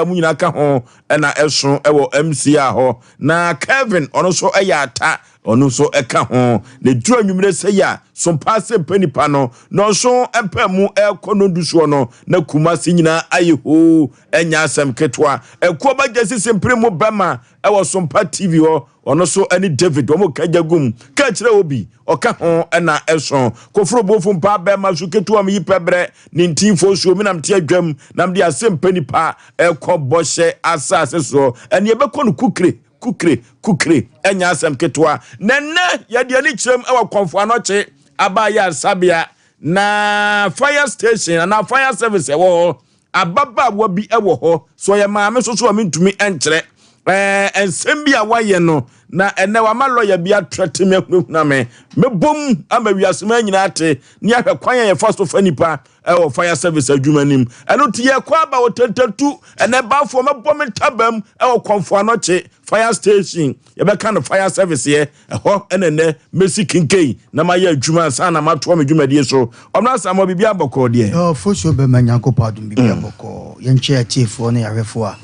Mu nyinaa ka ho na ɛso wɔ MCR hɔ. Na Kevin, ɔno nso yɛ ata, ɔno nso ka ho. Na ɛduru anwummerɛ sɛ yi a, sompa sɛ mpɛ nipa no, na ɔnso mpɛ mu ɛrekɔ nondu soɔ no, na Kumasi nyinaa ayɛ hoo, ɛnyɛ asɛm ketewa. Ɛkuo ba gyesi simpere mu bɛma ɛwɔ Sompa TV hɔ, ɔno nso ne David, wɔn ka gya gum, ka kyerɛ obi, ɔka ho na ɛso. Koforo bofo mpa bɛma so ketewa mu yi pɛ brɛ, ne ntinfoɔ suo mi nam te adwam, nam de asɛm pɛ nipa ɛkɔ bɔhyɛ asase soɔ, ɛne ɛbɛkɔ no kukire, kukire, kukire, ɛnyɛ asɛm ketewa. Na nnɛ yɛde ani kyerɛm ɛwɔ Kɔmfo Anɔkye aba ayaresabea, na fire station anaa fire service ɛwɔ hɔ. Ababaawa bi wɔ hɔ, so ɔyɛ maame nso so a mentumi nkyerɛ ɛɛ nsɛm bi a wayɛ no, na ɛnɛ wama lɔya bi atrɛte me ahunahuna me. Mebom ama wiase ma nyinaa te ne ahwɛ kwan a yɛfa so fa nipa ɛwɔ fire service adwuma nim. Ɛno nti yɛkɔ aba wɔ tentatu ɛnɛ baafoɔ mɛbɔ me ntabam ɛwɔ Kɔmfo Anɔkye fire station, yɛbɛka no fire service yɛ ɛhɔ ɛna ɛnɛ mɛsi kinkei na mayɛ adwuma ansa na matoa me dwumadie so. Ɔno asamoa biribi abɔkɔɔ deɛ. Ɔfosuo bɛma Nyankopɔn adom biribi abɔkɔɔ. Yɛnkyɛ atiefoɔ ne ahwɛfoɔ a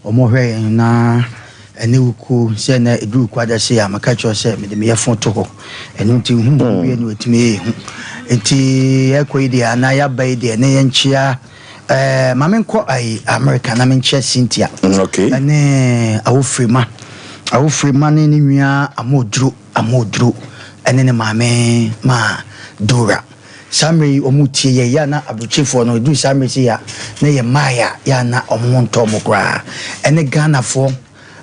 wɔhwɛ yɛn na ɛne wo kuo sɛ na ɛduru kwada sei a, maka kyerɛ sɛ mede me yɛfo to hɔ. Ɛno nti hu wie no ɛtumi yɛ hu. Nti ɛkɔ yi deɛ anaa yɛaba yi deɛ ne yɛnkyea. Ma menkɔ ayi America na menkyia Cynthia. Ɛne Awofirima. Awofirima ne ne nua Amoduro, Amoduro ɛne ne maame ma Dora. Saa mmerɛ yi wɔn tie yɛ yɛ na aburokyefoɔ no ɛduru saa mmerɛ sei a na yɛ mmaeɛ a yɛ na wɔn ho ntɔ wɔn koraa. Ɛne Ghanafoɔ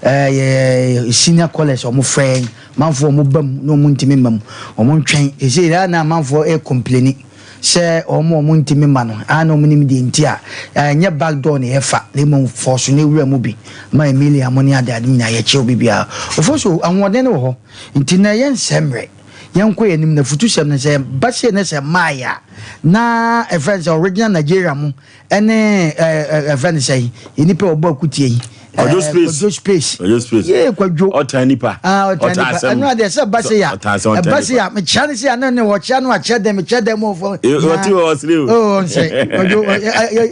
yɛ senior college wɔn frɛ yɛn manfoɔ wɔn ba mu na wɔn ntumi mma mu wɔn ntwɛn ɛsɛ yɛ na amanfoɔ ɛcomplaini sɛ wɔn a wɔn ntumi ma no a na wɔn nim deɛ nti a ɛnyɛ back door na yɛfa na mmom fɔso na ewura mu bi ma Emilia mo ne ade ade nyinaa yɛkyɛw bi biara ofo so ahoɔden no wɔ hɔ nti na ɛyɛ nsɛmmerɛ yɛnkɔ yɛn anim na futusɛm no sɛ basie ne sɛ mmaayɛ a na ɛfrɛ sɛ original Nigeria mo ɛne ɛfrɛ no sɛ nipa a ɔbɔ akutie yi. Kwadwo Space. Kwadwo Space. Kwadwo Space. Yee Kwadwo. Ɔtan nipa. Ah, ɔtan nipa. Ɛno adeɛ sɛ ɛba se ya. Ɛba se ya. Mekyia ne se ya ne ne wɔkyia no akyɛ dɛm mekyia dɛm mu fɔ. Ɔte wɔ ɔsere o. Oh ɔnsere. Kwadwo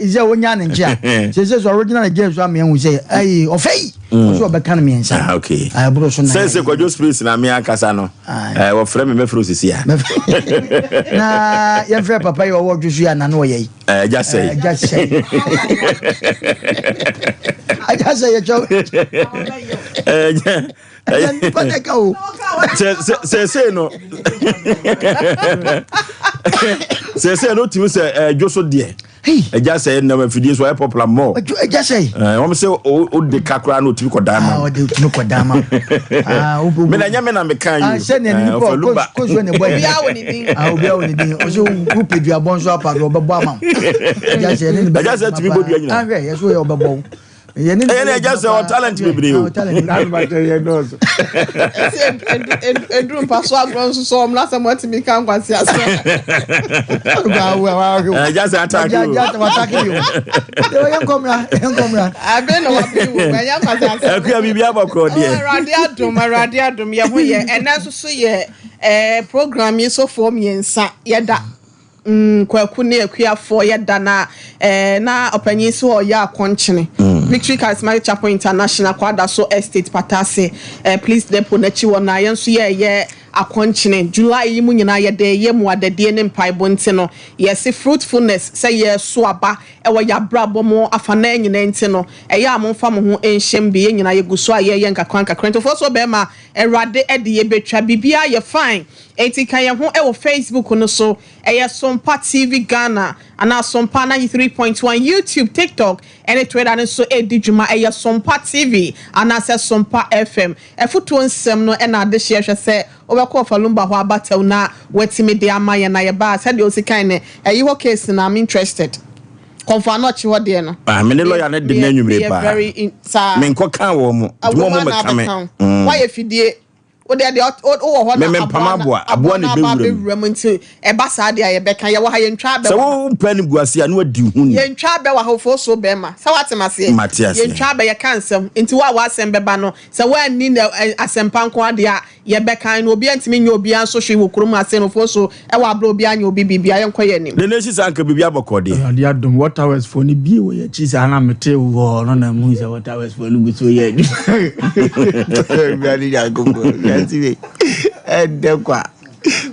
sɛ wonya ne nkyia. Sɛ sɛ sɛ original Nigeria so amea hu sɛ ɛyi ɔfɛ yi. Ɔsɛ ɔbɛka no mmiɛnsa. Ah, okay. Ɛboro so na. Sɛ sɛ Kwadwo Space na me ankasa no. Ɛɛ wɔfrɛ me mɛfrɛ osisi a. Na yɛmfrɛ papa yi ɔwɔ dwo so yi a na no ɔyɛ yi. Ɛgya sɛe. Ɛgya sɛe. Ɛgya sɛe yɛ kyɛw. Ɛgya. Ɛgya nipa na ɛka o. Sɛsɛ no. Sɛsɛ no tumi sɛ ɛdwo so deɛ. Ɛgya sɛe nam afidie so ayɛ popular more. Ɛgya sɛe. Wɔn sɛ o de ka koraa na otumi kɔ dan ma. Ɔde otumi kɔ dan ma. Me na nyɛ me na me kan yi. Sɛ nea nipa kosuo ne bɔ yi. Obiara wɔ ne din. Obiara wɔ ne din. Ɔsɛ wopɛ duabɔ nso apa do ɔbɛbɔ ama wo. Ɛgya sɛ ɛne ne bɛ. Ɛgya sɛ tumi bɔ dua nyina. Ahwɛ yɛ so yɛ ɔbɛbɔ wo. Ɛyɛ na ɛgya sɛ ɔ talent bebree o. Eduru mpa so agorɔ nso so ɔmo n'asɛm ɔtumi ka nkwasi asɛm. Ɛgya sɛ atake o. Ɛgya sɛ atake o. Yɛn nkɔmra yɛn nkɔmra. Abe na wabe wo ɛnyɛ nkwasi asɛm. Akuya biribi abɔkɔ deɛ. Awurade adom Awurade adom yɛ ho yɛ ɛnɛ nso so yɛ ɛɛ program yi sofoɔ mmiɛnsa yɛda. Kwaku ne akuafoɔ yɛda na ɛɛ na ɔpanyin so ɔyɛ akɔnkyene. Victory Charismatic Chapel International Kwadaso Estate Patase ɛɛ Police Depot n'akyi wɔ na yɛn nso yɛɛyɛ akɔnkyene. July yi mu nyinaa yɛde yɛ mu adadie ne mpaebɔ nti no yɛsi fruitfulness sɛ yɛso aba ɛwɔ yɛabrabɔ mu afanan nyinaa nti no ɛyɛ a momfa mo ho nhyɛm bi yɛn nyinaa yɛgu so a yɛyɛ nkakra nkakra nti foɔ so bɛrima Awurade ɛde yɛbɛtwa biribiara yɛ fine. Enti ka yɛn ho ɛwɔ Facebook no so ɛyɛ Sompa TV Ghana anaa Sompa 93.1 YouTube, TikTok ɛne Twitter no nso ɛdi dwuma ɛyɛ Sompa TV anaasɛ Sompa FM. Ɛfotuo nsɛm no ɛna adehyeɛ hwɛ sɛ wobɛkɔ Ɔfalumba hɔ abataw na watumi de ama yɛn na yɛbaa sɛdeɛ osi kan ne ɛyi hɔ case na I'm interested. Kɔmfo Anɔkye hɔ deɛ no. Ah, me ne lawyer ne de n'anwumire paa. Very saa. Me nkɔ kan wɔ mo. Nti mo mo mɛka me. Wayɛ fidie. Wo deɛ deɛ wowɔ hɔ na Mempam aboa, aboa na aba ɛbɛwura mu. abɛwura mu nti ɛba saa deɛ a yɛbɛka. Yɛwɔ ha yɛntwa abɛ Sɛ wɔ ha. wompɛ animguaseɛ a na wadi wo ho ni. Yɛntwa abɛ wɔ ha ofosuo bɛrima. Sɛ woate m'aseɛ? Mate aseɛ. Yɛntwa abɛ yɛka nsɛm. Nti wo a w'asɛm bɛba no sɛ woanni na asɛmpa nko ara deɛ a yɛbɛkan no. Obiara ntumi nyɛ obiara nso hwee wɔ kurom ha sei no ofosuo ɛwɔ aberɛ a obiara nyɛ obi biribiara. Yɛnkɔ yɛn anim. Nene si saa anka biribi abɔkɔ deɛ. Awurade adom Water West foɔ no bie wɔ yɛn akyi saa na metee wɔ no na mehu sɛ Water West foɔ no gu so yɛ adwuma. Awurade Nyankopɔn wiase wei ɛndɛ kwa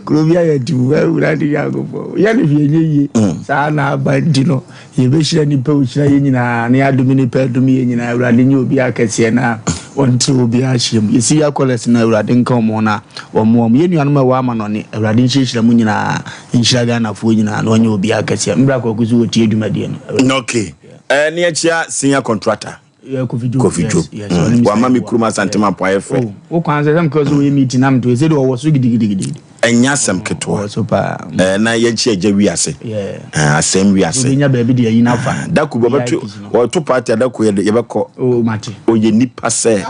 kuro bi ayɛ ti mu Awurade Nyankopɔn yɛ no hwee nyɛ yie mm. saa na aba nti no yɛbɛhyira nipa ɔhyira yɛ nyinaa na yɛadome nipa adome yɛ nyinaa Awurade nyɛ obi akɛseɛ na ɔnte obiara hyia mu. Yɛsi yɛ akɔlɛs no Awurade nka wɔn ho na ɔmmoa wɔn. Yɛn nuanom a ɛwɔ amanɔne, Awurade nhyirahyira mo nyinaa, nhyira Ghanafoɔ nyinaa na ɔnyɛ obiara kɛseɛ. Mbra Kwaku so wɔtie dwumadie no. Awurade. Okay. Eh, ne akyia senior contractor. Yeah, Kofi Job. Kofi Job. Yes, yes. Mm. Wama me kurom Asante Mampong ayɛ fɛ. Oh, wo kwan sɛ sɛ mekɔ sɛ wɔyɛ meeting na meto ɛsɛ de ɔwɔ so gidigidigidi. Ɛnyɛ asɛm ketewa. Ɔwɔ so paa. Eh, na yɛnkyi agya wiase. Yeah. Eh, asɛm wiase. Wobɛnya baabi de ayi no afa. Dako bi ɔbɛto ɔto party a dako yɛbɛkɔ. Oh, mate. Ɔyɛ nipa sɛ.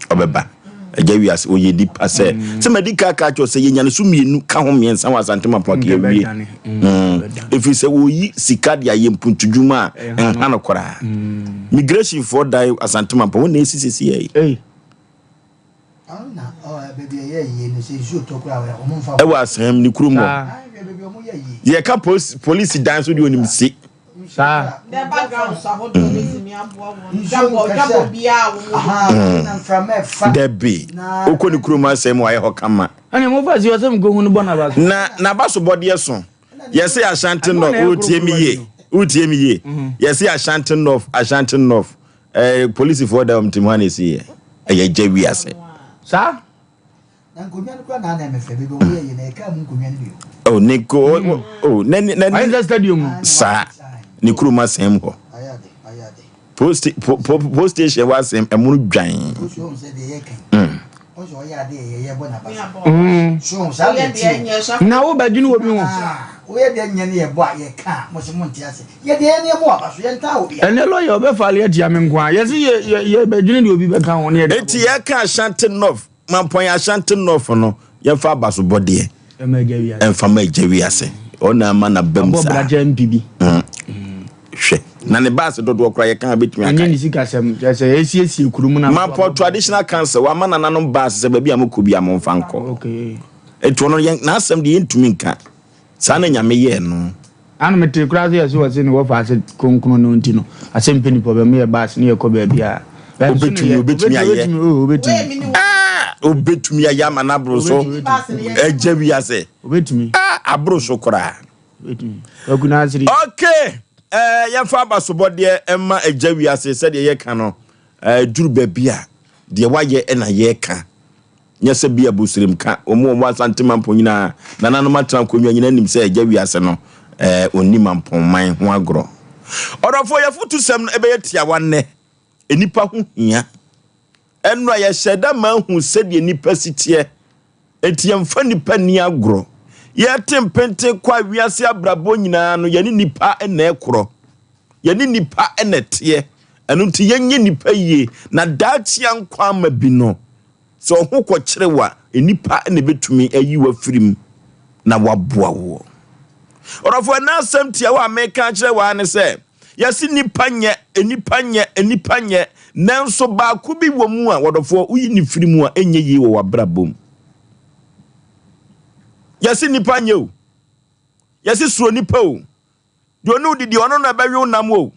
Ɔbɛba. Agya wiase ɔyɛ nipa sɛ. Sɛ madi ka ka kyerɛ sɛ yɛnya ne so mmienu ka ho mmiɛnsa wɔ Asante Mampong aka yɛwie. Ɛfiri sɛ wɔyi sika de ayɛ mpuntudwuma a ɛnha no koraa. Migration foɔ dan Asante Mampong wɔn na ɛsi sisi yɛ yi. Ɛwɔ asɛm ne kurom hɔ. Yɛka polisi dan so deɛ onim si. Dabi wokɔ ne kurom asɛm wayɛ hɔ kama. Na n'abasobɔdeɛ so yɛse Ashanti North wotie me yie wotie me yie yɛse Ashanti North Ashanti North Eh, polisifoɔ da wɔn tirim hɔ na esi yɛ. Ɛyɛ gya wiase. Saa. Na nkonnwa no kura na na ɛmɛ fɛ baabi wɔn yɛ yɛ na ɛka mu nkonnwa no bi o. Oh, ne ko oh, oh ne ne ne. Ayɛ stadium. Saa ne kurom asɛm hɔ. Post po po post station wɔ asɛm ɛmo no dwan. Na wo bɛdwene wɔ bi ho. Woyɛ deɛ nyɛ ne yɛ bɔ a yɛ ka a mo se mo nte ase. Yɛ deɛ yɛ ne yɛ mo aba so yɛ ntaa obi a. Ɛnɛ lɔya ɔbɛ file atia me nko a yɛse yɛ yɛ yɛ bɛdwene deɛ obi bɛka ho ne yɛde Enti yɛka Ashanti North, Mampɔn Ashanti North no, yɛmfa abasobɔdeɛ ɛma agya wiase. ɛmfa ma agya wiase. Ɔna ama n'aba mu Abɔ saa. bra kyɛ MP bi. Hwɛ, na ne baase dodoɔ koraa yɛka a bɛtumi Ɛnyɛ akae. ne sikasɛm kyerɛ sɛ ɛsiesie kuro mu na Mampɔn Traditional Council, wama nananom baase sɛ baabi a mokɔ biara momfa nkɔ. Okay. Enti ɔno yɛn n'asɛm deɛ yɛntumi nka. Saa na Nyame yɛɛ no. Ano mete koraa sɛ yɛse wɔse ne wɔfa ase kronkron no nti no asɛ mpɛ nipa ɔbɛma yɛ bus ne yɛkɔ baabi a Obetumi obetumi ayɛ obetumi ah obetumi ayɛ ama no aboro so ɛgya wiase obetumi ah aboro so koraa obetumi kwaku nasiri okay ɛɛ eh, yɛmfa abasobɔdeɛ ɛma ɛgya wiase sɛdeɛ yɛka no ɛɛ eh, duru baabi a deɛ wayɛ ɛna yɛka Nyɛ sɛ bi abusirem ka wɔn a wɔwɔ Asante Mampɔn nyinaa, nananom atena nkonnwa nyinaa nim sɛ agya wiase no, eh, ɔnni Mampɔn man ho agorɔ. Ɔdɔfoɔ, yɛafotusɛm no ɛbɛyɛ tiawa nnɛ. Nnipa ho hia. Ɛno a yɛhyɛ da ma ahu sɛdeɛ nnipa si teɛ. Enti yɛmfa nnipa nni agorɔ. Yɛte mpenten kɔ a wiase abrabɔ nyinaa no, yɛne nnipa na ɛkorɔ. Yɛne nnipa na ɛteɛ. Ɛno nti yɛnyɛ nnipa yie na daakye ankɔ ama bi no, Sɛ wo ho kɔkyere wo a, nnipa na ebetumi ayi wo afiri mu na wɔaboa woɔ. Ɔdɔfo, ɛnnɛ asɛm tiawa a meka akyerɛ wo ara ne sɛ, yɛse nnipa nyɛ, nnipa nyɛ, nnipa nyɛ, nanso baako bi wɔ mu a, wɔdɔfoɔ, woyi ne firi mu a, ɛnyɛ yie wɔ w'abrabɔ mu. Yɛse nnipa nyɛ o. Yɛse suro nnipa o. Deɛ ɔne wo didi, ɔno na ɛbɛwe wo nam o.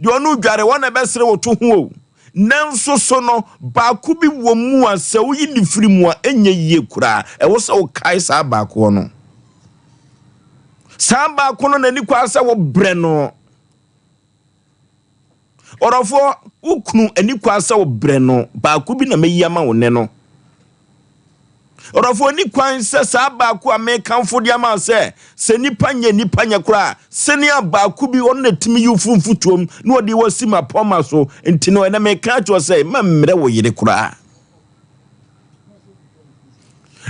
Deɛ ɔne wo dware, ɔno na ɛbɛsere wo to ho o. Nanso so no, baako bi wɔ mu a sɛ woyi ne firi mu a, ɛnyɛ yie koraa. Ɛwɔ sɛ wokae saa baakoɔ no. Saa baako no n'ani kɔ ara sɛ wobrɛ no. Ɔdɔfoɔ, wo kunu ani kwan sɛ wobrɛ no, baako bi na mɛyi ama wo nnɛ no. Ɔdɔfoɔ, ni kwan sɛ saa baako a mekamfo de ama sɛ, sɛ nipa nyɛ nipa nyɛ koraa, sɛnea baako bi ɔno na ɛtumi yi wo firi mfutuom na ɔde wo asi m'apɔmma so, nti no ɛnɛ meka akyerɛ sɛ mma mmerɛ wo yere koraa.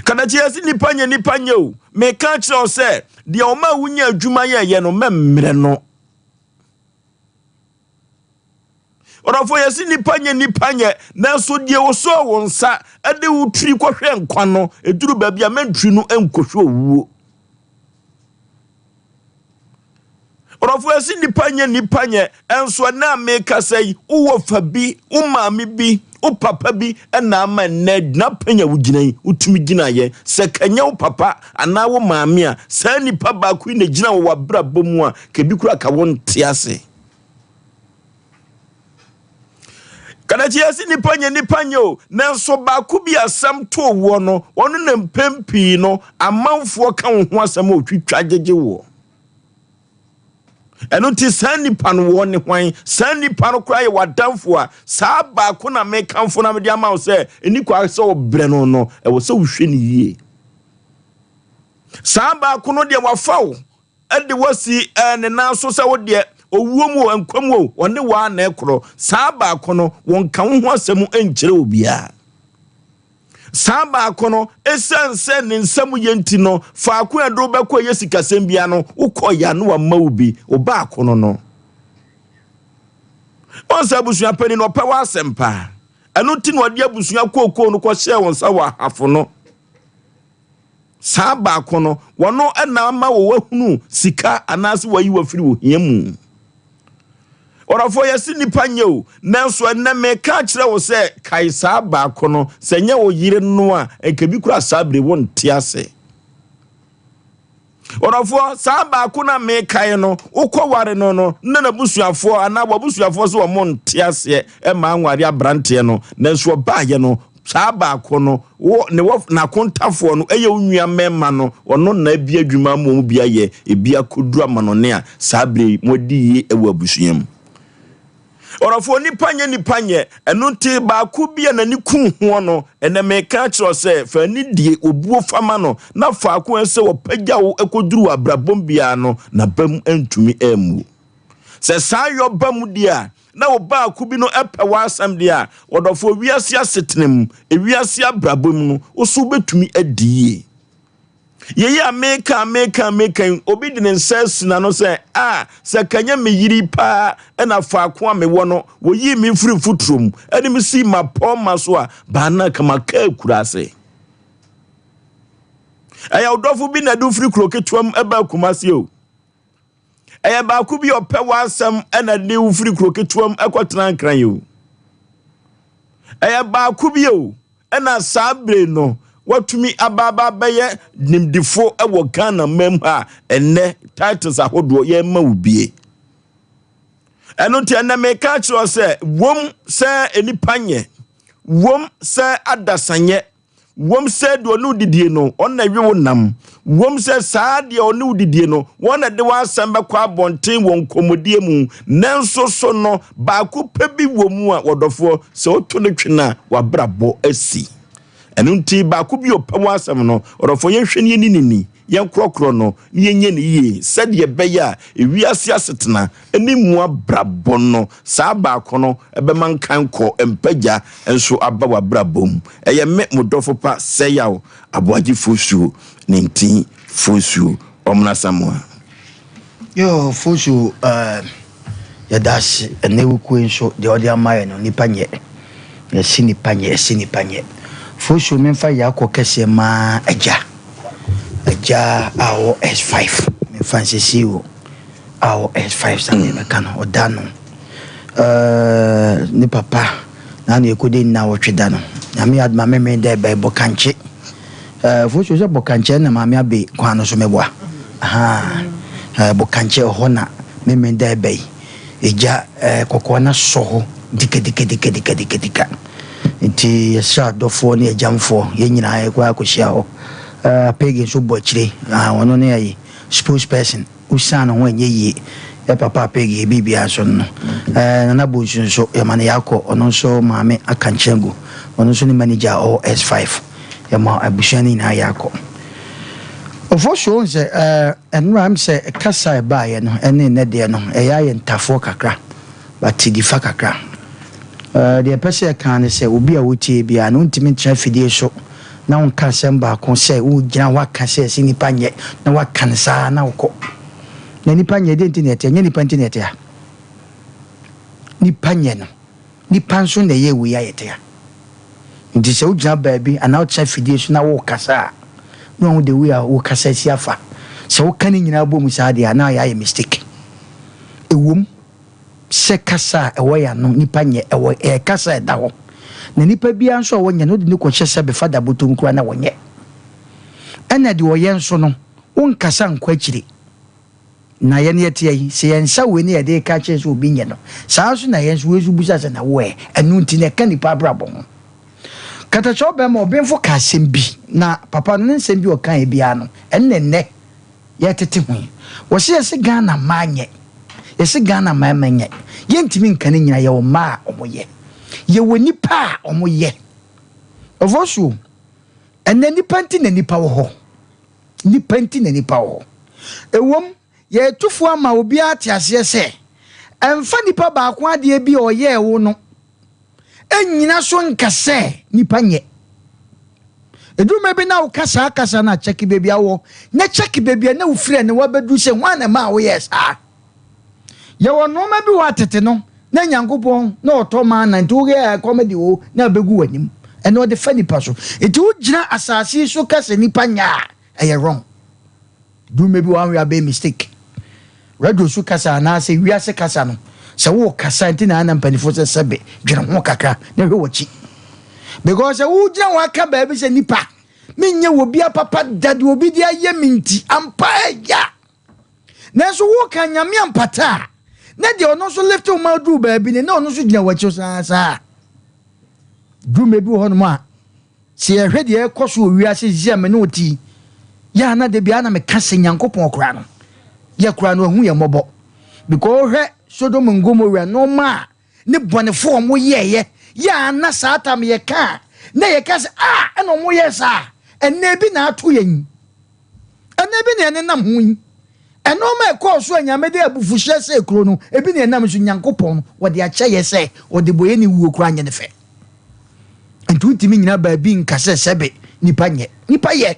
Kadakye yɛse nipa nyɛ nipa nyɛ o, meka akyerɛ wo sɛ deɛ ɔma wonya adwuma yɛɛyɛ no mma mmerɛ no. Ɔdɔfoɔ, yɛse nnipa nyɛ nnipa nyɛ, nanso deɛ ɔsɔɔ wo nsa de wo tiri kɔhwɛ nkwa no, ɛduru baabi a mɛntiri no nkɔhwɛ owuo. Ɔdɔfoɔ, yɛse nnipa nyɛ nnipa nyɛ, ɛnso ɛnɛ a mekasa yi, wowɔ fa bi, wo maame bi, wo papa bi ɛna ama ɛnɛ gyinapɛn a wogyina yi, wotumi gyinaeɛ. Sɛ kanyɛ wo papa anaa wo maame a, saa nipa baako yi na gyina wɔ w'abrabɔ mu a, kebi koraa ka wonte ase. Kadakye yɛse nipa nyɛ nipa nyɛ o, nanso baako bi asɛm too woɔ no, ɔno na mpɛn pii no amanfoɔ ka wo ho asɛm a ɔtwitwa gyegye woɔ. Ɛno nti saa nipa no wɔ ne hwan? Saa nipa no koraa yɛ w'adamfo a, saa baako na mekamfo na mede ama wo sɛ ɛni kwa sɛ ɔbrɛ no no, ɛwɔ sɛ wohwɛ no yie. Saa baako no deɛ wafa wo de wasi ne nan so sɛ wo deɛ owuo mu o, nkwa mu o, ɔne wo ara na ɛkorɔ. Saa baako no, wɔnka wo ho asɛm nkyerɛ obiara. Saa baako no, ɛsiane sɛ ne nsam yɛ nti no, faako a ɛde wobɛkɔ ɛyɛ sikasɛm biara no, wokɔ yɛ a na wama wo bi, wo baako no no. Wɔn sɛ abusua panin no, ɔpɛ w'asɛm paa. Ɛno nti na ɔde abusua kookoo no kɔhyɛɛ wɔn nsa wɔ ahafo no. Saa baako no, wɔno na ama wɔ wahunu sika anaasɛ wayi wafiri ohia mu. Ɔdɔfoɔ, yɛse nnipa nyɛ o, nanso ɛnnɛ meka akyerɛ wo sɛ kae saa baako no, sɛ nyɛ wo yere no a, nka bi koraa saa bere wonte ase. Ɔdɔfoɔ, saa baako no a mekae no, wokɔware no no, na n'abusuafoɔ anaa w'abusuafoɔ sɛ wɔn nte aseɛ ɛma anware aberanteɛ no, nanso ɔbaayɛ no, saa baako no, wo ne wɔ n'akontafoɔ no, ɛyɛ wo nua mmarima no, ɔno na abi adwuma ama wɔn bi ayɛ, ebi akɔduru amanɔne a saa berɛ yi moadi yie wɔ abusua mu. Ɔdɔfoɔ, nipa nyɛ nipa nyɛ, ɛno nti baako bi a n'ani ku hoɔ no, ɛnɛ meka akyerɛ wo sɛ fa anidie, obuo fa ma no, na faako a ɛsɛ wɔpagya wo kɔduru wɔ abrabɔm biara no, n'abam ntumi ammu. Sɛ saa yɔ ba mu deɛ a, na wo baako bi no pɛ w'asɛm deɛ a, ɔdɔfoɔ, wiase asetena mu, ewiase abrabɔ mu no, wo so wobɛtumi adi yie. Yei a meka a meka a meka yi, obi de ne nsa asi n'ano sɛ, A, sɛ kanyɛ me yere yi paa na faako a mewɔ no, wɔyii me firi mfuturo mu de me sii m'apɔmma so a, baa na anka maka akuraase. Ɛyɛ wo dɔfo bi na ɛde wo firi kuro ketewa mu ɛbaa Kumasi o. Ɛyɛ baako bi a ɔpɛ w'asɛm na ɛde wo firi kuro ketewa mu ɛkɔtena Nkran o. Ɛyɛ baako bi o. Ɛna saa bere no watumi aba aba abɛyɛ nimdefo wɔ Ghana man mu ha a ɛnnɛ titles ahodoɔ yɛrema wo bie. Ɛno nti ɛnnɛ meka akyerɛ wo sɛ wom sɛ nnipa nyɛ, wom sɛ adasa nyɛ, Wom sɛ deɛ ɔne wo didie no, ɔno na ɛwe wo nam. Wom sɛ saa deɛ ɔne wo didie no, wɔn na ɛde w'asɛm bɛkɔ abɔnten wɔ nkɔmmɔdie mu. Nanso so no, baako pɛ bi wɔ mu a, ɔdɔfoɔ, sɛ woto no twene a, w'abrabɔ asi. Ɛno nti, baako bi a ɔpɛ w'asɛm no, ɔdɔfoɔ, yɛnhwɛ na yɛnni no ni, yɛnkorɔkorɔ no, na yɛnyɛ no yie, sɛdeɛ ɛbɛyɛ a ewiase asetena ne mu abrabɔ no, saa baako no bɛma nkankɔ, mpagya nso aba w'abrabɔ mu. Ɛyɛ me, mo dɔfo pa, Sɛyaw Aboagye Fosuo, ne Ntin Fosuo, Ɔmena Samoa. Yoo Fosuo eh, yɛda ase ɛnɛ wukuo yi nso deɛ ɔde ama yɛ no nipa nyɛ yɛse nipa nyɛ yɛse nipa nyɛ Fosuo memfa yɛ akɔ kɛseɛ ma agya agya a ɔwɔ S5 memfa nsɛsi o a ɔwɔ S5 saa deɛ mɛka no ɔda no eh, ne papa na na ɛkɔdi nna wɔtwe da no nyame yɛ adoma memen dɛ bɛn bɔkankye eh, Fosuo sɛ bɔkankye na maame abe kwan no so mɛboa ahaa eh, bɔkankye ɛhɔ na memen dɛ bɛn egya eh, kɔkɔɔ na sɔ hɔ dikadikadikadikadikadika nti yɛsrɛ adɔfoɔ ne agyamfoɔ yɛn nyinaa yɛkɔ akɔhyia hɔ eh, apegi nso bɔ akyire ah, ɔno ne ayi spokesperson Osian ne ho ɛnyɛ yie. Yɛ papa apeg yɛ biribiara nso no eh, Nana Bonsu nso yɛma no yɛakɔ ɔno nso maame aka nkyɛn agu ɔno nso ne manager a ɔwɔ S5 yɛma abusua no nyinaa yɛakɔ. Ofosuo wohu sɛ eh, ɛnora m sɛ kasa a ɛbaeɛ no ɛne nnɛ deɛ no ɛyɛ ayɛ ntafoɔ kakra but difa kakra. Eh, deɛ ɛpɛ sɛ ɛka ne sɛ obi a wotie biara no wontumi ntena afidie so na wonka asɛm baako sɛ wogyina hɔ aka sɛ ɛsɛ nnipa nyɛ na woaka no saa na wokɔ. Na nnipa nyɛ, deɛ nti na ɛte? Ɛnyɛ nnipa nti na ɛte ha. Nnipa nyɛ no. Nnipa nso na ɛyɛɛ wei a yɛte ha. Nti sɛ wogyina baabi anaa wotena afidie so na worekasa a, na wahu the way a wokasa asi afa. Sɛ woka ne nyinaa bom saa deɛ a, na yɛayɛ mistake. Ɛwom sɛ kasa a ɛwɔ yɛn ano, nnipa nyɛ, ɛwɔ, ɛyɛ kasa a ɛda hɔ. Na nipa biara nso a wɔnyɛ no, wode no kɔhyɛ sɛ bɛfa da bɔtɔm koraa na wɔnyɛ. Ɛna deɛ ɔyɛ nso no, wonkasa nkɔ akyire. Na yɛn yɛteɛ yi, sɛ yɛn nsa wei na yɛde reka akyerɛ sɛ obi nyɛ no, saa ara nso na yɛn nso wei nso bisa sɛ na wo ɛ? Ɛno nti na ɛka nnipa abrabɔ ho. Katakyɛ ɔbarima ɔbenfo ka asɛm bi, na papa no ne nsɛm bi a ɔkaeɛ biara no, ɛno na ɛnnɛ yɛretete ho yi. Wɔse yɛse Ghana mmaa nyɛ, yɛse Ghana mmarima nyɛ. Yɛntumi nka ne nyinaa, yɛwɔ mmaa a wɔyɛ, yɛwɔ nnipa a wɔyɛ. Ɔfosuo, ɛnnɛ nnipa nti na nnipa wɔ hɔ. Nnipa nti na nnipa wɔ hɔ. Ɛwom, yɛretu fo ama obiara ate aseɛ sɛ, ɛmfa nipa baako adeɛ bi a ɔyɛɛ wo no nnyina so nka sɛ nipa nyɛ. Ɛduru mmerɛ bi na woka saa kasa no a, kyɛke baabi a wowɔ, na kyɛke baabi a na wofiri a na woabɛduru sɛ hwan na ɛmaa woyɛɛ saa. Yɛwɔ nnoɔma bi wɔ a tete no na Nyankopɔn na ɔtɔ mana nti woyɛ ɛkɔm de o na ɛbɛgu w'anim. Ɛno ɔde fa nipa so. Nti wogyina asase yi so ka sɛ nipa nyɛ a, ɛyɛ wrong. Duru bi wɔ anwea bɛyɛ mistake. Radio so kasa anaasɛ wiase kasa no, sɛ wokasa nti na ana mpanimfoɔ sɛ sɛbe dwene ho kakra na hwɛ w'akyi. Because sɛ wogyina hɔ aka baabi sɛ nipa menyɛ wɔ bi apapa da deɛ obi de ayɛ me nti ampa ɛya. Nanso woka Nyame ampata a, na deɛ ɔno nso lift wo ma duru baabi no, na ɔno nso gyina w'akyi saa saa. Duru mmerɛ bi wɔ hɔnom a, sɛ yɛhwɛ deɛ ɛkɔ so wɔ wiase sisi a me ne wo te yi, yɛ a na da biara na meka sɛ Nyankopɔn koraa no, yɛ koraa no ahu yɛn mmɔbɔ. Because wohwɛ Sodom and Gomorrah nneɛma a ne bɔnefoɔ a wɔyɛeɛ, yɛ a na saa tam yɛka a, na yɛka sɛ ah ɛna wɔyɛ saa, ɛnna ebi na ato yɛn yi. Ɛnna ebi na ɛnenam ho yi. Nneɛma a ɛkɔɔ so a Nyame de abufuhyeɛ sɛe kuro no, ebi na ɛnam so. Nyankopɔn, wɔde akyɛ yɛ sɛ ɔdebɔyɛni wuo koraa nyɛ ne fɛ. Nti wontumi nyina baabi nka sɛ sɛbe nipa nyɛ. Nipa yɛ.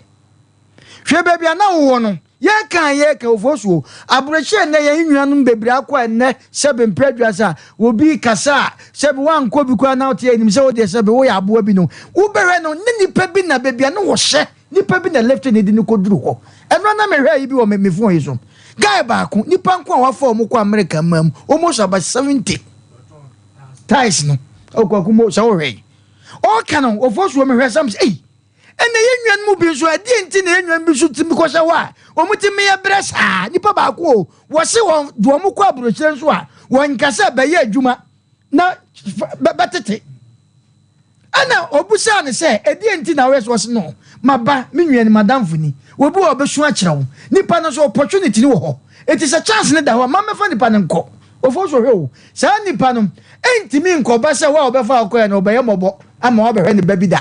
Hwɛ baabi a na wowɔ no. Yɛka a yɛka ofosuo. Aburokyire nnɛ yɛn nuanom bebree akɔ ɛnnɛ sɛbe mprɛ aduasa a obi kasa a sɛbe woankɔ bi koraa na wote anim sɛ wodeɛ sɛbe woyɛ aboa bi no wobɛhwɛ no ne nipa bi na baabi a na wɔhyɛ Nipa bi na lift no de no kɔduru hɔ. Ɛno na mehwɛɛ yi bi wɔ me me phone yi so. Guy baako, nipa nko a wafa wɔn kɔ America mmaa mu, almost about 70 ties no. Ɔkwaku mo sɛ wohwɛ yi. Ɔka no, ɔfo soɔ mehwɛ sam sɛ, ei, ɛnna yɛn nua no mu bi nso, ɛdeɛ nti na yɛn nua bi nso tumi kɔhyɛ hɔ a, wɔn tumi yɛ brɛ saa. Nipa baako o, wɔse wɔn de wɔn kɔ aburokyire nso a, wɔn nkasa bɛyɛ adwuma na bɛtete. Ɛnna obisaa no sɛ, Ɛdeɛn nti na woyɛ saa? Ɔse, No, maba, me nua ni, m'adamfo ni. Obi wɔ hɔ a ɔbɛsu akyerɛ wo. Nipa no nso, opportunity no wɔ hɔ. Enti sɛ chance no da hɔ a, ma mɛfa nipa no nkɔ. Ofosu, hwɛ o, saa nipa no ntumi nkɔba sɛ wo a ɔbɛfa wo kɔɛ no, ɔbɛyɛ mmɔbɔ ama woabɛhwɛ ne ba bi da.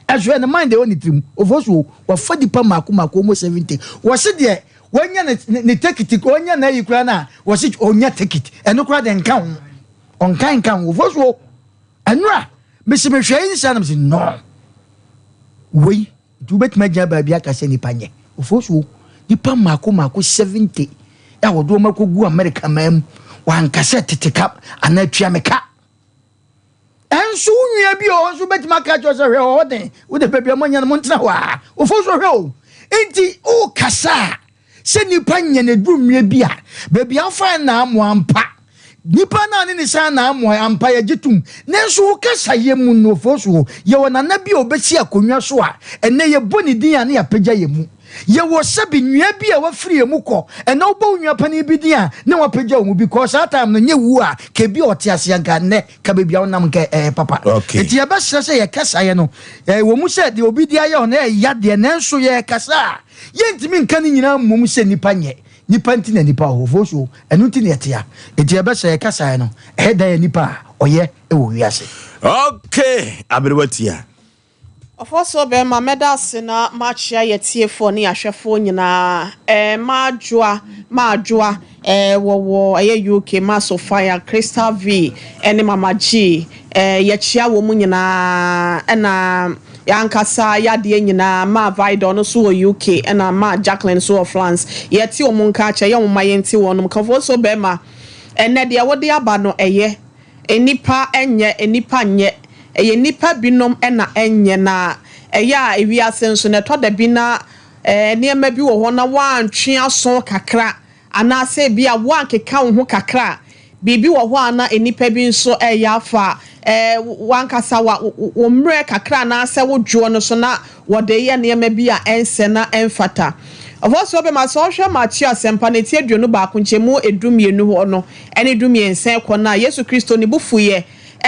Ɛso ɛ, ne mind ɛwɔ ne tirim. Ofosu o, wafa nipa mmaako mmaako almost 70. Wɔse deɛ wanya ne, ne tekiti, wanya n'ayi koraa no a, wɔse ɔnya tekiti. Ɛno koraa deɛ nka ho. Ɔnka nka ho. Ofosu o. Ɛnora mese mehwɛ yi nsa na mese no wei nti wobɛtumi agyina baabi aka sɛ nipa nyɛ ofuo so nipa mmaako mmaako 70 a wɔde wɔn akɔgu Amerika man mu wanka sɛ tete ka anaa tua me ka ɛnso wo nua bi ɔhɔ nso bɛtumi aka kyerɛ sɛ hwɛ ɔhɔ den wode baabi a moanya no montena hɔ a ofuo so hwɛ o nti wokasa a Sɛ nnipa nya no aduru mmerɛ bi a, baabi a wofa nna amoa ampa. Nipa no a ne ne san na amoa ampa yɛgye tom. Nanso wo kasayɛ mu no, Ofosuo, yɛwɔ nana bi a ɔbɛsi akonnwa so a ɛnnɛ yɛbɔ ne din a na yɛapagya yɛn mu. Yɛwɔ sɛbe nua bi a wafiri yɛn mu kɔ, ɛnnɛ wobɔ wo nua panin bi din a na wapagya wo mu because saa time no nyɛ wuo a, ka ebi a ɔte ase anka nnɛ ka baabi a wonam nka ɛyɛ papa. Okay. Nti yɛbɛsrɛ sɛ yɛ kasayɛ no, ɛwɔ mu sɛ deɛ obi de ayɛ wo no ɛyɛ deɛ nanso yɛrekasa a, Yɛntumi nka ne nyinaa mmom sɛ nnipa nyɛ. Nnipa nti na nnipa wɔ hɔ. Fosuo, ɛno nti na yɛte ha. Enti yɛbɛsɛ yɛn kasaeɛ no, ɛyɛ dan a nnipa a ɔyɛ wɔ wiase. Okay, aberewa tia. Ɔfɔsoɔ bɛɛma mɛda ase na makyea yɛ tiefoɔ ne yɛahwɛfoɔ nyinaa ɛɛ Maadwoa Maadwoa ɛɛ wɔwɔ ɛyɛ UK ma Sophia Crystal V ɛne Mama G Eh yɛkyea wɔn nyinaa ɛna yɛankasa yadeɛ nyinaa maa Vida ɔno nso wɔ UK ɛna maa Jacqueline nso wɔ France yɛte wɔn nka akyɛ yɛ wɔn ma yɛnte wɔn nka fo so bɛrima ɛnɛ deɛ wode aba no ɛyɛ. Nnipa nyɛ, nnipa nyɛ. Ɛyɛ nnipa binom na ɛnyɛ. Na ɛyɛ a ewiase nso no, ɛtɔ da bi na nneɛma bi wɔ hɔ na woantwe aso kakra anaasɛ ebia woankeka wo ho kakra a, biribi wɔ hɔ a na nnipa bi nso reyɛ afa w'ankasa wo mmerɛ kakra anaasɛ wo dwoɔ no so na wɔde reyɛ nneɛma bi a ɛnsɛ na ɛmfata. Ɔfɔsoɔ bɛma sɛ ɔhwɛ Mateo Asɛmpa no ti 21 nkyɛmu 12 hɔ no ne 13 kɔ no a, Yesu Kristo ne bo fuiɛ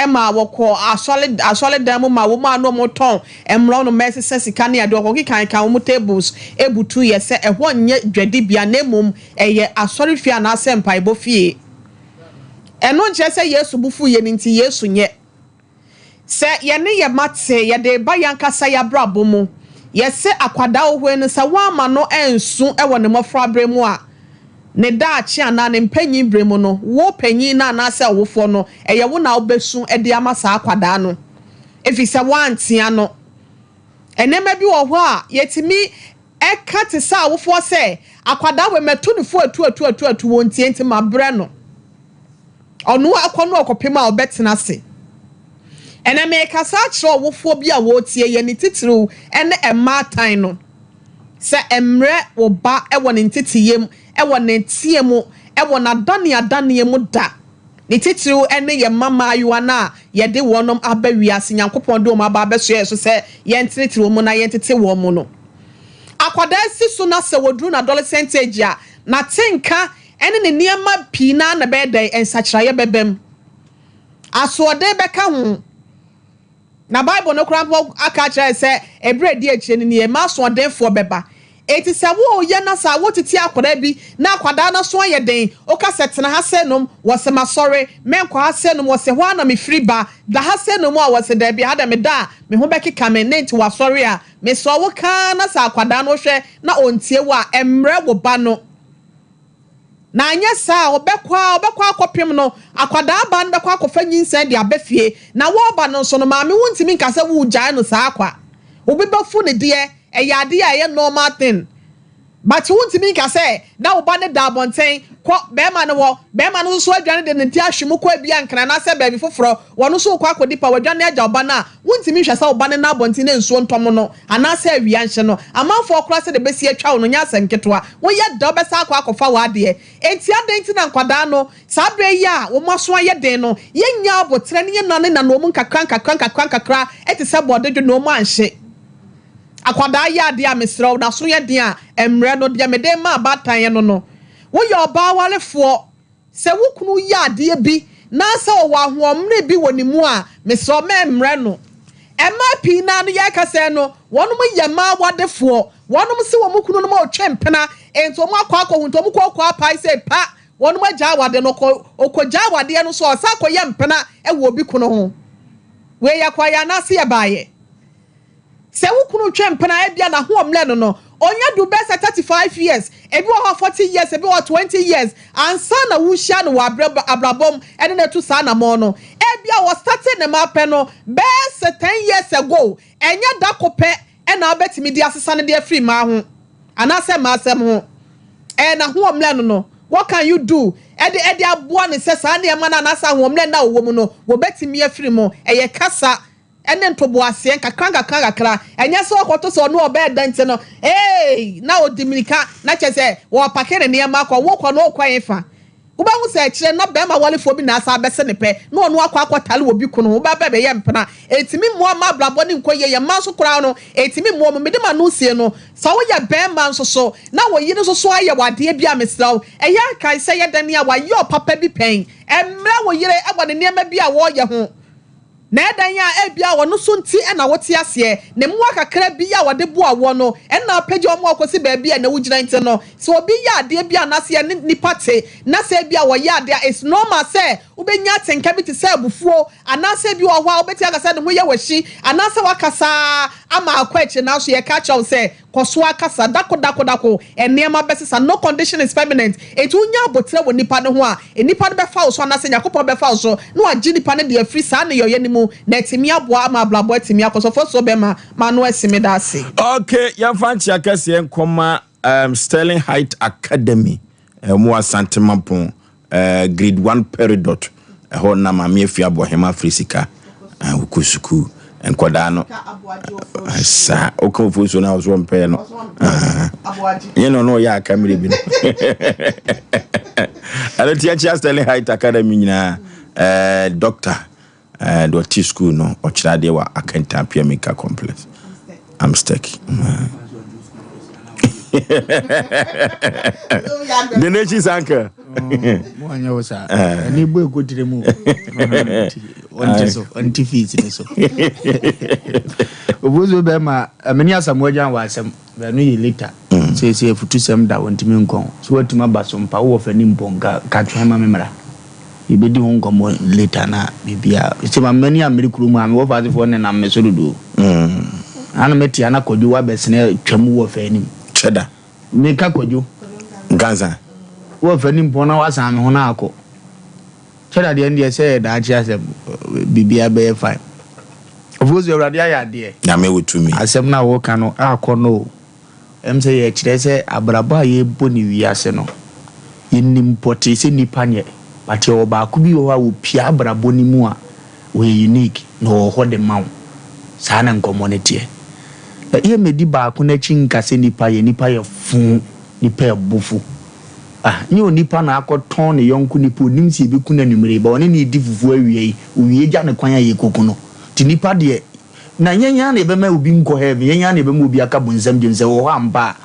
ma wɔkɔɔ asɔre asɔredan mu ma wɔn a na wɔtɔn mmorɔnoma resesa sika ne adeɛ, wɔkɔkekaekaa wɔn tables butuiɛ sɛ ɛhɔ nyɛ dwadibea na mmom ɛyɛ asɔrefie anaasɛ mpaebɔ fie. Ɛno nkyerɛ sɛ Yesu bo fuiɛ no nti Yesu nyɛ. Sɛ yɛne yɛn mma te, yɛde reba yɛn ankasa yɛn abrabɔ mu. Yɛse akwadaa ohoe no, sɛ woamma no ansu wɔ ne mmɔfraberɛ mu a, ne daakye anaa ne mpanyin berɛ mu no, wo panyin no anaasɛ ɔwofoɔ no, ɛyɛ wo na wobɛsu de ama saa akwadaa no, ɛfiri sɛ woantea no. Nneɛma bi wɔ hɔ a yɛtumi ka te sɛ awofoɔ sɛ, akwadaa wei matu no fo atu atu atu atu, ɔntie nti mabrɛ no. Ɔno ara kɔ no ɔkɔpem a ɔbɛtena ase. Ɛnɛ merekasa akyerɛ ɔwofoɔ bi a wɔretie yɛn, ne titiriw ne mmaatan no, sɛ mmrɛ wo ba wɔ ne nteteyɛ mu, wɔ ne teɛ mu, wɔ n'adaneadaneɛ mu da. Ne titiriw ne yɛn mma mmaayewa no a yɛde wɔn aba wiase, Nyankopɔn de wɔn aba abɛsoɛ yɛn so sɛ yɛntenetene wɔn mu na yɛntete wɔn mu no. Akwadaa si so na sɛ wɔduru n'adolescent age a, n'atenka ɛne ne nneɛma pii no ara na ɛbɛyɛ dɛn? Nsakyeraeɛ bɛba mu. Asoɔden bɛka ho. Na Bible no koraa mpo aka akyerɛ yɛn sɛ ɛberɛ a ɛdi akyire no nie, mma asoɔdenfoɔ bɛba. Enti sɛ woreyɛ na sɛ wotete akwadaa bi na akwadaa no aso ayɛ den, woka sɛ tena ha sɛ nom, wɔse masɔre, mɛnkɔ ha sɛ nom, wɔse hɔ ara na mefiri ba, da ha sɛ nom a, wɔse daabi, ha deɛ meda a me ho bɛkeka me, ne nti wasɔre a, mesrɛ wo ka ara na sɛ akwadaa no wohwɛ na ɔntie wo a, mmrɛ wo ba no. Na anyɛ saa a, ɔbɛkɔ ara, ɔbɛkɔ akɔpem no, akwadaa baa no bɛkɔ akɔfa nyinsɛn de aba fie. Na wɔreba no nso no, maame wontumi nka sɛ woregyae no saa kwa. Obi bɛfu no deɛ, ɛyɛ adeɛ a ɛyɛ normal thing. But wontumi nka sɛ na wo ba no da abɔnten, kɔ bɛrima no hɔ, bɛrima no nso so adwane de ne ti ahwe mu kɔ ebia Nkran anaasɛ baabi foforɔ, wɔno nso rekɔ akɔdi pa, wadwane agya wo ba no a, wontumi nhwɛ sɛ wo ba no nna abɔnten na nsuo ntɔ mo no anaasɛ awia nhye no. Amanfoɔ koraa sɛdeɛ ɛbɛsi atwa wo no nyɛ asɛm ketewa. Woyɛ dɛ wobɛsan akɔ akɔfa w'adeɛ. Enti adɛn nti na nkwadaa no, saa berɛ yi a wɔn aso ayɛ den no, yɛnnya aboterɛ ne yɛnnanenane wɔn nkakra nkakra nkakra nkakra te sɛ bɔɔdedwo na wɔn anhye? Akwadaa yɛ adeɛ a, mesrɛ wo, n'aso yɛ den a, mmrɛ no. Deɛ mede rema abaatan no no, woyɛ ɔbaa warefoɔ, Sɛ wo kunu yɛ adeɛ bi na sɛ ɔwɔ ahoɔmmerɛ bi wɔ ne mu a, mesrɛ wo mɛmmrɛ no. Mmaa pii no ara no yɛreka sɛɛ no, wɔnom yɛ mmaa awadefoɔ. Wɔnom se wɔn kununom retwe mpena, enti wɔn akɔ akɔhu nti wɔn kɔ kɔ apae sɛ pa, wɔnom agyae awadeɛ no. Ɔkɔ, ɔkɔgyae awadeɛ no nso a, ɔsan kɔyɛ mpena wɔ obi kunu ho. Wei yɛkɔeɛ anaase yɛbaeɛ? Sɛ wo kunu twe mpena a, ebia n'ahoɔmmerɛ no no, ɔnya du bɛyɛ sɛ 35 years, ebi wɔ hɔ a 40 years, ebi wɔ hɔ a 20 years ansa na worehyia no wɔ abrɛ abrabɔ mu ne no atu saa anammɔn no. Ebia wɔstartee ne mma pɛ no bɛyɛ sɛ 10 years ago. Ɛnyɛ da ko pɛ na wobɛtumi de asesa no de afiri mmaa ho anaasɛ mmaa asɛm ho. Ɛyɛ n'ahoɔmmerɛ no no. What can you do de de aboa no sɛ saa nneɛma no anaasɛ ahoɔmmerɛ no a ɔwɔ mu no, wɔbɛtumi afiri mu? Ɛyɛ kasa ne ntoboaseɛ nkakrankakra ɛnyɛ sɛ ɔkɔto sɛ ɔno ɔbɛɛ dɛn nti no eei na ɔdi mirika na kyerɛ sɛ wɔpake ne nneɛma akɔ wokɔ no wokɔ hefa wobɛhu sɛ akyire na bɛrima warefoɔ bi na asa abɛse ne pɛ na ɔno akɔ akɔtare obi kunu ho wobɛba bɛyɛ mpena ɛtumi mmoa ma abrabɔ no nkɔ yie yɛ mmaa nso koraa no ɛtumi mmoa mu mede m'ano sie no sɛ woyɛ bɛrima nso so na wo yere nso so ayɛ wo adeɛ bi a mesrɛ wo ɛyɛ a kae sɛ yɛ dɛn a wayɛ ɔpapa bi pɛn ɛmmrɛ wo yere wɔ ne nneɛma bi a wɔreyɛ ho Na ɛdan a ebia ɔno so nti na wote aseɛ, ne mmoa kakra bi a ɔde boa woɔ no na apagya wɔn akɔsi baabi a ɛnnɛ wogyina nti no, sɛ obi yɛ adeɛ bi anaasɛ yɛne nnipa te na sɛ ebia ɔyɛ adeɛ a, it's normal sɛ wobɛnya atenka bi te sɛ abufuo anaasɛ ebi wɔ hɔ a wobɛtumi aka sɛ ne ho yɛ wo ahyi anaasɛ wakasa ara ama akɔ akyire nanso yɛka akyerɛ wo sɛ Kɔ so ara kasa, dako dako dako, nneɛma bɛsesa, no condition is permanent, enti wonya aboterɛ wɔ nipa no ho a, nnipa no bɛfa wo so anaasɛ Nyankopɔn bɛfa wo so na wagye nipa no de afiri saa nneyɔeɛ no mu na atumi aboa ama abrabɔ atumi akɔ so. Ɔfɔsuo bɛma m'ano asi, meda ase. Ok, yɛmfa nkyea kɛseɛ nkɔma um, Sterling Height Academy, wɔn wɔ Asante Mampong, uh, grade 1 Peridot. Ɛhɔ na Maame Afua Aboahema firi sika. Wokɔ sukuu. Nkɔdaa no. Saa. Woka ofosuo no a ɔso ɔmpɛɛ no. Nyɛ no na ɔyɛ aka mmerɛ bi no. Ɛno nti yɛnkyea Sterling Height Academy nyinaa. Doctor deɛ ɔte sukuu no ɔkyerɛ adeɛ wɔ Akantan Piamika Complex. Amstek. The nation's uncle. Mo anyɛ wo saa. Ɛne bɔ ɛkɔtire mu. Ɔnte so, ɔnte fees ne so. Obuzo bɛma ɛmene Asamoah Gyan wɔ asɛm. Bɛno yɛ later. Seesei afutusɛm da wɔntumi nkɔn. So watumi aba so mpa wowɔ fɛ ne mpɔ nka ka twɛn ma me mmra. Yɛbɛdi ho nkɔmmɔ later na biribiara. Sɛ ma m'ani ammere kurom a mewɔ faasefoɔ nenam me so dodo. Ano mete a na Kwadwo wabɛsene atwam wɔ fɛ anim. Kyɛ da. Meka Kwadwo. Nkansa. Wɔ fɛ anim pɔn na wasan me ho na akɔ. Kyɛ da deɛ ɛndeɛ sɛ yɛ daakye asɛm biribiara bɛyɛ fine. Of course Awurade ayɛ adeɛ. Nyame wɔ tumi. Asɛm no a woka no akɔ no o. Ɛm sɛ yɛkyerɛ sɛ abrabɔ a yɛbɔ no wiase no, yɛnim pɔtee sɛ nnipa nyɛ, but yɛwɔ baako bi wɔ hɔ a ɔpia abrabɔ no mu a, ɔyɛ unique na ɔwɔ hɔ de ma wo. Saa na nkɔmmɔ no teɛ. Na yɛmmɛdi baako no akyi nka sɛ nnipa yɛ, nnipa yɛ foo, nnipa yɛ bofo. Ah, nyɛ onipa na akɔtɔn ne yɔnko nipa, ɔnim sɛ yɛbɛku no anwummere yi, but ɔne no redi fufuo awia yi, ɔwie gya no kwan a yɛkɔku no. Nti nnipa deɛ, Na yɛn ara na yɛbɛma obi nkɔ heaven, yɛn ara na yɛbɛma obi aka bonsam gyem sɛ ɔwɔ hɔ ampa a.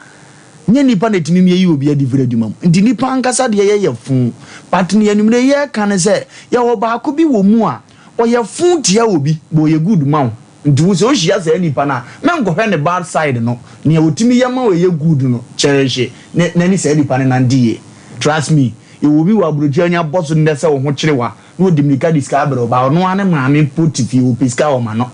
Nyɛ nnipa na ɛtumi yɛyi obi adi firi adwuma mu. Nti nnipa ankasa deɛ yɛyɛ fo. But nea anwummerɛ yi yɛreka ne sɛ, yɛwɔ baako bi wɔ mu a, ɔyɛ fo tia obi, but ɔyɛ good ma wo. Nti wo sɛ wohyia saa nipa no a, mɛnkɔhwɛ ne bad side no, nea ɔtumi yɛ ma wo a ɛyɛ good no, cherish ne na ne saa nipa no nante yie. Trust me, yɛwɔ obi wɔ aburokyire a anya bɔ so nnɛ sɛ wo ho kyere wo a, na ɔde mmirika de sika abrɛ wo ba ɔno ara ne maame mpo te fie ɔpɛ sika a ɔma no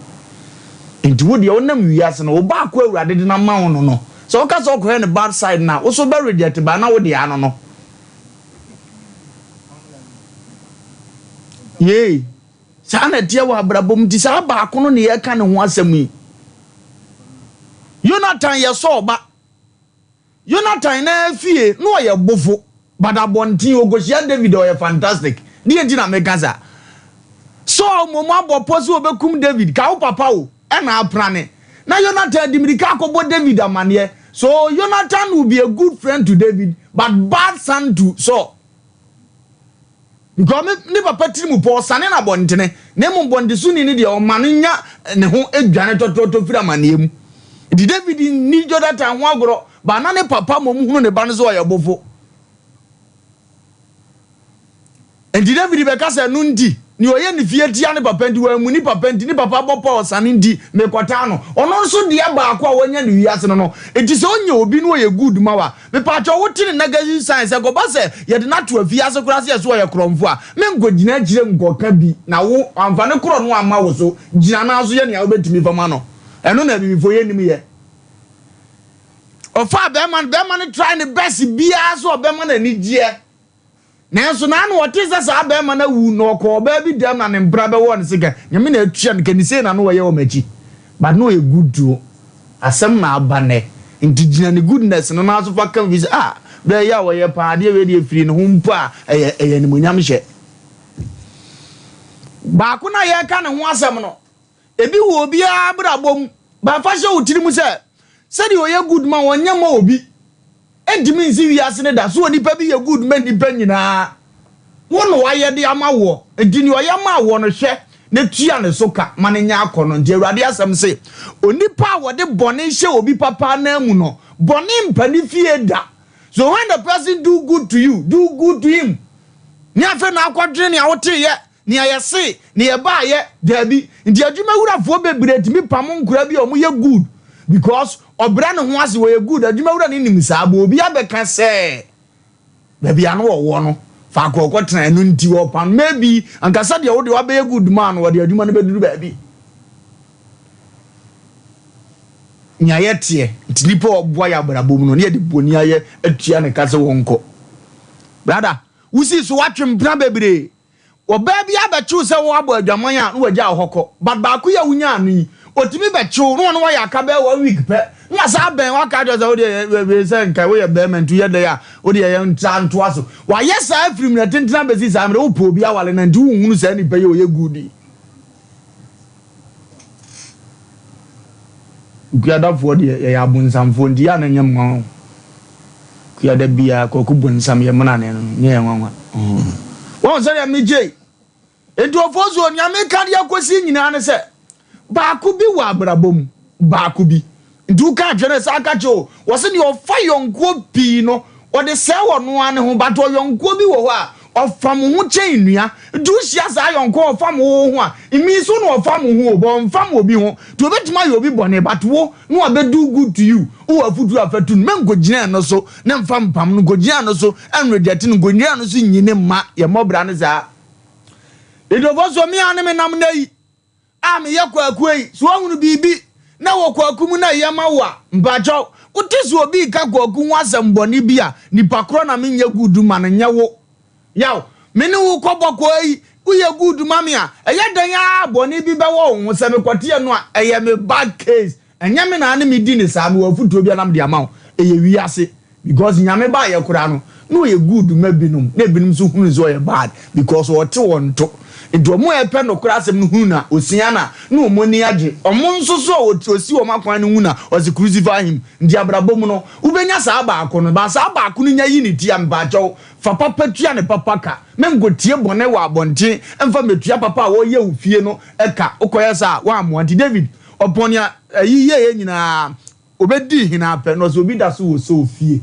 nti wo deɛ wonam wiase no wo baako a awurade de no ama wo no no sɛ woka sɛ ɔkɔyɛ ne bad side no a wo so bɛ reject ba na wo deɛ ano no yei saa na ɛteɛ wɔ abrabɔ mu nti saa baako no ne yɛka ne ho asɛm yi Jonathan yɛ Saul ba Jonathan naa fie na ɔyɛ bofo but abɔnten okohyia David a ɔyɛ fantastic. Deɛ nti na meka saa? Saul mmom abɔ pɔ sɛ ɔbɛkum David, ka wo papa o, ɛna aprane. Na Jonathan de mirika akɔbɔ David amaneɛ. So Jonathan will be a good friend to David but bad son to Saul. Because me ne papa tiri mu pɔ, ɔsane no abɔntene, na mmom bɔntesoni no deɛ, ɔma no nya ne ho dwane tɔtorɔtɔ firi amaneɛ mu. Nti David nni Jonathan ho agorɔ, but na ne papa mmom hunu ne ba no sɛ ɔyɛ bofo. Nti David bɛka sɛ, ɛno nti, nea ɔyɛ ne fie tia ne papa nti, wammu ne papa nti, ne papa bɔ pɔ ɔsane nti, mekɔtaa no. Ɔno nso deɛ baako a wanya no wiase no no, nti sɛ ɔnya obi na ɔyɛ good ma wo a, Mepaakyɛw wo te ne negative sign sɛ kɔba sɛ yɛde no ato afiase koraa sɛ yɛse ɔyɛ korɔmfo a me nkɔ gyina akyire nkɔ ka bi na wo wamfa ne korɔ no amma wo so gyina naa so yɛ nea wobɛtumi fa ma no ɛno na abibifoɔ yɛ nim yɛ ɔfaa bɛɛma no bɛɛma no try ne best biara sɛ ɔbɛma no anigyeɛ Nanso na ano ɔtee sɛ saa barima no awu na ɔkɔɔ ɔbaa bi dɛm na ne mpena bɛwɔɔ no sekan. Nyame na atua no ka ni sei na na ɔyɛ wɔ m'akyi but na ɔyɛ good o. Asɛm na aba nnɛ nti gyina ne goodness no nan so fa ka fi sɛ ah berɛ yi a ɔyɛ paa adeɛ wei deɛ firi ne ho mpo a ɛyɛ ɛyɛ animuonyam hyɛ. Baako no a yɛreka ne ho asɛm no Ebi wɔ obiara abrabɔ mu. But fa hyɛ wo tirim sɛ, sɛdeɛ ɔyɛ good ma wo, ɔnyɛ mma obi. Ɛntumi nsi wiase no da so onipa bi yɛ good ma nnipa nyinaa. Wo na wayɛ de ama woɔ. Nti deɛ ɔyɛ maa woɔ no, hwɛ na tua ne so ka ma no nyɛ akɔnnɔ. Nti Awurade asɛm se, onipa a wɔde bɔne hyɛ obi papa ananmu no, bɔne mpa ne fie da. So when the person do good to you, do good to him. Ne afei na akɔdwene nea woteeɛ Nea yɛsee, nea yɛbaayɛ, daabi. Nti adwuma wurafoɔ bebree tumi pamo nkoraa bi a wɔn yɛ good because ɔbrɛ ne ho ase, ɔyɛ good, adwuma wura no nim saa, but obi abɛka sɛ baabi a na ɔwɔ no, faako a ɔkɔ tena ɛno nti ɔpam no, maybe anka sɛdeɛ wo deɛ wabɛyɛ good maa no, ɔde adwuma no bɛduru baabi. Nea yɛteɛ, nti nipa a ɔboa yɛ abrabɔ mu no, ne yɛde boni ayɛ atua ne ka sɛ wɔnkɔ. Brother, wosii so woatwe mpena bebree. Ɔbaa bi abɛkye wo sɛ woabɔ adwaman a na wagyaa wo hɔ kɔ but baako yi a wonyaa no yi ɔtumi bɛkye wo na ɔne wo ayɛ aka bɛyɛ one week pɛ na Na wasan abɛn wo aka akyerɛ wo sɛ wodeɛ wei sɛ nka woyɛ bɛrima nti woyɛ dɛn a wodeɛ yɛ ntra ntoa so. Wayɛ saa firi mmerɛ tenten abɛsi saa mmerɛ wopɛ obi aware no a nti wonhunu saa nipa yi a ɔyɛ good yi. Kuadafoɔ deɛ yɛyɛ abonsamfoɔ nti yɛ a na ɛnyɛ me nwanwa o. Kuada biara Kwaku bonsam yɛ menane no nyɛ yɛn nwanwa. Wɔn sɛdeɛ megyei Enti Ofosuo, nea meka de akɔsi nyinaa ne sɛ, baako bi wɔ abrabɔ mu, baako bi. Nti woka atwene no saa ka kyerɛ o, wɔse deɛ ɔfa yɔnkoɔ pii no, ɔde sɛe ɔno ara ne ho, but ɔyɔnkoɔ bi wɔ hɔ a, ɔfam wo ho kyɛn nnua. Nti wohyia saa yɔnkoɔ a ɔfam wo ho a, it means wo na ɔfam wo ho o, but ɔmfam obi ho. Nti obɛtumi ayɛ obi bɔne, but wo na wabɛ do good to you. Wowɔ afutuo a fa tu no, menkɔgyina ɛno so na mfa mpam no, nkɔgyina ɛno so nreject no, nkɔgyina ɛno so nyi no mma. Yɛmmɔ bra no saa. Edofo so me a ne me nam nnɛ yi a meyɛ kwaku yi, so woahunu biribi na wɔ kwaku mu na ɛyɛ ma wo a, mpakyɛw, wote sɛ obi reka kwaku ho asɛm bɔne bi a, nipa korɔ na menyɛ good ma no, nyɛ wo. Yaw, me ne wo kɔ bɔkɔɔ yi, woyɛ good ma me a, ɛyɛ dɛn ara a bɔne bi bɛwɔ wo ho, sɛ mekɔte ɛno a, ɛyɛ me bad case. Ɛnyɛ me na ne me di ne saa, mewɔ afutuo bi a na mede ama wo, ɛyɛ wiase because Nyame baayɛ koraa no na ɔyɛ good ma binom na ebinom nso hunu sɛ ɔyɛ bad because ɔte wɔn to nti wɔn a ɛpɛ nokorɛ asɛm no hunu na ɔsia na na wɔn ani agye, wɔn nso so a ɔsi wɔn akwan no hu na ɔse crucify him nti abrabɔ mu no wobɛnya saa baako no but saa baako no nya yi ne ti a mpaakyɛw fa papa tua ne papa ka menkɔtie bɔne wɔ abɔnten mfa mɛtua papa a ɔyɛ wo fie no ka wokɔyɛ saa a woammoa nti David Ɔpɔn nea ayi yɛeɛ nyinaa, ɔbɛdii hene ara pɛ, na ɔsɛ obi da so wɔ Saul fie.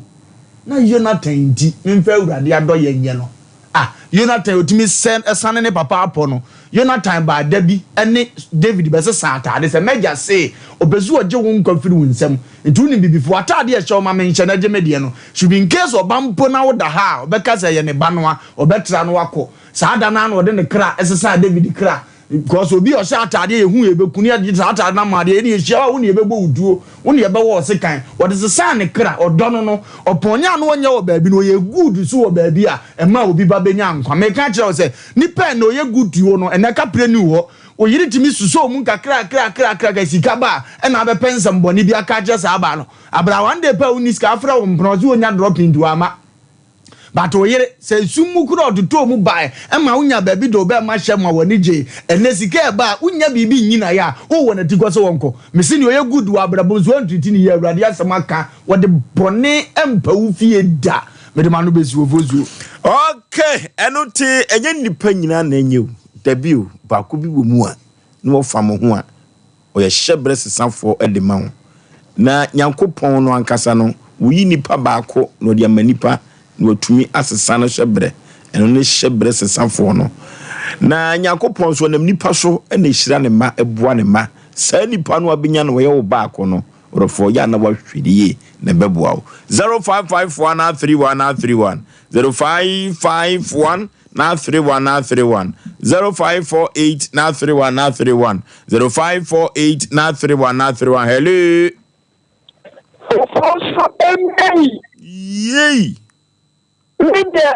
Na Yonatan nti, memfa Awurade adɔeɛ nyɛ no. Ah, Yonatan a ɔtumi sɛ sane ne papa apɔ no, Yonatan baa da bi ne David bɛsesaa ataade sɛ, M'agya se ɔpɛ sɛ ɔgye wo nkwa firi wo nsam, nti wonim biribi, fa w'ataade a ɛhyɛ wo ma menhyɛ na gye me deɛ no. Should be in case ɔba mpo na woda ha a, ɔbɛka sɛ ɛyɛ ne ba no a, ɔbɛtra no akɔ. Saa da no ara na ɔde ne kra sesaa David kra. Because obi a ɔhyɛ ataadeɛ yɛhu yɛ bɛku ne yɛde saa ataade no ama adeɛ yɛne yɛhyia a wo ne yɛbɛbɔ wo tuo wo ne yɛbɛwɔ wo sekan wɔde sesaa ne kra ɔdɔ no no ɔpɔn nyɛ a na ɔnyɛ wɔ baabi no ɔyɛ good so wɔ baabi a ɛma obi ba bɛnya nkwa meka kyerɛ wo sɛ nipa ɛnɛ ɔyɛ good to you no ɛnɛ kaprɛ ni wɔ hɔ wo yere tumi susɔ mu nkakra kra kra kra sika ba a ɛna abɛpɛ nsɛm bɔne bi aka akyerɛ saa baa no abra one day pɛ a wonni sika afrɛ wo mpena ɔse ɔnya dropping nti wama But wo yere, sɛ esum mu koraa ɔtotɔɔ mu bae ma wonya baabi de wo bɛɛma hyɛ ma w'ani gyee. Ɛnnɛ sika ɛba a, wonnya biribi nnyinaeɛ a, wowɔ n'atikɔ sɛ wɔnkɔ. Mese nea ɔyɛ good wɔ abrabɔ mu nso wɔntriti no yie. Awurade asɛm aka, wɔde bɔne mpa wo fie da. Mede m'ano bɛsi wo fosuo. Okay, ɛno nti ɛnyɛ nnipa nyinaa na ɛnyɛ o, dabi o, baako bi wɔ mu a na wɔfa mo ho a, Ɔyɛ hyɛberɛ sesafoɔ de ma wo. Na Nyankopɔn no ankasa no, woyi nipa baako na ɔde ama nipa na watumi asesa no hyɛberɛ. Ɛno ne hyɛberɛ sesafoɔ no. Na Nyankopɔn nso ɔnam nipa so na ɛhyira ne mma, ɛboa ne mma. Saa nipa no a wobɛnya no ɔyɛ wo baako no, ɔdɔfoɔ, yɛ a na wahwɛ no yie na ɛbɛboa wo. 0554 931 931 0551 Nine three one nine three one zero five four eight nine three one nine three one zero five four eight nine three one nine three one. Hello. Ofosu emei. Yei. Mi deɛ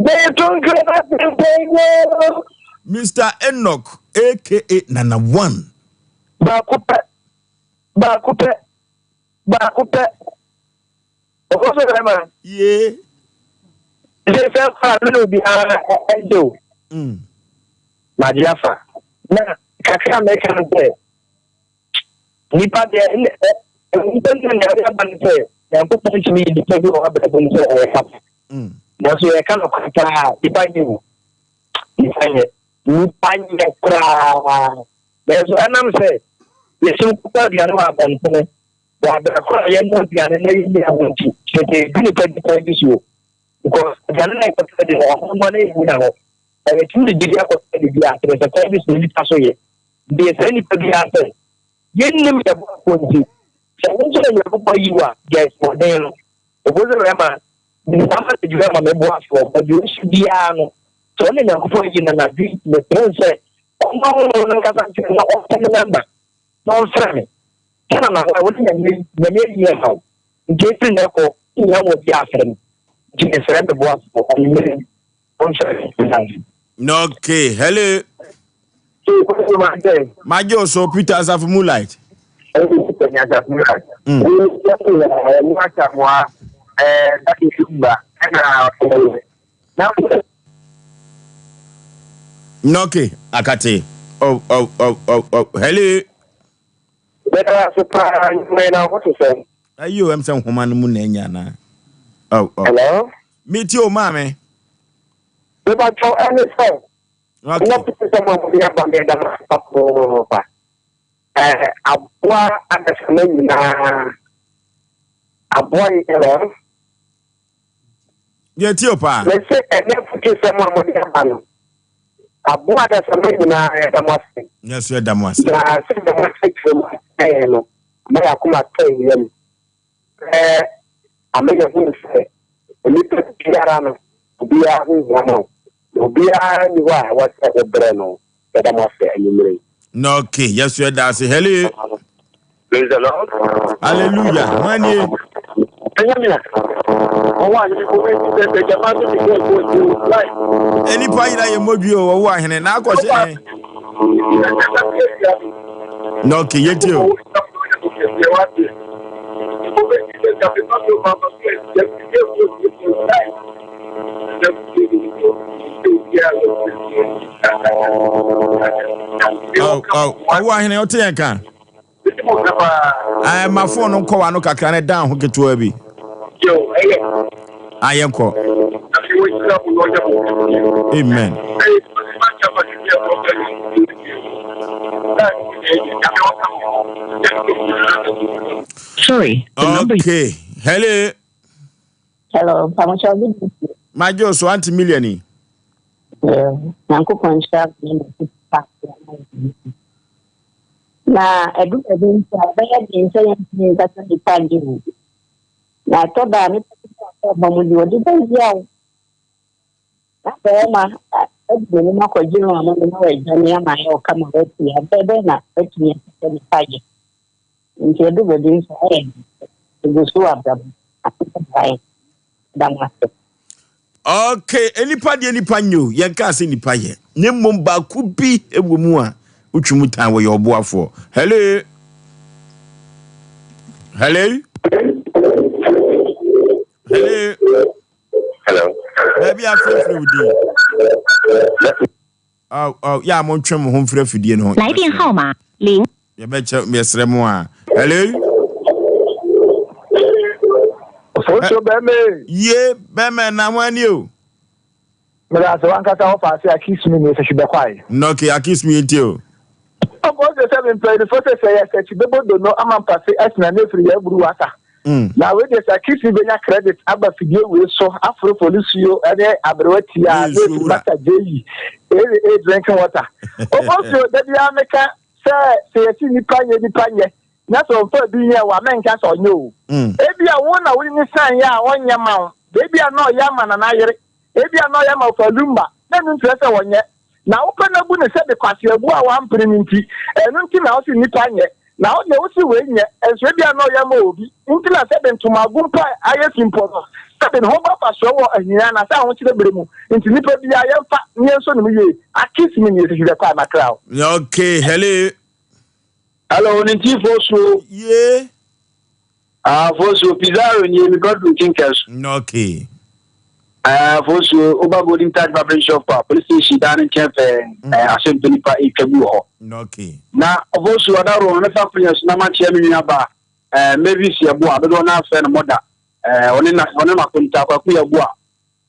meeto nkira na pempɔn wo. Mr. Enoch aka Nana One. Baako pɛ, baako pɛ, baako pɛ. Ɔkɔ so bɛrima. Yee. Sɛ sɛ fa me na obiara ɛgye o. Mm. Magye afa. Na kakra a mɛka no sɛ nipa deɛ nipa no nea ɔde aba no sɛ Nyankopɔn tumi yi nipa bi wɔ abrabɔ mu sɛ ɔyɛ papa. Nanso yɛka no kwan paa nipa nyɛ o. Nipa nyɛ. Nipa nyɛ koraa. Nanso ɛnam sɛ yɛhyɛ nkokɔ aduane wɔ abɔntene Wɔ aber kor a yɛnoa aduane na yenni ho ntsi, kyerɛ dɛ yedu nyimpa bi kwan bi so o, because aduane no a yɛkɔtɔ dze no, ɔhɔhoa no ennyina hɔ. Sɛ yɛtum dze biribi akɔtɔ biribi a, kyerɛ sɛ kwan bi so no nyimpa so yɛ. Ntsi yɛsrɛ nyimpa biara sɛ, yennyim yɛn Bɔfo ntsi, sɛ wo so na Nyankopɔn ayi wo a, gyae esuɔden no. Obodu bɛma medze saa message wei ama me boafoɔ, baabi a osi biara no, sɛ ɔno na Nyankopɔn ayi no anadwo yi, mesrɛ no sɛ ɔmma honhom no nkasa nkyerɛ no na ɔmfa me number na ɔmfrɛ me. Sɛ na na wo ne Nyame Nyame ayi ama wo nti efiri nnɛ kɔ nhia wɔ bi afrɛ me nti mesrɛ me boafo anwummerɛ yi ɔmfrɛ me medase. Okay, hello. Magye wo so Peter Asafo Moonlight. Nɔke akate. Oh, oh, oh, oh, oh. Hello. Bɛda ase paa nwumere na ho te sɛn? Ayi o, ɛm sɛ nhoma no mu na anya anaa? Oh, oh. Hello? Metie o, maame. Mebatwɔ ɛne sɛ, Okay. na pete sɛ mo a mode aba me ɛda mo ase papaapa. Ɛɛ, aboa adasama nyinaa. Aboa yi, hello? Yɛtie o paa. Mese ɛnɛ afutusɛm a mode aba no, aboa adasama nyinaa yɛda mo ase. Yɛn nso yɛda mo ase. Na sɛdeɛ moakyerɛkyerɛ mu akyerɛ yɛn no, ama yɛn akoma atɔ yɛn yam. Sɛ ama yɛahunu sɛ onipa biara no, obiara ho hia ma wo, na obiara nni hɔ a ɛwɔ sɛ wobrɛ no. Yɛda mo ase anwummere yi. Na okay, yɛn nso yɛda ase. Hello. Praise the Lord. Hallelujah. Hwan nie? Ɛnyɛ Ɔwɔ ahene kò wé sɛ sɛ gyama tó ti kó kó ti o láì. Nnipa yera yɛ mmɔdwi o, ɔwɔ ahene na akɔhyɛ he. Na okay, yɛtie o. Ɔwɔ ahene ɔte yɛn ka. Ɛɛ ma fon no nkɔ w'ano kakra na dan ho ketewa bi. Ayɛ nkɔ. Amen. Sorry, the number. Okay. Hello. Hello, Pamucho, good evening. Magye o so anti million yi. Yeah, Nyankopɔn nhyira wo ne ne pa. Na ɛdu baabi nso a ɛbɛyɛ den sɛ yɛntumi nkasa nipa nye wo. Na ɛtɔ da a nipa bi a ɔbɔ mu deɛ ɔde bɛyia wo. Na bɛrima ɛde n'anim akɔgye no ama no na wadwane ama ayɛ ɔkama wati abɛɛ bɛn na watumi akasa nipa yɛ. Nti ɛdu baabi nso ayɛ den. Ɛgu so wɔ abrabɔ. Akokɔ baeɛ. Da mo ase. Okay, nnipa deɛ nnipa nyɛ o, yɛnkaa sɛ nnipa yɛ, na mmom baako bi wɔ mu a wotwi mu tan wɔyɛ ɔboafoɔ. Hello? Hello? Hello? Hello. Baabi a frɛfrɛ wo din. Aw, aw, yɛ a montwe mo ho mfiri afidie no ho. 来电号码零。 Yɛbɛkyɛ, yɛsrɛ mo a. Hello? Foto bɛmɛ. Ye bɛmɛ na ho ani o. Mede ase wankasa wɔfa ase akisumi ne sɛ hwibɛkwae. Nɔke akisumi nti o. Ɔkɔ sɛ sɛ mpanyinfoɔ sɛ sɛ yɛ sɛ bɛbɔ dono ama mpase asina ne afiri yɛ aburu wasa. Na wei deɛ sɛ akisumi bɛnya credit aba fidie wei so aforo polisuo ne aberewa tia ne afiri masa gyeyi aa drinking water. Ɔkɔ so da biara meka sɛ sɛ yɛsi nipa nyɛ nipa nyɛ na sɛ ɔmfa bi nyɛ wa mɛnka sɛ ɔnyɛ o. Ebia wo na wo ne san yɛ a ɔnyɛ ma wo. Ebia na ɔyɛ ama nana yere. Ebia na ɔyɛ ama ɔfa lumba. Na ɛno nkyerɛ sɛ ɔnyɛ. Na wopɛ no abu no sɛ de kwaseabu a wampene no nti. Ɛno nti na wose nnipa nyɛ. Na wo deɛ wose wei nyɛ. Nso ebia na ɔyɛ ama obi. Nti na sɛbe ntomago mpo a ayɛ fi mpo no, sɛbe ne ho ba mfasoɔ wɔ ahia anaasɛ ahokyerɛ berɛ mu. Nti nnipa biara yɛmfa na yɛnsɔ ne mu yie. Akisi me nie sisi bɛkɔ a makra wo. Okay, hello. Hello, ne nti fo so. Yeah. Ah, Fosuo, Pizarro nie, me brother Kinkers. Okay. Ah, Fosuo, Oba Golden Touch Barbering Shop a police station dan ne nkyɛn pɛɛ, eh, asɛmpa nipa etwa gu wɔ hɔ. Okay. Na Fosuo adaworo no ne fa kɔnyɛ so na makyia me nua ba, eh, Mavis Yeboah, dodoɔ no afrɛ no mɔda, eh, ɔne na ɔne makonta Kwaku Yeboah,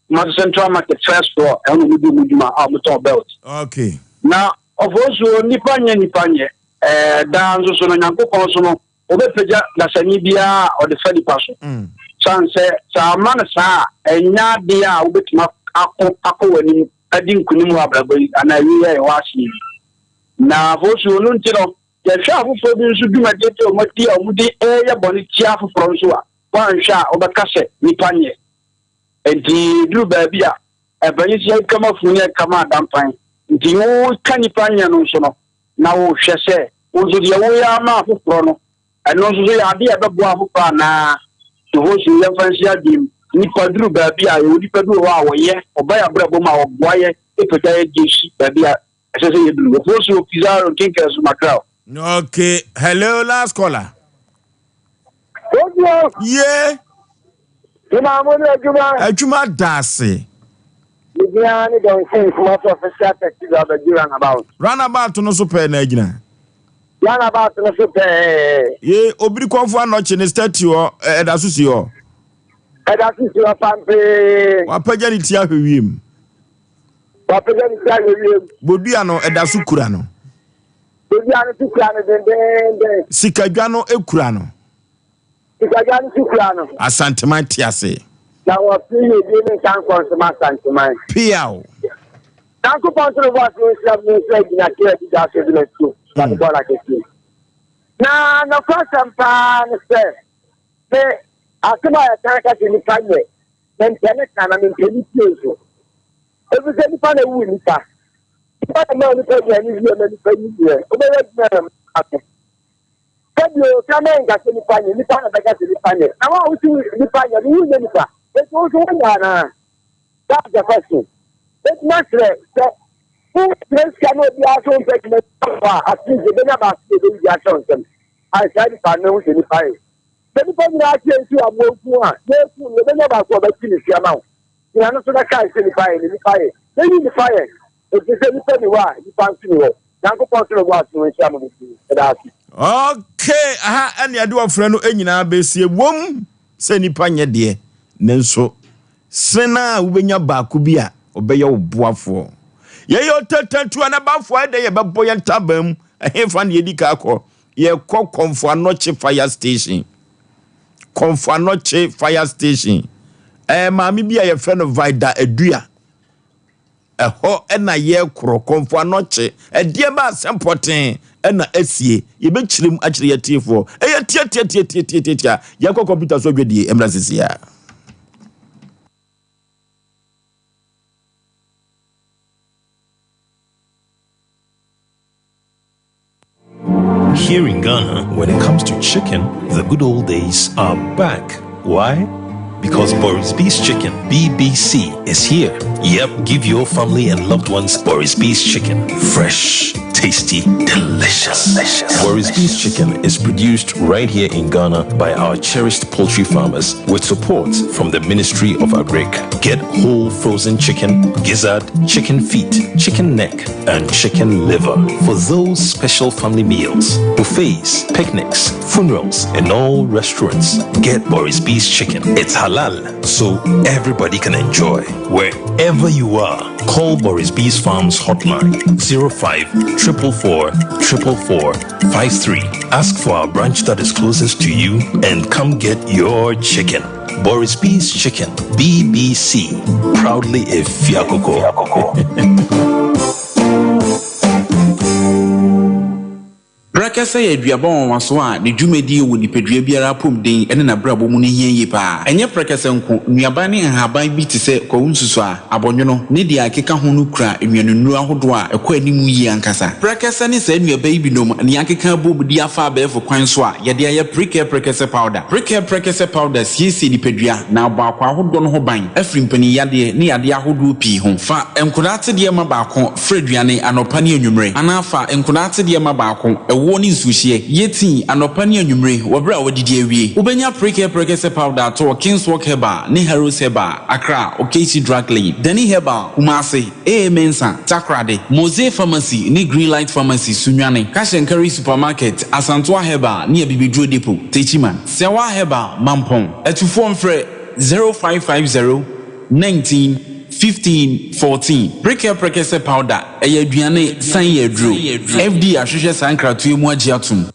Kumasi Central Market first floor, ɛhɔ na wɔn di wɔn dwuma a wɔtɔn belt. Okay. Na Fosuo, nipa nyɛ nipa nyɛ, eh, daa nso so no Nyankopɔn so no Wɔbɛpagya dasani biara a ɔde fa nipa so. Sane sɛ, sɛ amma no saa a, ɛnyɛ adeɛ a wobɛtumi ako akɔ w'anim adi nkonim wɔ abrabɔ yi anaa awiei a yɛwɔ aseɛ yi. Na afei ɔno nti no, yɛhwɛ afoforɔ bi nso dwumadie bi a wɔadi a wɔde reyɛ bɔne tia afoforɔ nso a, woanhwɛ a wobɛka sɛ nipa nyɛ. Enti ɛduru baabi a, ɛbɛyɛ sɛ yɛka ma funu ne yɛka ma adampan. Nti woka nipa nyɛ no nso no, na wohwɛ sɛ wo nso deɛ woyɛ ama afoforɔ no, ɛno nso so yɛ adeɛ a ɛbɛboa afoforɔ anaa? Yehowa so yɛmfa nsi adwene mu. Nnipa duru baabi a, yɛwɔ nnipa bi wɔ hɔ a wɔyɛ, wɔba yɛn abrabɔ mu a wɔboa yɛ pagya yɛn de si baabi a ɛsɛ sɛ yɛduru. Yehowa so Pizarro Nkenkereso Mackerel. Okay, hello, last caller. Ojo. Yeah. Ina mo ni adwuma. Adwuma daase. Bibia ne Dɔnsin Kumasi official taxi driver di runabout. Runabout no so pɛɛ na agyina. Runabout no so pɛɛ. Ye obiri kɔnfo anɔkye ne statue hɔ ɛda so si hɔ. Ɛda so si hɔ pampee. Wapagya ne ti ahwɛ wiem. Wapagya ne ti ahwɛ wiem. Bodua no ɛda so kura no. Bodua no so kura no dendeenden. Sikadwa no kura no. Sikadwa no so kura no. Asanteman te ase. Na wɔte yiedie ne nsa nkɔnsoma Asanteman. Piaw. Nyankopɔn soro bɔ ase nhyira mu nso agyina kra bi da so gyina tuo na ne bɔɔla kɛseɛ. Na nɔkwasɛm paa ne sɛ me asɛm a yɛtan ka sɛ nipa nyɛ mempɛ ne ka na mempɛ ne tie nso. Ɛfiri sɛ nipa na ɛwu nipa. Nipa na ma nipa aduane wie ma nipa yi deɛ wobɛyɛ adwuma na ase. Sɛdeɛ ɔka nka sɛ nipa nyɛ nipa na bɛka sɛ nipa nyɛ na wɔn a wosi nipa nyɛ no wonyɛ nipa eti wo nso wonyɛ anaa? That's the question. Eti ma kyerɛ sɛ wosrɛ sika na obiara so mpɛ adwuma a at least ebenya baako na ebeyi bi ahyɛ nsam. Ansa nipa no ehu sɛ nipa yɛ. Sɛ nipa nyinaa kyerɛ nsu aboa nku a na eku no ebenya baako a ɔbɛkyi ne si ama wo. Gyina no so na kae sɛ nipa yɛ ne nipa yɛ. Na yi nipa yɛ. Efiri sɛ nipa ni hɔ a nipa nso ni hɔ. Nyankopɔn soro bo ase no nhyira mo bebree. Meda ase. Okay, aha ɛne ɛde ɔfrɛ no nyinaa bɛsie. Wom sɛ nipa nyɛ deɛ, nanso sene a wobɛnya baako bi a ɔbɛyɛ wo boafoɔ. Yɛyɛ ɔtatantu anabafoɔ ɛdɛ yɛbɛbɔ yɛn taban mu. Ɛhefa na yɛdi ka akɔ? Yɛkɔ Kɔmfo Anɔkye Fire Station. Kɔmfo Anɔkye Fire Station. Ɛɛ maame bi a yɛfrɛ no Vida Adua. Ɛhɔ na yɛrekorɔ, Kɔmfo Anɔkye. Ɛdeɛ ba asɛm pɔtee na asie. Yɛbɛkyerɛ mu akyerɛ yɛn atiefoɔ. Ɛyɛ tiatiatiatiatiatia. Yɛnkɔ kɔmputa so adwadie mmra seesei ara. Here in Ghana, when it comes to chicken, the good old days are back. Why? Because Boris B's Chicken, BBC, is here. Yep, give your family and loved ones Boris B's Chicken. Fresh, tasty, delicious. delicious. Boris B's Chicken is produced right here in Ghana by our cherished poultry farmers with support from the Ministry of Agric. Get whole frozen chicken, gizzard, chicken feet, chicken neck, and chicken liver for those special family meals, buffets, picnics, funerals, and all restaurants. Get Boris B's Chicken. It's halal, so everybody can enjoy. Wherever you are, call Boris B's Farms hotline 05 444 444 53. Ask for our branch that is closest to you and come get your chicken. Boris B's Chicken, BBC, proudly a Fiakoko. Prɛkɛsɛ yɛ aduaba nwanwaso a ne dwumadie wɔ nipadua biara apɔmuden ne n'abrabɔ mu no hia yie pa ara. Ɛnyɛ prɛkɛsɛ nko, nnuaba ne nhaban bi te sɛ kwawu nsusuaa, abɔnwono, ne deɛ ɛkeka ho no kura nnuanennuro ahodoɔ a ɛkɔ anim yie ankasa. Prɛkɛsɛ ne saa nnuaba yi binom na yɛakeka abom de afa abɛɛfo kwan so a yɛde ayɛ Prekɛ Prɛkɛsɛ Powder. Prekɛ Prɛkɛsɛ Powder siesie nipadua na abɔ akwaa ahodoɔ no ho ban afiri mpaninyadeɛ ne yadeɛ ahodoɔ pii ho. Fa nkwadaa atedeɛ ma baako Fra aduane anɔpa ne anwummere, anaa fa nkwadaa atedeɛ ma baako, ɛwoɔ ne nsuohyeɛ. Yɛ tii anɔpa ne anwummere wɔ berɛ a woadidi awie. Wobɛnya Prekɛ Prɛkɛsɛ Powder atɔ wɔ Kingswalk Herbal ne Harrows Herbal, Accra, Okaishie Drug Lane, Dani Herbal, Kumasi, AA Mensah, Takoradi, Mose Pharmacy ne Greenlight Pharmacy, Sunyani, Cash and Carry Supermarket, Asantoa Herbal ne Abibiduro Depot, Techiman, Sɛwa Herbal, Mampong. Atufoɔ mfrɛ 0550 19 15 14 Prekɛ Prɛkɛsɛ Powder ɛyɛ aduane san yɛ aduro. FDA ahwehwɛ saa nkratoɔ yi mu agye atom.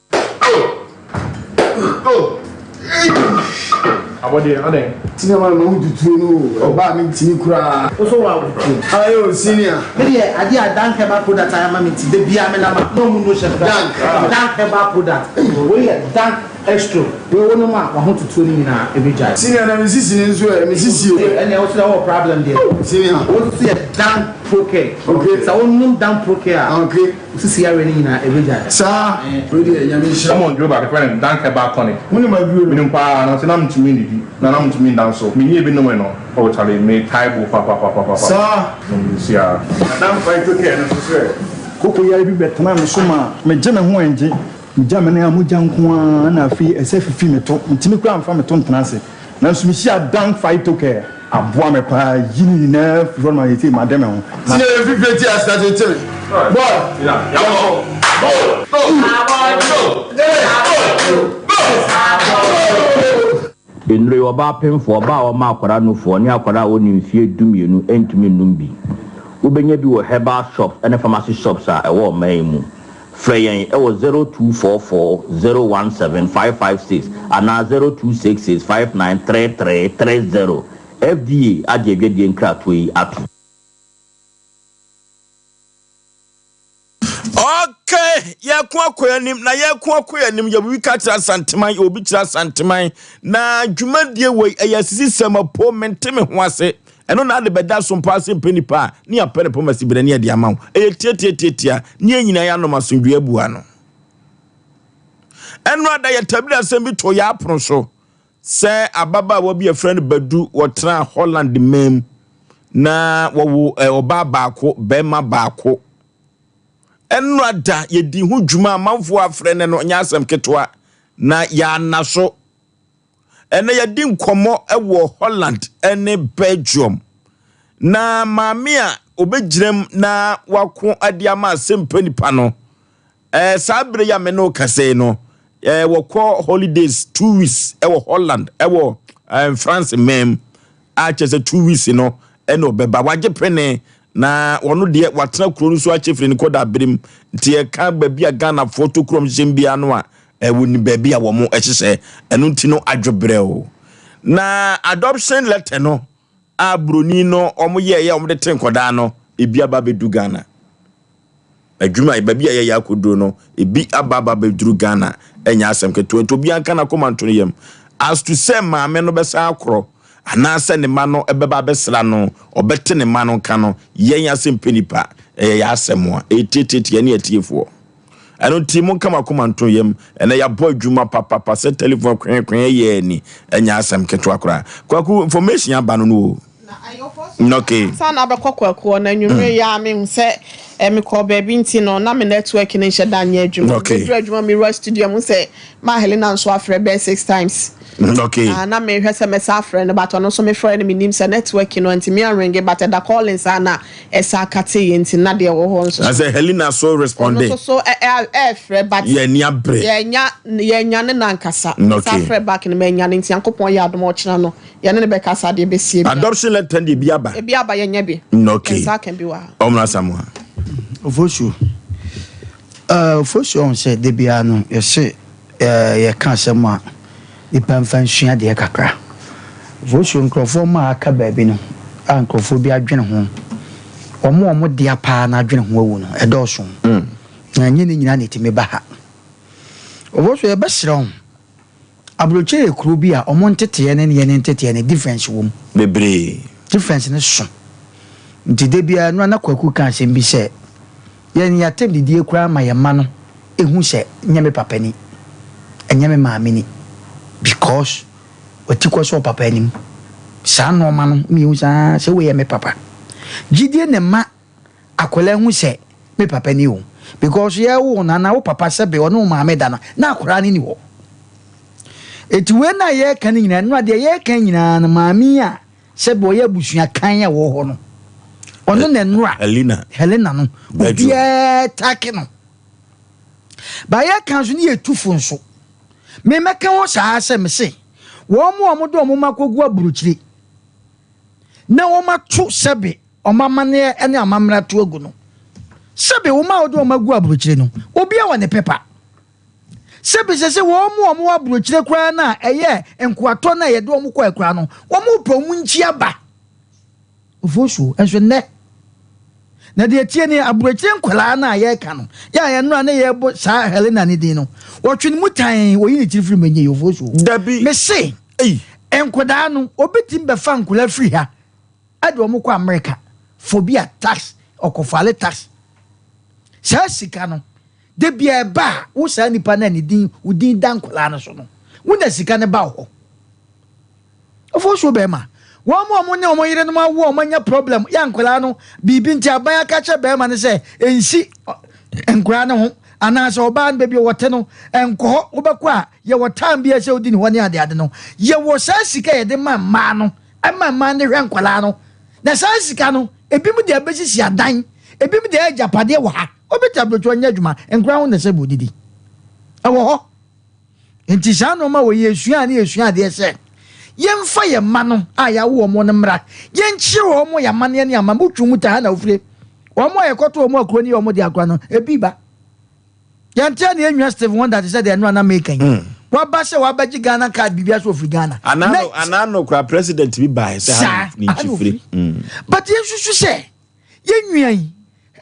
Abɔdeɛ, adɛn? Senior man ma wo tutuo no o, ɔbaa me ntimi koraa. Wo so wa wo tuo. Aye o senior. Me deɛ adeɛ a Dank herbal product ayɛ ama me nti da biara me nam a na ɔmo no hyɛ me Dank. Dank herbal product wei yɛ Dank Estro wei wo nom a wahototuo no nyinaa ɛbɛgyae. Senior na me sisi no nso ɛ, me sisi o. Ɛnneɛ wo so deɛ wowɔ problem deɛ. Senior. Wo nso yɛ Dan Procare. Okay. Sɛ wo nom Dan Procare a. Okay. Wo sisi yareɛ no nyinaa ɛbɛgyae. Saa, wei deɛ Nyame nhyira. Wɔn duro baako yɛfrɛ no Dank Herbal Tonic. Wo nim aduro no? Menim paa nanso na mentumi nnidi na na mentumi nda nso. Menyɛɛ bi nomee no oh charlie metae bo papapapapa. Saa. Nom nsia. Na Dank Phyto Care no nso sɛ. Koko yare bi bɛtenaa me so maa megye me ho ɛngye. Megya me nan a mogya nko ara na afei ɛsɛ fifi me to. Mentumi koraa mfa me to ntena ase. Nanso mehyiaa Dank Phytocare. Aboa me paa yi ne nyinaa firi hɔ no ma seesei made me ho. Na. Tie mfifire ti ase na tete me. Boy, yɛnkɔ. Go, go, go, go, go. Nnuro yi, ɔbaa pemfoɔ, ɔbaa a ɔma akwadaa nufoɔ, ne akwadaa a ɔnni mfeɛ dumienu ntumi nnom bi. Wobɛnya bi wɔ herbal shops ne pharmacy shops a ɛwɔ ɔman yi mu. Frɛ yɛn wɔ 0244 017 556 anaa 0266 5933 30. FDA agye adwadie nkratoɔ yi atom. Okay, yɛko akɔ yɛn anim na yɛko akɔ yɛn anim yɛ obi ka kyerɛ asanteman yɛ obi kyerɛ asanteman na dwumadie wei ɛyɛ asisi sɛm apo mente me ho ase ɛno na ade bɛda so mpa ase mpɛ nipa a ne apɛ ne pɔmasi berɛ ne ɛde ama wo ɛyɛ tiatiatiatia ne yɛn nyinaa yɛanom asomdwoeɛ abua no ɛno ada yɛ tabiri asɛm bi to yɛ apono so Sɛ ababaawa bi a wɔfrɛ no Badu, wɔtenaa Holland man mu, na wɔwo ɔbaa baako, barima baako. Ɛnora da, yɛdi ho dwuma amanfoɔ afrɛ no no, nyɛ asɛm ketewa, na yɛana so. Ɛnɛ yɛdi nkɔmmɔ wɔ Holland ne Belgium. Na maame a ɔbɛgyinam na wako de ama asɛmpa nipa no, Eh, saa bere yi a me ne wo kasa yi no, eh, wɔkɔ holidays 2 weeks ɛwɔ Holland, ɛwɔ eh, France man mu, a kyerɛ sɛ 2 weeks no ɛna ɔbɛba. Wagye pene na wɔno deɛ watena kuro no so akyɛ firi ne kɔda abere mu. Nti yɛka baabi a Ghanafoɔ to kurom hyehyɛ biara no a, eh, wɔnim baabi a wɔn hyehyɛ. Ɛno nti no adwobrɛ o. Na adoption letter no a buroni no wɔn yɛɛyɛ a wɔde te nkɔdaa no, ebi aba abɛdu Ghana. Adwuma baabi a yɛyɛ akɔduro no, ebi aba aba abɛduru Ghana, ɛnyɛ asɛm ketewa. Nti obiara nka n'akoma nto ne yam. As to sɛ maame no bɛsan akorɔ anaasɛ ne mma no bɛba abɛsra no, ɔbɛte ne mma no nka no, yɛn asɛmpɛ nipa, ɛyɛ yɛn asɛm a ɛtiatiatia yɛne atiefoɔ. Ɛno nti monka mo akoma nto yam. Ɛnɛ yɛabɔ adwuma papapa sɛ telephone kweekwee yɛ ani, ɛnyɛ asɛm ketewa koraa. Kwaku, information aba no no o. Okay. Ansa na abɛkɔ Kwaku hɔ no, anwummere yi ara mehu sɛ eh, mekɔɔ baabi nti no, na me network no nhyɛ da nyɛ adwuma. Okay. Meduru adwuma mewura studio mu sɛ ma Helena nso afrɛ bɛyɛ six times. Okay. Ah, na mehwɛ sɛ mɛsa afrɛ no but ɔno nso mefrɛ no menim sɛ network no antumi anringe but ɛda calling saa na ɛsa kateeɛ nti na deɛ ɛwɔ hɔ nso Na so. sɛ Helena so Ɔno responde. nso so ɛ- ɛ- ɛɛfrɛ but Yɛn ani abere. yɛnya yɛnya ne nankasa. Mesa Okay. frɛ back no manya no nti Nyankopɔn yɛ adom a ɔkyena no Yɛne no bɛkasa deɛ ɛbɛsie biara. Adoption letter deɛ ebi aba. Ebi aba yɛnya bi. Okay. Yɛn nsa aka bi wɔ ha. Ɔmra Samoa. Ofosuo, eh, Ofosuo ɔhu sɛ da biara no yɛse eh, yɛka asɛm a nipa mfa nsua adeɛ kakra. Ofosuo nkurɔfoɔ ma aka baabi no a nkurɔfoɔ bi adwene ho, wɔn a wɔn dea paa no adwene ho awu no ɛdɔɔso. Na ɛnyɛ ne nyinaa na ɛtumi ba ha. Ofosuo yɛbɛsrɛ wo Aburokyire yɛ kuro bi a ɔmo nteteɛ ne yɛn nteteɛ no difference wɔ mu. Bebree. Difference no so. Nti da biara no a na Kwaku ka asɛm bi sɛ, yɛn yɛatɛm didie koraa ma yɛn mma no hu sɛ nyɛ me papa ni, ɛnyɛ me maame ni because wati kɔ sɛ ɔpapa anim. Saa nnoɔma no ma yɛhu sɛ aa sɛ wei yɛ me papa. Gyidie na ɛma akwadaa hu sɛ me papa ni o because yɛwoo no anaa wo papa sɛbe ɔne wo maame da no na akwadaa no ni hɔ. Eti wei na yɛreka no nyinaa nnora deɛ yɛreka nyinaa no maame yi a sɛbe ɔyɛ abusua kan a ɛwɔ hɔ no ɔno na nnora Helena Helena no obiara take no ba yɛka nso ne yɛtu fo nso memɛka hɔ saa sɛ mese wɔn a wɔde wɔn mma kɔgu aburokyire na wɔato sɛbe wɔn amanneɛ ne amammerɛ ato agu no. Sɛbe wɔn a wɔde wɔn agu aburokyire no, obiara wɔ ne pepa. Sɛbe sɛ sɛ wɔn a wɔwɔ aburokyire koraa no a ɛyɛ nkoatɔ no a yɛde wɔn kɔɛ koraa no, wɔn repɛ wɔn nkyi aba. Ofosuo nso nnɛ. Na deɛ ɛteɛ ni, aburokyire nkwadaa no a yɛreka no, yɛ a yɛn a ne yɛrebɔ saa Helena ne din no, wɔtwe ne mu tan, wɔyi ne tiri firi mu ɛnyɛ yɛ ofosuo. Dabi. Mese, nkwadaa no, obi tumi bɛfa nkwadaa firi ha, ɛde wɔn kɔ America for bi a tax, ɔkɔfale tax. Saa sika no, da bi a ɛba a, wo saa nipa no a ne din, wo din da nkwadaa no so no, wo na sika no ba wo hɔ. Ofosuo bɛrima, wɔn a wɔn ne wɔn yerenom awo a wɔn anya problem yɛ nkwadaa no biribi nti aban aka kyerɛ bɛrima no sɛ nsi. Nkwadaa no ho anaasɛ ɔbaa no baabi a wɔte no nkɔ hɔ wobɛkɔ a yɛwɔ time bi a ɛsɛ wodi ne hɔ ne adeade no yɛwɔ saa sika yɛde ma mmaa no ɛma mmaa no hwɛ nkwadaa no na saa sika no ebi mu de abɛsisi adan ebi mu de agyapadeɛ wɔ ha obi te aburokyi ɔnyɛ adwuma nkwadaa ho na sɛ bɔ ɛwɔ hɔ. Nti saa nnoɔma wɔ yɛsua ne yɛsua adeɛ sɛ yɛmfa yɛn mma no a yɛawo wɔn no mmra yɛnkyerɛ wɔn yɛn amanneɛ ne ama motwe mu taa na wofire wɔn a yɛkɔto wɔn akuro ne yɛ wɔn de akora no ebi ba yɛnteɛ ne yɛnwia Steve Wonder te sɛ deɛ ɛno a na meka yi hmm. waba sɛ wabɛgye Ghana card biribi aso ofiri Ghana anano anano kora president bi bae sɛ ha ne nkyifire hmm. But yɛnsusu sɛ Yɛn nua yi,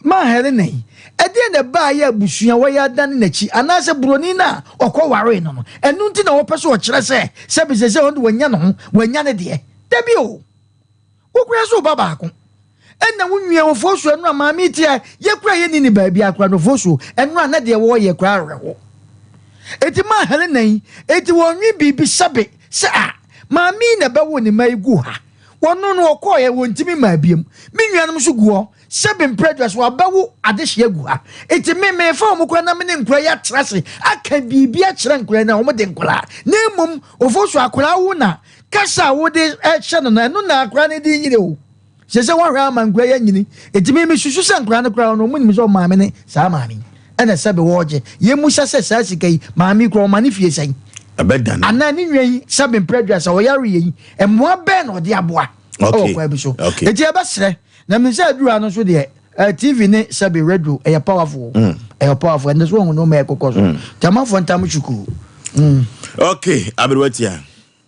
maa Helena yi, ɛdeɛn na ɛbaa yɛ abusua wɔyɛ adane n'akyi anaasɛ buroni no a ɔkɔ waree no no, ɛno nti na wɔpɛ sɛ ɔkyerɛ sɛ sɛbi sɛ sɛ ɔno de wanya ne ho, wanya ne deɛ. Dabi o! Wokura so ba baako. Ɛna wo nua ofosuo ɛno a maame yi te a yɛkura yɛnni ne baabi akora no ofosuo ɛno a na deɛ wɔyɛ kora awerɛho. Eti maa Helena yi, eti wɔnwe biribi sɛbe sɛ a maame yi na ɛbɛwo ne mma yi gu ha. Wɔno no ɔkɔɔeɛ wɔntumi mmaa biom. Me nuanom nso gu hɔ sɛbe mprɛdua so wɔabɛwo adehyeɛ agu ha. Nti me merefa wɔn koraa na me ne nkwadaa yi atra ase aka biribi akyerɛ nkwadaa yi na wɔn de nkwadaa. Na mmom Ofosu akwadaa wo na kasa a wode hyɛ no no ɛno na akwadaa no de nyini o. Sɛ sɛ wɔahwɛ ama nkwadaa yi anyini. Nti me mesusu sɛ nkwadaa no koraa no wɔn nim sɛ wɔn maame ne saa maame yi. Ɛna sɛbe wɔregye. Yɛmmusa sɛ saa sika yi maame yi koraa ɔma ne fie sɛn? Ɛbɛdane. Anaa ne nua yi sɛbe mprɛdua sɛ ɔyareɛ yi mmoa bɛn na ɔde aboa ɛwɔ kwan bi so eti ɛbɛsrɛ na mi sɛ aduru ano nso deɛ eh, tv ne sɛbi radio ɛyɛ powerful mm. ɛyɛ powerful ɛnde so wɔn nneɛma ɛkokɔ so mm. tɛmafoɔ ntam sukuu. Mm. Okay, aberewa tia.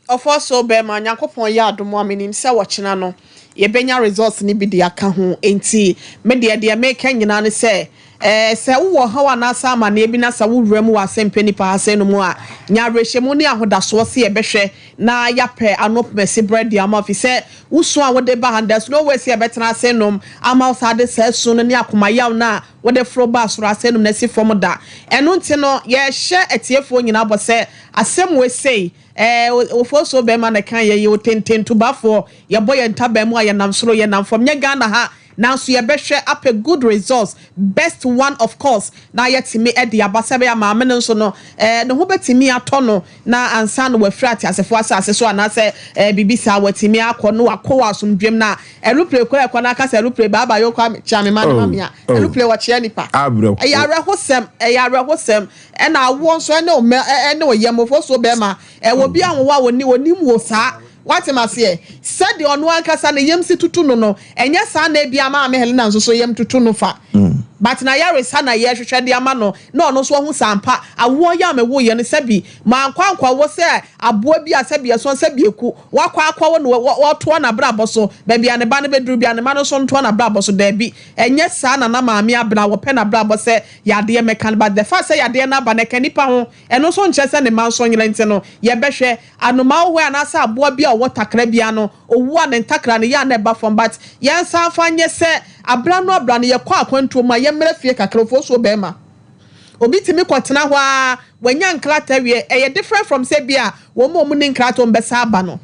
Ɔfɔ so bɛrima Nyankopɔn yɛ adom a menim sɛ wɔkyena no yɛbɛnya results no bi de aka ho enti me deɛ deɛ meka nyinaa ne sɛ Ɛɛ, sɛ wowɔ ɔhaw anaasɛ amanneɛ bi na sɛ wowura mu wɔ asɛmpɛ nipa ha sɛɛ no mu a, nya awerɛhyɛmu ne ahodasoɔ sɛ yɛbɛhwɛ na yɛapɛ ano pomasi berɛ de ama wo, efisɛ wo su a wode ba ha no, there's no way sɛ yɛbɛtena ase nom ama wo saa de saa su no ne akoma yaw no a wode foro baa soro ase nom no asi fam da. Ɛno nti no, yɛhyɛ atiefoɔ nyinaa bɔ sɛ asɛm wei sei, ɛɛ, ofosuo bɛrima na ɛka yɛn yi, otententubafoɔ, yɛbɔ yɛn ntaban mu a yɛnam soro, yɛnam fam, nyɛ Ghana ha Nanso yɛbɛhwɛ apɛ good results, best one of course, na yɛatumi de aba sɛ ɛbɛyɛ a maame no nso no eh, ne ho bɛtumi atɔ no na ansa na wafiri ateasefoɔ asase so anaasɛ eh, biribi saa watumi akɔ no wakɔ wɔ asomdwem na aeroplane koraa ɛkɔ no aka sɛ aeroplane baaba yɛ okɔ kyea me ma ne ma me a oh, oh. aeroplane wɔkyea nipa. Ɛyɛ awerɛhosɛm, ɛyɛ awerɛhosɛm ɛna awoɔ nso ɛne ɔmɛ ɛne ɔyɛmfoɔ so bɛrima ɛwɔ bi ahoɔ a wɔni wɔnim wɔ saa. Woate m'aseɛ? Sɛdeɛ ɔno ankasa ne yam si tutu no no, ɛnyɛ saa na ebia Maame Helena nso so yam tutu no fa. But n'ayaresa na yɛrehwehwɛ de ama no, na ɔno nso ahu sɛ ampa, awoɔ yi a mewoeɛ no, sɛbi mankɔ ankɔwo sɛ aboa bi a sɛbi ɛsõ, sɛbi ɛku. Wakɔ akɔwo no, ɔtoa n'abrabɔ so. Baabi a ne ba no bɛduru biara, ne mma no nso ntoa n'abrabɔ so. Daabi, ɛnyɛ saa na na Maame Abena, wɔpɛ n'abrabɔ sɛ yadeɛ mmɛka no. But the fact sɛ yadeɛ no aba no, ɛka nnipa ho. Ɛno nso nkyerɛ sɛ ne mma nso nyera nti no, yɛbɛhwɛ. Anomaa wɔ hɔ anaasɛ aboa bi a ɔwɔ takra biara no, owu a ne ntakra no yɛ a na ɛba fam but yɛnsan mfa nyɛ sɛ abra no abra no yɛkɔ akwantuo mu a yɛmmra fie kakra ofosuo bɛɛma obi tumi kɔtena hɔ ara wanya nkrataa wie ɛyɛ different from sɛ bi a wɔn a wɔn nni nkrataa wɔn bɛsa aba no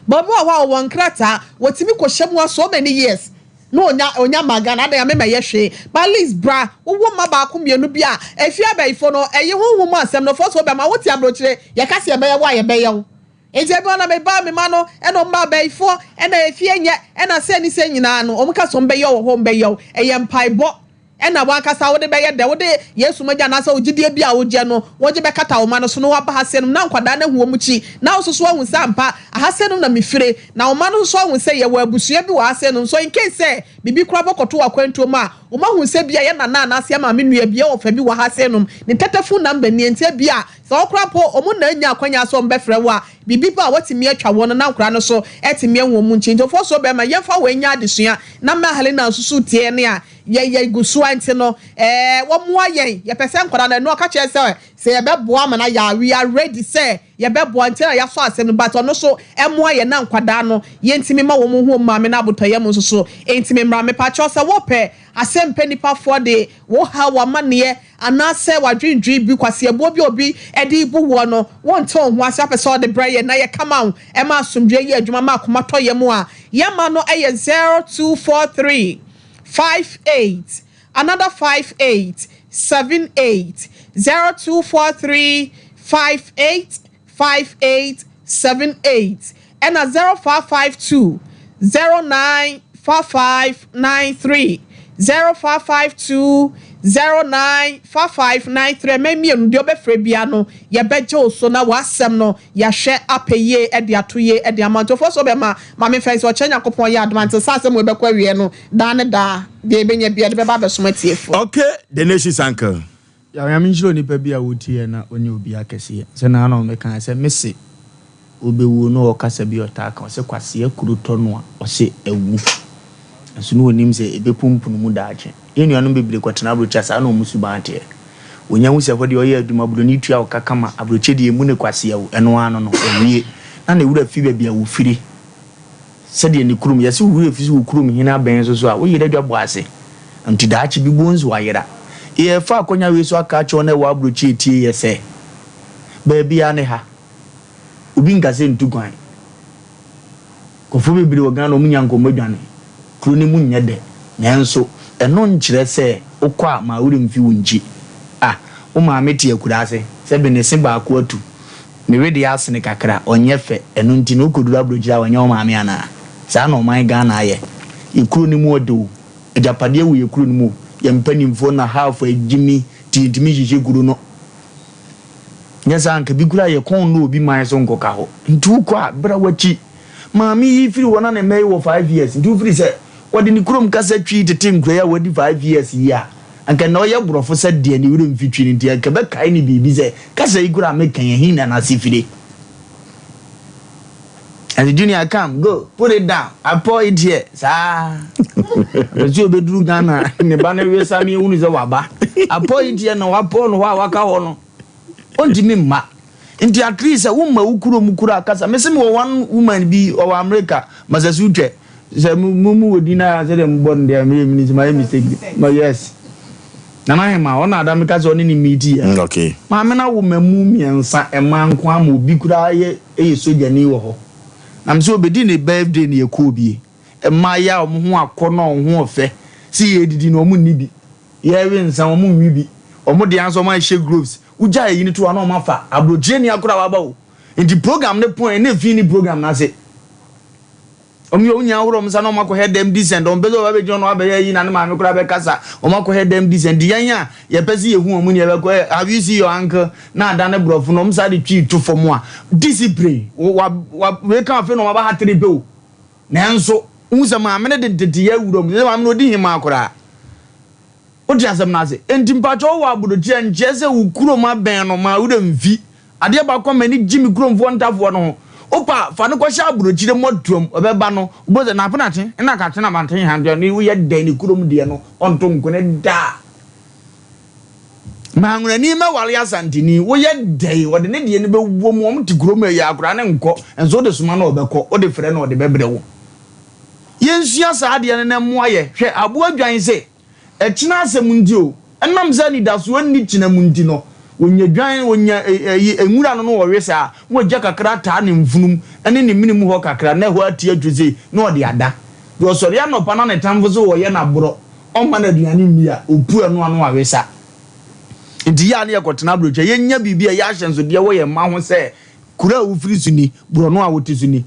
but obi wɔ hɔ a ɔwɔ nkrataa wɔtumi kɔhyɛ mu a so many years Na onya onya ma Ghana adɛn a me mɛyɛ hwee but at least bra wowɔ mma baako mmienu bi a efie abayifo no ɛyi honhom mu asɛm no fɔs wobɛma wote abrokyire yɛka sɛ yɛbɛyɛ wo a yɛbɛyɛ wo nti ebi wɔ na me ba me ma no ɛna ɔmo abayifoɔ ɛna efie nyɛ ɛna sɛ ne sɛ nyinaa no ɔmo ka sɛ ɔmo bɛyɛ wɔ hɔ ɔmo bɛyɛ wo ɛyɛ mpaebɔ Ɛna w'ankasa wode bɛyɛ dɛ? Wode Yesu mogya anaasɛ wo gyidie bi a wogyeɛ no wogye bɛkata wo mma no so na woaba ha seinom na nkwadaa no ahu wɔn kyi na wo nso so woahu sɛ ampa aha seinom na mefire na wo mma no nso so ahu sɛ yɛwɔ abusua bi wɔ ha seinom so in case sɛ biribi koraa bɔkɔto wɔ akwantuo mu a wɔn ahu sɛ bia yɛ nana anaasɛ yɛ maame nua bi yɛ ɔfa bi wɔ ha seinom ne tɛtɛfon number nie nti ebia sɛ wo koraa mpo wɔn na anya akwanya sɛ wɔn bɛfrɛ wo a biribi ba a woatumi atwa wɔn na nkwadaa no so atumi ahu wɔn nkyi nti ɔfoɔ so bɛrima yɛmfa wei nyɛ adesua na mma Helena nso so tie ne a Yɛ yɛ gu so a nti no ɛɛ wɔmoa yɛn yɛpɛ sɛ nkwadaa no ɛno ɔka kyerɛ sɛ sɛ yɛbɛboa ama no ayɛ a we are ready sɛ yɛbɛboa nti na yɛasɔ asɛm no but ɔno nso ɛmoa yɛn na nkwadaa no yɛntumi ma wɔn hu wɔn maame no abotɔyam nso so ntumi mmra mepakyɛw sɛ wopɛ asɛm pɛ nipa foɔ de wo haw w'amaneɛ anaasɛ w'adwendwen bi kwaseɛbuo bi a obi de rebu woɔ no wonte wo ho ase apɛ sɛ ɔde brɛ yɛn na yɛka ma wo ɛma asomdwoeɛ yɛ adwuma ma akoma tɔ yɛn mu a yɛma no ɛyɛ 0243 58 another 58. 78. 0243 58 58 78 ɛna 0552 09 55 93 0552 09 55 93 Ɛmɛ mmienu deɛ ɔbɛfrɛ bia no yɛbɛgye wo so na w'asɛm no yɛahwɛ apɛ yie de ato yie de ama nti ɔfoɔ so bɛma maame fɛn sɛ ɔkyerɛ Nyankopɔn yɛ adom a nti saa asɛm wei bɛkɔ awieɛ no daa ne daa deɛ yɛbɛnya bia de bɛba abɛsom atiefoɔ. Okay the nations uncle. Yaw Nyame nhyira onipa bi a wotie yɛ na ɔnyɛ obi akɛseɛ sɛ naa na ɔmɛka sɛ mese wobɛwuo na ɔkasa bi ɔtaa ka ɔse kwasea kuro tɔ no a ɔse awu nso na ɔnim sɛ ɛbɛpumpunu mu daakye yɛn nuanom bebree kɔtena abrokyi a saa na ɔmo suban teɛ ɔnya hu sɛ hɔ deɛ ɔyɛ adwuma broni tua wo ka kama abrokyi deɛ ɛmu ne kwasea o ɛno ara no no wawie na ne wura fi baabi a wɔfiri Sɛdeɛ ne kurom, yɛse wo werɛ fi sɛ wo kurom hene abɛn nso so a, wo yere adwa bɔ ase. Nti daakye bi bohu nso wayera. Yɛrefa akwanya wei so aka akyerɛ wɔn a ɛwɔ abrokyi retie yɛ sɛ, baabiara ne ha. Obi nka sɛ ntu kwan. Nkurɔfoɔ bebree wɔ Ghana wɔn nya nka wɔn adwane. Kuro no mu nyɛ dɛ. Nanso ɛno nkyerɛ sɛ wokɔ a ma werɛ mfi wo nkyi. Ah, wo maame te akuraase, sɛbe ne se baako atu. Ne wedeɛ asene kakra, ɔnyɛ fɛ, ɛno nti no wokɔduru aburokyire a ɔnyɛ wo maame anaa? Saa na ɔman Ghana ayɛ. Yɛ kuro no mu ɔdɛ o, agyapadeɛ wɔ yɛ kuro no mu o, yɛn mpanimfoɔ na half agyimi nti yɛntumi nhyehyɛ kuro no. Nyɛ saa anka bi koraa yɛ kɔn nnɔ obi man so nkɔka hɔ. Nti wokɔ a bra w'akyi. Maame yi firi hɔ na ne mma yi wɔ five years nti wofiri sɛ wɔde ne kurom kasa twi tete nkura yi a wadi five years yi a, Anka na ɔyɛ borɔfo sɛ deɛ ne werɛ mfi twi no nti, anka ɛbɛkae no biribi sɛ, Kasa yi koraa a meka yi, ɛhe na n'ase fire? Ɛnti Junior come, go, put it down, I pour it here, saa. Ɔpɛ sɛ ɔbɛduru Ghana, ne ba no wesa me ehunu sɛ waba. I pour it here na wapɔɔ no hɔ a waka hɔ no, ɔntumi mma. Nti at least sɛ woma wo kurom koraa kasa. Mese mewɔ one woman bi ɔwɔ America, Massachusetts. Sɛ mo mu wɔ din a sɛdeɛ mo bɔ no deɛ meyɛ mini sɛ mayɛ mistake bi. Ma yes. Nana Hema ɔna ada meka sɛ ɔne ne meet yɛ. Mm, okay. Maame no awo mmamu mmiɛnsa mmaa nko ama obi koraa yɛ yɛ sogyani wɔ hɔ. Na me sɛ obedi ne birthday ne yɛkɔɔ bie. Mmaa yi a wɔn ho akɔ na wɔn ho ɔfɛ sɛ yɛredidi no wɔn nni bi. Yɛrewe nsa wɔn nwe bi. Wɔn deɛ ara nso wɔn ahyɛ gloves. Wogyae ayi no to hɔ a na wɔn afa. Aburokyire ni akora waba o. Nti program no pɔn na efi ne program no ase. Wɔn yɛ wɔn nyinaa ahorow wɔn nsa na wɔn akɔhɛ dɛm decent. Wɔn pɛ sɛ wɔba bɛgyina hɔ na wɔabɛyɛ ayi na ne maame koraa bɛkasa. Wɔn akɔhɛ dɛm decent. Nti yɛn a yɛpɛ sɛ yɛhu wɔn ni yɛbɛkɔ ɛ have you seen your uncle na ada ne borɔfo no wɔn saa de twi to fam a discipline wa wa wei ka afei na wɔn aba ha tere pɛ o. Nanso wohu sɛ maame no de nteteyɛ awura mu. Sɛ maame no ɔdi hemaa koraa. Wote asɛm no ase? Enti mpakyɛ wowɔ abodwokyɛ a nkyerɛ sɛ wo kurom abɛn no ma werɛ mfi. Adeɛ baako a m'ani gye me kuromfoɔ ntafoɔ no ho, wopɛ a fa no kɔhyɛ abrokyire mmɔtoam, ɔbɛba no wobɛhu sɛ n'apenakye na kakye na mante ha ne woyɛ dɛn ne kurom deɛ no ɔnto nkone da. Manwurani mɛware Asanteni, woyɛ dɛn ɔde ne deɛ no bɛwɔ mu, wɔn te kurom ɛyɛ akwadaa no nkɔ, nso wode soma no ɔbɛkɔ, wode frɛ no ɔde bɛbrɛ wo. Yɛnsua saa adeɛ no na ɛmmoa yɛ. Hwɛ aboa dwan se, Ɛkyena asɛm nti o, ɛnam sɛ anidasoɔ nni kyena mu nti no, wɔnya dwan, wɔnya ɛyi, nwura no na wɔwe saa, na wɔgya kakra ataa ne mfunum ne ne mene mu hɔ kakra, na ɛhɔ ate atwu sei, na ɔde ada. Deɛ ɔsɔre anɔpa na ne tamfo se ɔreyɛ no aborɔ, ɔmma no aduane nni a, ɔpu ɛno a na wawe sa. Nti yɛ a na yɛkɔtena aburokyire a, yɛnya biribi a ɛyɛ ahyɛnsodeɛ wɔ yɛn mma ho sɛ, kuro a wofiri so ni, borɔno a wote so ni.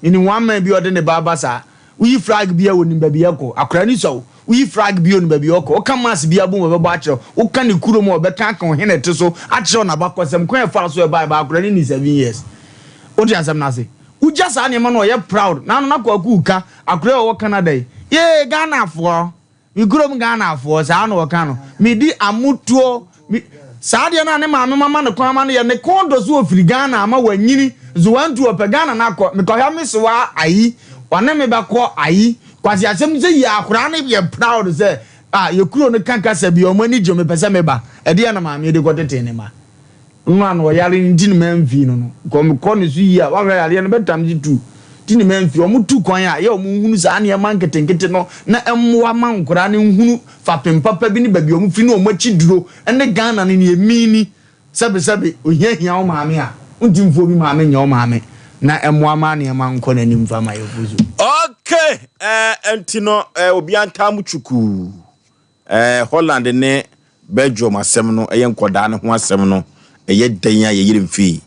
Menim one man bi a ɔde ne ba aba saa. Woyi flag bi a onim baabi ɛkɔ. Akwadaa no sua o. Woyi flag bi a onim baabi ɔkɔ. Woka mass bi abom a ɔbɛbɔ akyerɛ wo. Woka ne kurom a ɔbɛka aka ɔhene a ɛte so akyerɛ wo n'abakɔsɛm, kwan a ɛfaa so ɛbaeɛ but akwadaa no nni seven years. Wote asɛm no ase? Wogya saa nneɛma no a ɔyɛ proud. Naano na Kwaku reka akwadaa yi a ɔwɔ Canada yi. Yee Ghanafoɔ! Me kurom Ghanafoɔ, saa na wɔka no. Medi amotuo. Me, saa adeɛ no a ne maame mama no kwan ama no yɛ, ne kɔn dɔ so ɔfiri Ghana ama wanyini. Nso wantu ɔpɛ Ghana no akɔ. Mekɔhwɛ me sewa ayi, ɔne me bɛkɔ ayi. Kwasi asɛm sɛ yie akoraa no yɛ proud sɛ, ah, yɛ kuro no ka kasa bi, wɔn ani gye, mepɛ sɛ meba. Ɛdeɛn na maame de kɔtetee ne mma? No a na ɔyare no nti na mamfi no no, nka mekɔ ne so yie a, woahwɛ yareɛ no bɛtam gye tu nti na mamfi. Wɔn tu kwan a, ɛyɛ a wɔn nhunu saa nneɛma nketenkete no na ɛmmoa ma nkwadaa no nhunu fapem papa bi ne baabi a wɔn firi ne wɔn akyi duro ne Ghana no nea ɛmiini. Sɛbesɛbe, ohia hia wo maame a, wonti mfa obi maame nyɛ wo maame na ɛmmoa ma nneɛma nkɔ n'anim mfa ma yɛn so. Okay, eh, nti no eh, obiara ntaa mo twukuu. Eh, Holland ne. Belgium asɛm no, ɛyɛ nkɔdaa no ho asɛm no, ɛyɛ dɛn a yɛyere mfii.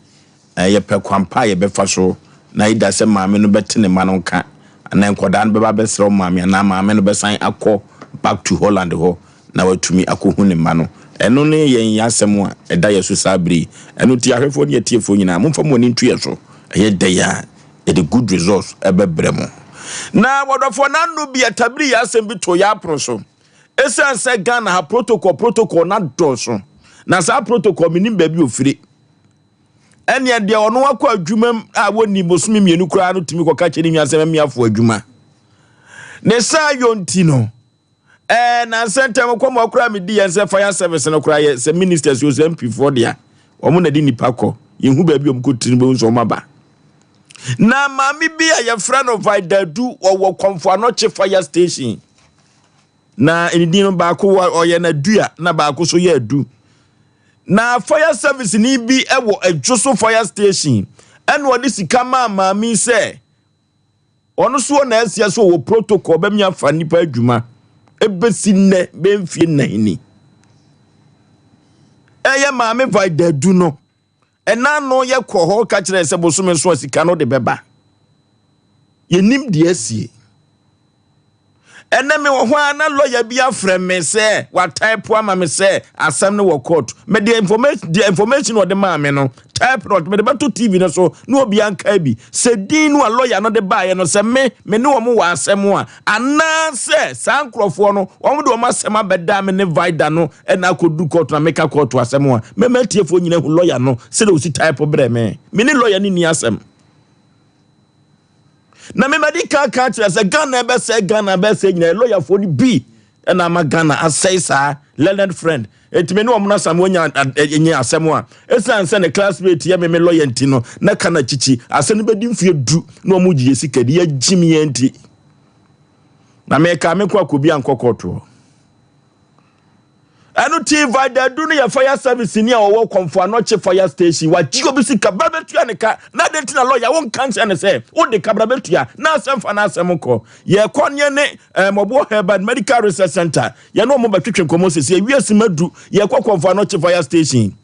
Yɛpɛ kwan pa a yɛbɛfa so na either sɛ maame no bɛte ne mma no nka anaa nkwadaa no bɛba abɛsrɛ wo maame anaa maame no bɛsan akɔ back to Holland hɔ na watumi akɔhu ne mma no. Ɛno ne yɛn asɛm a ɛda yɛn so saa bere yi. Ɛno nti ahwɛfoɔ ne atiefoɔ nyinaa, momfa mo ani nto yɛn so. Ɛyɛ dɛn a yɛde good results ɛbɛbrɛ mo. Na wɔdɔfoɔ no ano bi atabiri yɛ asɛm bi too yɛn apono so. Ɛsiane sɛ Ghana ha protocol protocol no adɔɔso na saa protocol menim baabi ofire. Ɛnneɛ deɛ ɔno akɔ adwuma mu a wɔnni bosome mmienu koraa no tumi kɔka kyerɛ ne nua sɛ mɛmeafo adwuma. Ne saa yɔ nti no, ɛɛ nansa ntam kɔmɔ koraa medi yɛn sɛ fire service no koraa yɛ sɛ ministers o sɛ MP foɔ dea wɔn na de nipa kɔ yɛhu baabi a wɔn kɔ tiri no bɛhu sɛ wɔn aba. Na maame bi a yɛfrɛ no Vidadu ɔwɔ Kɔmfo Anɔkye fire station. Na ne din no baako wɔ ɔyɛ na dua na baako so yɛ adu. Na fire service ni bi wɔ adwo so fire station ɛna ɔde sika maa maame sɛ ɔno so na asia so wɔ protocol bɛmi afa nipa adwuma ebesi nnɛ bɛmfie nnan ni. Ɛyɛ maame Vida du no ɛna no yɛkɔ hɔ ka kyerɛ sɛ bosome so a sika no de bɛba. Yɛnim deɛ asie. Ɛnɛ mewɔ hɔ a na lɔya bi afrɛ me sɛ watype ama me sɛ asɛm no wɔ court. Mede information deɛ information ɔde maa me no type no mede bɛto TV no so na obi ankae bi. Sɛ din no a lɔya no de baeɛ no sɛ me me ne wɔn wɔ asɛm a anaasɛ saa nkurɔfoɔ no wɔn de wɔn asɛm abɛda me ne Vida no ɛna akɔduru court na meka court asɛm a mɛma atiefoɔ nyina hu lɔya no sɛdeɛ ɔsi type brɛ me. Me ne lɔya no nni asɛm. Na me madi kan ka kyerɛ sɛ Ghana ɛbɛsɛe Ghana ɛbɛsɛe nyinaa lɔyafoɔ no bi ɛna ama Ghana asɛe saa learned friend eti me ne wɔn asam wɔnya nye asɛm a esan sɛ ne classmate yɛ me me lɔya nti no na ka na kyikyi asɛm no bɛdi mfeɛ du na wɔn gye yɛ sika di yɛgye me yɛn nti na meka me kɔ akɔbi ankɔ kɔɔtoɔ. Ɛno ti Vidadu no yɛ fire service ni a ɔwɔ Kɔmfo Anɔkye fire station. Wagye obi sika bra bɛtua ne ka. Na adɛn nti na lɔya wonka nkyerɛ no sɛ wode ka bra bɛtua na asɛm fa n'asɛm nkɔ. Yɛkɔ ne yɛne Mɔboɔ Herbal Medical Research Center yɛne wɔn bɛtwetwe nkɔmmɔ sisi awia sima du yɛkɔ Kɔmfo Anɔkye fire station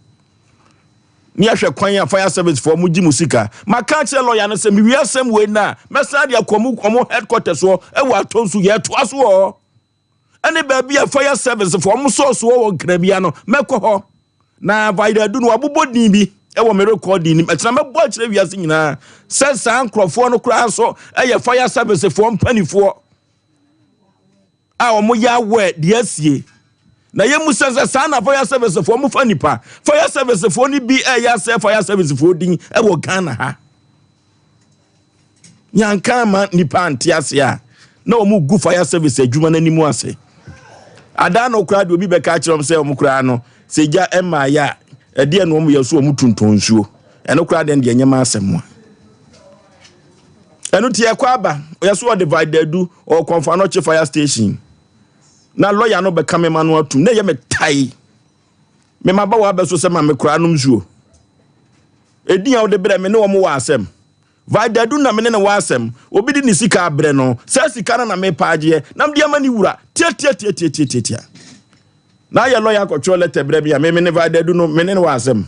ne yɛahwɛ kwan a fire service foɔ mo gye mo sika. Maka akyerɛ lɔya no sɛ mewie asɛm wei no a mɛsan de akɔ ɔmo headquarters hɔ ɛwɔ Atonsu yɛtoa so wɔ hɔ. ɛne baabi a fire service fo wɔn sɔɔso wɔ nkrabea no mɛkɔ hɔ na vairadu no wabobɔ din bi ɛwɔ me recording nim ɛkyina mɛbɔ akyerɛ wiase nyinaa sɛ saa nkurɔfoɔ no koraa nso ɛyɛ fire service foɔ mpanifoɔ a wɔn yɛ awɛ deɛ asie na yɛ mu sɛ sɛ saa na fire service foɔ mo fa nipa fire service foɔ no bi ɛyɛ asɛ fire service foɔ din ɛwɔ Ghana ha. Yɛanka amma nnipa ante ase a, na wɔn gu fire service adwuma no anim ase. Adaa no koraa deɛ obi bɛka akyerɛ wɔn sɛ wɔn koraa no, sɛ gya mmaeɛ a, ɛdeɛ na wɔn yɛ so wɔn tuntɔn nsuo. Ɛno koraa deɛ deɛ nyɛ ma asɛm a. Ɛno ti ɛkɔ aba, yɛ so ɔde vaidadu, ɔwɔ Kɔnfo fire station. Na lɔya no bɛka me ma no atum, na ɛyɛ me tae. Me ma ba wɔ abɛso sɛ ma me koraa nom nsuo. Edin a wode brɛ me ne wɔn wɔ asɛm. Vidadu na me ne no wɔ asɛm. Obi de ne sika abrɛ no. Saa sika no na mepa agyeɛ na mede ama ne wura. Tiatiatiatiatiatia. Na ayɛ lɔya akɔtwerɛ lɛtɛ brɛ me a me me ne Vidadu no me ne no wɔ asɛm.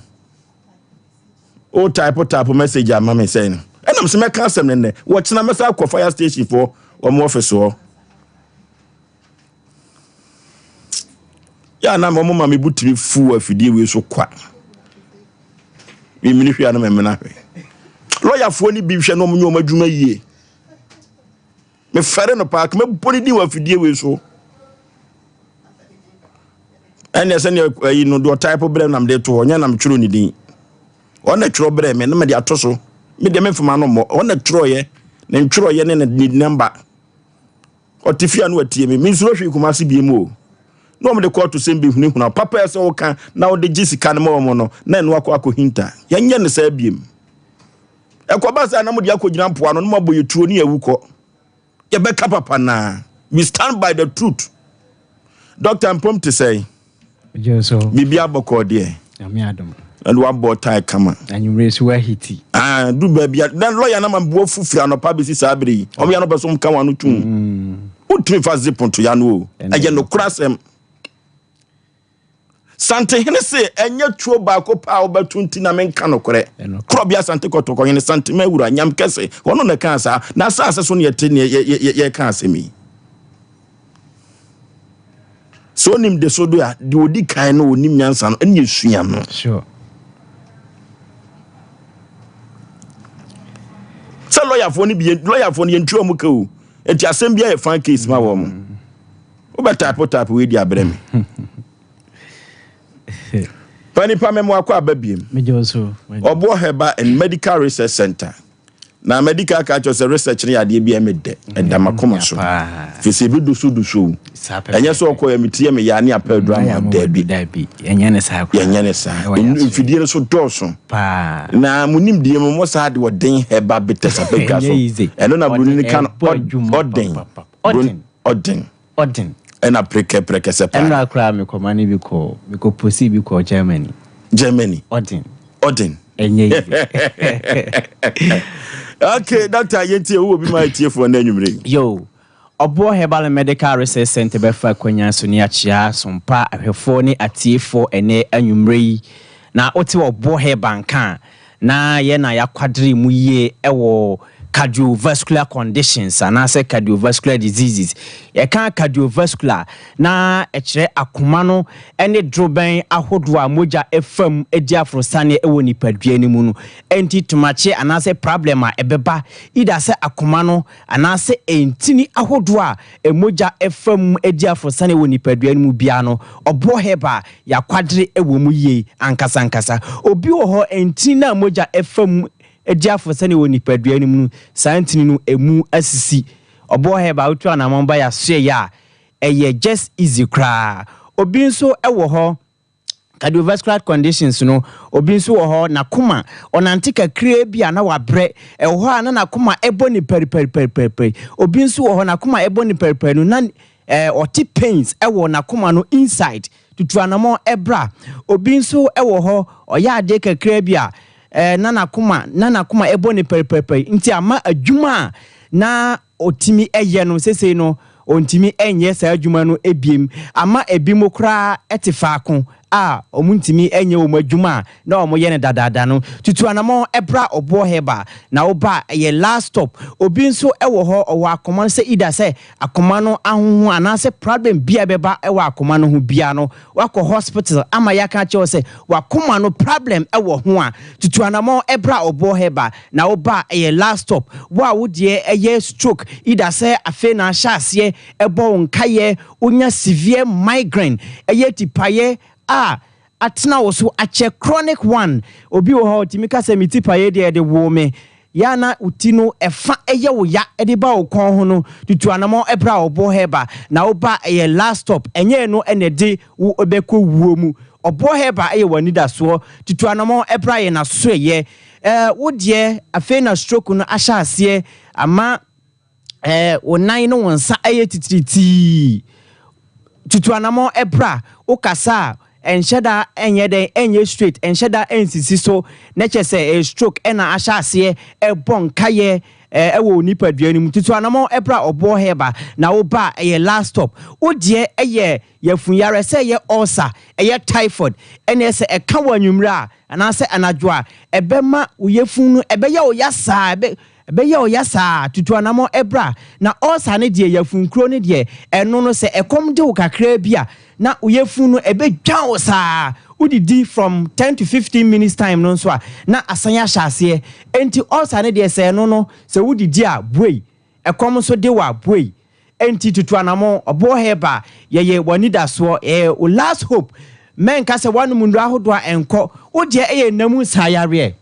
O type type message ama me sɛn no. Ɛnam sɛ mɛka asɛm no nnɛ. Wɔkyena mɛsa akɔ fire station foɔ wɔn office hɔ. Yɛ a na wɔn ma me bo tumi fu wɔ afidie wei so kwa. Memene hwɛ a na memena hwɛ. Lɔyafoɔ no bi hwɛ na wɔn nyɛ wɔn adwuma yie. Mefɛre no paa, mɛbɔ ne din wɔ afidie wei so. Ɛnna sɛnea ayi no deɛ ɔtaipo brɛ nam de to hɔ, nyɛ nam twerɛ ne din. Ɔno na twerɛ brɛ me na mede ato so. Me deɛ memfama no mmɔ. Ɔno na twerɛeɛ, ne ntwerɛeɛ ne ne namba. Ɔte fie a na watie me. Mensuro hwee Kumasi biem o. Na wɔn de kɔɔto sɛm bi hunahuna wo. Papa a ɛsɛ woka na wode gye sika no ma wɔn no, na ɛno akɔ akɔhinta. Yɛnyɛ no saa biem. Ɛkɔba saa na mode akɔgyina mpoano na moabɔ yɛ tuo ne yɛawu kɔ. Yɛbɛka papa naa. We stand by the truth. Doctor Mpom te sɛn? Biribi abɔkɔɔ deɛ. Ɛna wabɔ tae kama. Anwummerɛ so wahiti. Ah, du baabi a na lɔya na ma bu afu firi anɔpa bɛsi saa bere yi. Ɔmo ya no pɛ so ka wɔn ano tum. Mm. Wotumi fa zip nto ya no o. Ɛyɛ nokora asɛm. Santehene se, Ɛnyɛ tuo baako pɛ a wobɛto nti na menka nokorɛ. Korɔbea Asante Kɔtɔkɔhene, Santema Awura, Nyamkɛse, ɔno na ɛkaa saa. N'asase so na yɛte ne yɛreka asɛm yi. Sɛ onim de so do a, deɛ ɔdi kan no ɔnim nyansa no, ɛne ɛsua no. Sure. Sɛ lɔyafoɔ no bi, lɔyafoɔ no yɛntua wɔn ka o. Nti asɛm bi ayɛ fan case ma wɔn. Wobɛ type type wei di abrɛ me. Pa nipa mɛmo akɔ aba biem. Ɔboɔ Herbal and Medical Research Center. Na medical ka kyerɛ sɛ research no yɛ adeɛ bi a ɛmɛ dɛ ɛda makoma so. Firi sɛ ebi do so do so o. Ɛnyɛ sɛ ɔkɔ yɛ metie me yaa ne apɛ aduru ama daabi. Yɛnyɛ ne saa koraa. Yɛnyɛ ne saa. Mfidie no so dɔɔso. Na mo nimdeɛ mu mo saa de ɔden herbal bitters abɛdwa so. Ɛno na buroni no ka no ɔden. Ɔden. Ɔden. Ɔden. Ɛna prekɛ prɛkɛsɛ paa. Ɛnora koraa me kɔma no bi kɔ me kɔ posi bi kɔ Germany. Germany. Ɔden. Ɔden. Ɛnyɛ easy. Okay, doctor yɛntie wowɔ bi ma atiefoɔ nnɛ anwummere yi. Yo, Ɔboɔ Herbal and Medical Research Centre bɛfa akwanya so ne akyea sompa ahwɛfoɔ ne atiefoɔ ɛnnɛ anwummere yi. Na wote Ɔboɔ Herbal nka a, na yɛn na yɛakwadere mu yie wɔ cardiovascular conditions anaasɛ cardiovascular diseases. Yɛka cardiovascular na ɛkyerɛ akoma no ne dorobɛn ahodoɔ a mogya fa mu di aforosaneɛ wɔ nipadua no mu no. Enti tomakye anaasɛ problem a ɛbɛba either sɛ akoma no anaasɛ ntini ahodoɔ a mogya fa mu di aforosane wɔ nipadua no mu biara no, ɔboɔ herb a yɛakwadere wɔ mu yie ankasa ankasa. Obi wɔ hɔ, ntini no a mogya fa mu di aforosane wɔ nipadua no mu no, saa ntini no ɛmu asisi. Ɔboɔ herb a wotu anamɔn ba yɛasoɛeɛ a, ɛyɛ just easy koraa. Obi nso wɔ hɔ, Cardiovascular conditions no, obi nso wɔ hɔ, n'akoma, ɔnante kakraa bi a na wabrɛ. Ɛwɔ hɔ a na n'akoma bɔ no pɛripɛripɛripɛri. Obi nso wɔ hɔ, n'akoma bɔ no pɛripɛri no, na eh, ɔte pains wɔ n'akoma no inside. Tutu anamɔ bra. Obi nso wɔ hɔ, ɔyɛ adeɛ kakraa bi a, eh, na n'akoma, na n'akoma bɔ no pɛripɛripɛri. Nti ama adwuma a na ɔtumi yɛ no, seesei no ɔntumi nyɛ saa adwuma no bio. Ama ebinom koraa te faako a wɔntumi nyɛ wɔn adwuma a na wɔyɛ no dadaada no. Tutu anammɔn bra Ɔboɔ Herbal na woba a, ɛyɛ last stop. Obi nso wɔ hɔ, ɔwɔ akoma no sɛ either sɛ akoma no ahonhon anaasɛ problem bi a ɛbɛba wɔ akoma no ho biara no, Woakɔ hospital ama yɛaka akyerɛ wo sɛ w'akoma no problem wɔ ho a, tutu anamɔn bra Ɔboɔ Herbal na wo ba a ɛyɛ last stop. Wo a wo deɛ ɛyɛ stroke either sɛ afei na ahyɛ aseɛ ɛbɔ wo nkaeɛ, wonya severe migraine, ɛyɛ tipaeɛ a atena wo so akyɛ chronic one. Obi wɔ hɔ a ɔtumi ka sɛ me tipaeɛ deɛ yɛde woo me, Yɛ a na wo ti no ɛfa yɛ wo ya de ba wo kɔn ho no, tutu anamɔn bra Ɔboɔ Herbal na wo ba ɛyɛ last stop, ɛnyɛ ɛno na ɛde wo bɛkɔ wuo mu. Ɔboɔ Herbal yɛ w'anidasoɔ, tutu anamɔn bra yɛn asoɛeɛ. Ɛɛ wo deɛ afei na stroke no ahyɛ aseɛ ama ɛɛ wo nan ne wo nsa yɛ titiritii. Tutu anamɔn bra, wokasa a ɛnhyɛ da nyɛ dɛn, ɛnyɛ straight, ɛnhyɛ da nsisi so, na kyerɛ sɛ ɛyɛ stroke na ahyɛ aseɛ ɛbɔ nkaeɛ ɛwɔ wo nipadua no mu. Tutu anamɔn bra Ɔboɔ Herbal na wo ba a ɛyɛ last stop. Wo deɛ ɛyɛ yafunyareɛ, sɛ ɛyɛ ulcer, ɛyɛ typhoid, ɛneɛ sɛ ɛka wo anwummerɛ a anaasɛ anadwo a, ɛbɛma wo yafunu no ɛbɛyɛ wo ya saa, ɛbɛ Ɛbɛyɛ wo ya saa, tutu anamɔn bra. Na ulcer no deɛ, yafunkuro no deɛ, ɛno no sɛ ɛkɔm de wo kakraa bi a, na wo yafunu no ɛbɛdwan wo saa. Wodidi from ten to 15 minutes time no nso a, na asan ahyɛ aseɛ. Enti ulcer no deɛ sɛ ɛno no, sɛ wodidi a, buei. Ɛkɔm nso de wo a, buei. Enti tutu anamɔn, ɔboɔ herbal, yɛyɛ w'anidasoɔ, yɛyɛ wo last hope. Mɛnka sɛ woanom nnuro ahodoɔ a ɛnkɔ, wo deɛ ɛyɛ nna mu nsaa yareɛ.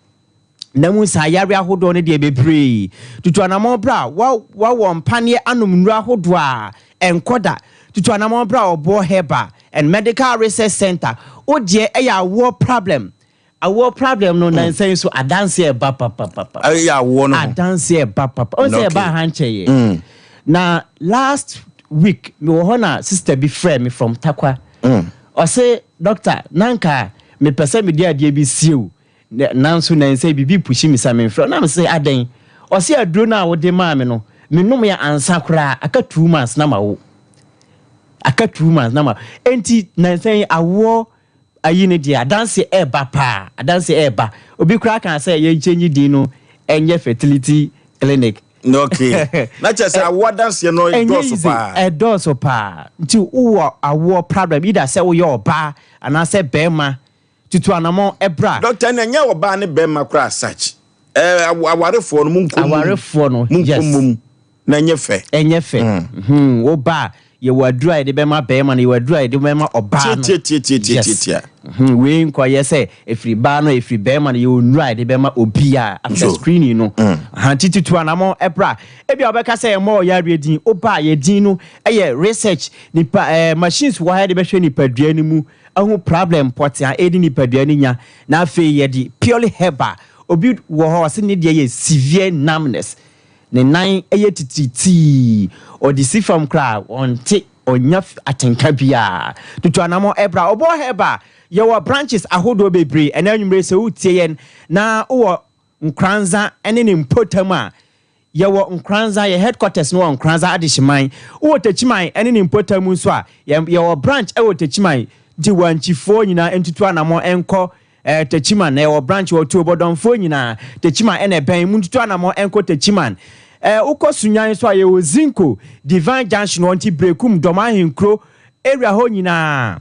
Na mu nsaa yareɛ ahodoɔ no deɛ bebree. Tutu anamɔn bra wa wawɔ mpaneɛ anom nnuro ahodoɔ a ɛnkɔ da. Tutu anamɔn bra Ɔboɔ Herbal and Medical Research Centre. Wo deɛ ɛyɛ awoɔ problem. Awoɔ problem no nansa yi nso adanseɛ ɛba papapapa. Ɛyɛ awoɔ no ho. Adanseɛ ɛba papa. Ɔn sɛ ɛba ha nkyɛeɛ. Na last week mewɔ hɔ na sister bi frɛ me from Tarkwa. Ɔse doctor na nka mepɛ sɛ mede adeɛ bi sie wo. Nanso nnansa yi biribi repushi me sɛ memfrɛ wo. Na mese, Adɛn? Ɔse, Aduro no a wode maa me no, menomee ansa koraa, aka two months na mawo. Aka two months na mawo. Enti nnansa yi awoɔ ayi no deɛ adanseɛ ɛreba paa, adanseɛ ɛreba. Obi koraa kaa sɛ yɛnkyɛnyi din no ɛnyɛ fertility clinic. Okay. Na kyerɛ sɛ awoɔ adanseɛ no ɛdɔɔso paa. Ɛdɔɔso paa. Nti wowɔ awoɔ problem either sɛ woyɛ ɔbaa anaasɛ bɛrima tutu anamɔ ɛbra. Doctor ɛnna ɛnyɛ ɔbaa ne bɛrima koraa such. Ɛɛ awarefoɔ no monkɔ mum. Awarefoɔ no yes. Monkɔ mum na ɛnyɛ fɛ. Ɛnyɛ fɛ. Mm. Wo ba a yɛwɔ aduru a yɛde bɛma bɛrima no yɛwɔ aduru a yɛde bɛma ɔbaa no. Tiatiatiatiatiatia. Yes. Hmm, wei nkɔyɛ sɛ ɛfiri baa no ɛfiri bɛrima no yɛwɔ nnuru a yɛde bɛma obiara after screening no. Mm. Ha nti tutu anamɔ ɛbra. Ebi a wɔbɛka sɛ ɛmmɔ ɔyareɛ din woba a yɛ din no ɛyɛ research nipa ɛɛ machines wɔ ha yɛde bɛhwɛ nipadua no mu ahu problem pɔtee a ɛredi nipadua no nya na afei yɛde purely herbal. Obi wɔ hɔ ɔse ne deɛ yɛ severe numbness, ne nan yɛ titiritii, ɔde si fam koraa ɔnte, ɔnnya atenka biara. Tutu anamɔ ɛbra Ɔbɔ Herbal. Yɛwɔ branches ahodoɔ bebree. Ɛnɛ anwummere sɛ woretie yɛn na wowɔ Nkoranza ne ne mpɔtam a, Yɛwɔ Nkoranza, yɛn headquarters no wɔ Nkoranza Adehyeman. Wowɔ Techiman ne ne mpɔtam nso a, yɛn yɛwɔ branch wɔ Techiman. Nti Wankyifoɔ nyinaa ntutu anamɔn nkɔ eh, Techiman. Na yɛwɔ branch wɔ Tuobɔdɔmfoɔ nyinaa. Techiman na ɛbɛn, montutu anamɔn nkɔ Techiman. Eh, wokɔ Sunyani nso a, yɛwɔ Zinco, Divine Junction hɔ, nti Berekum, Dɔm Ahenkuro area hɔ nyinaa.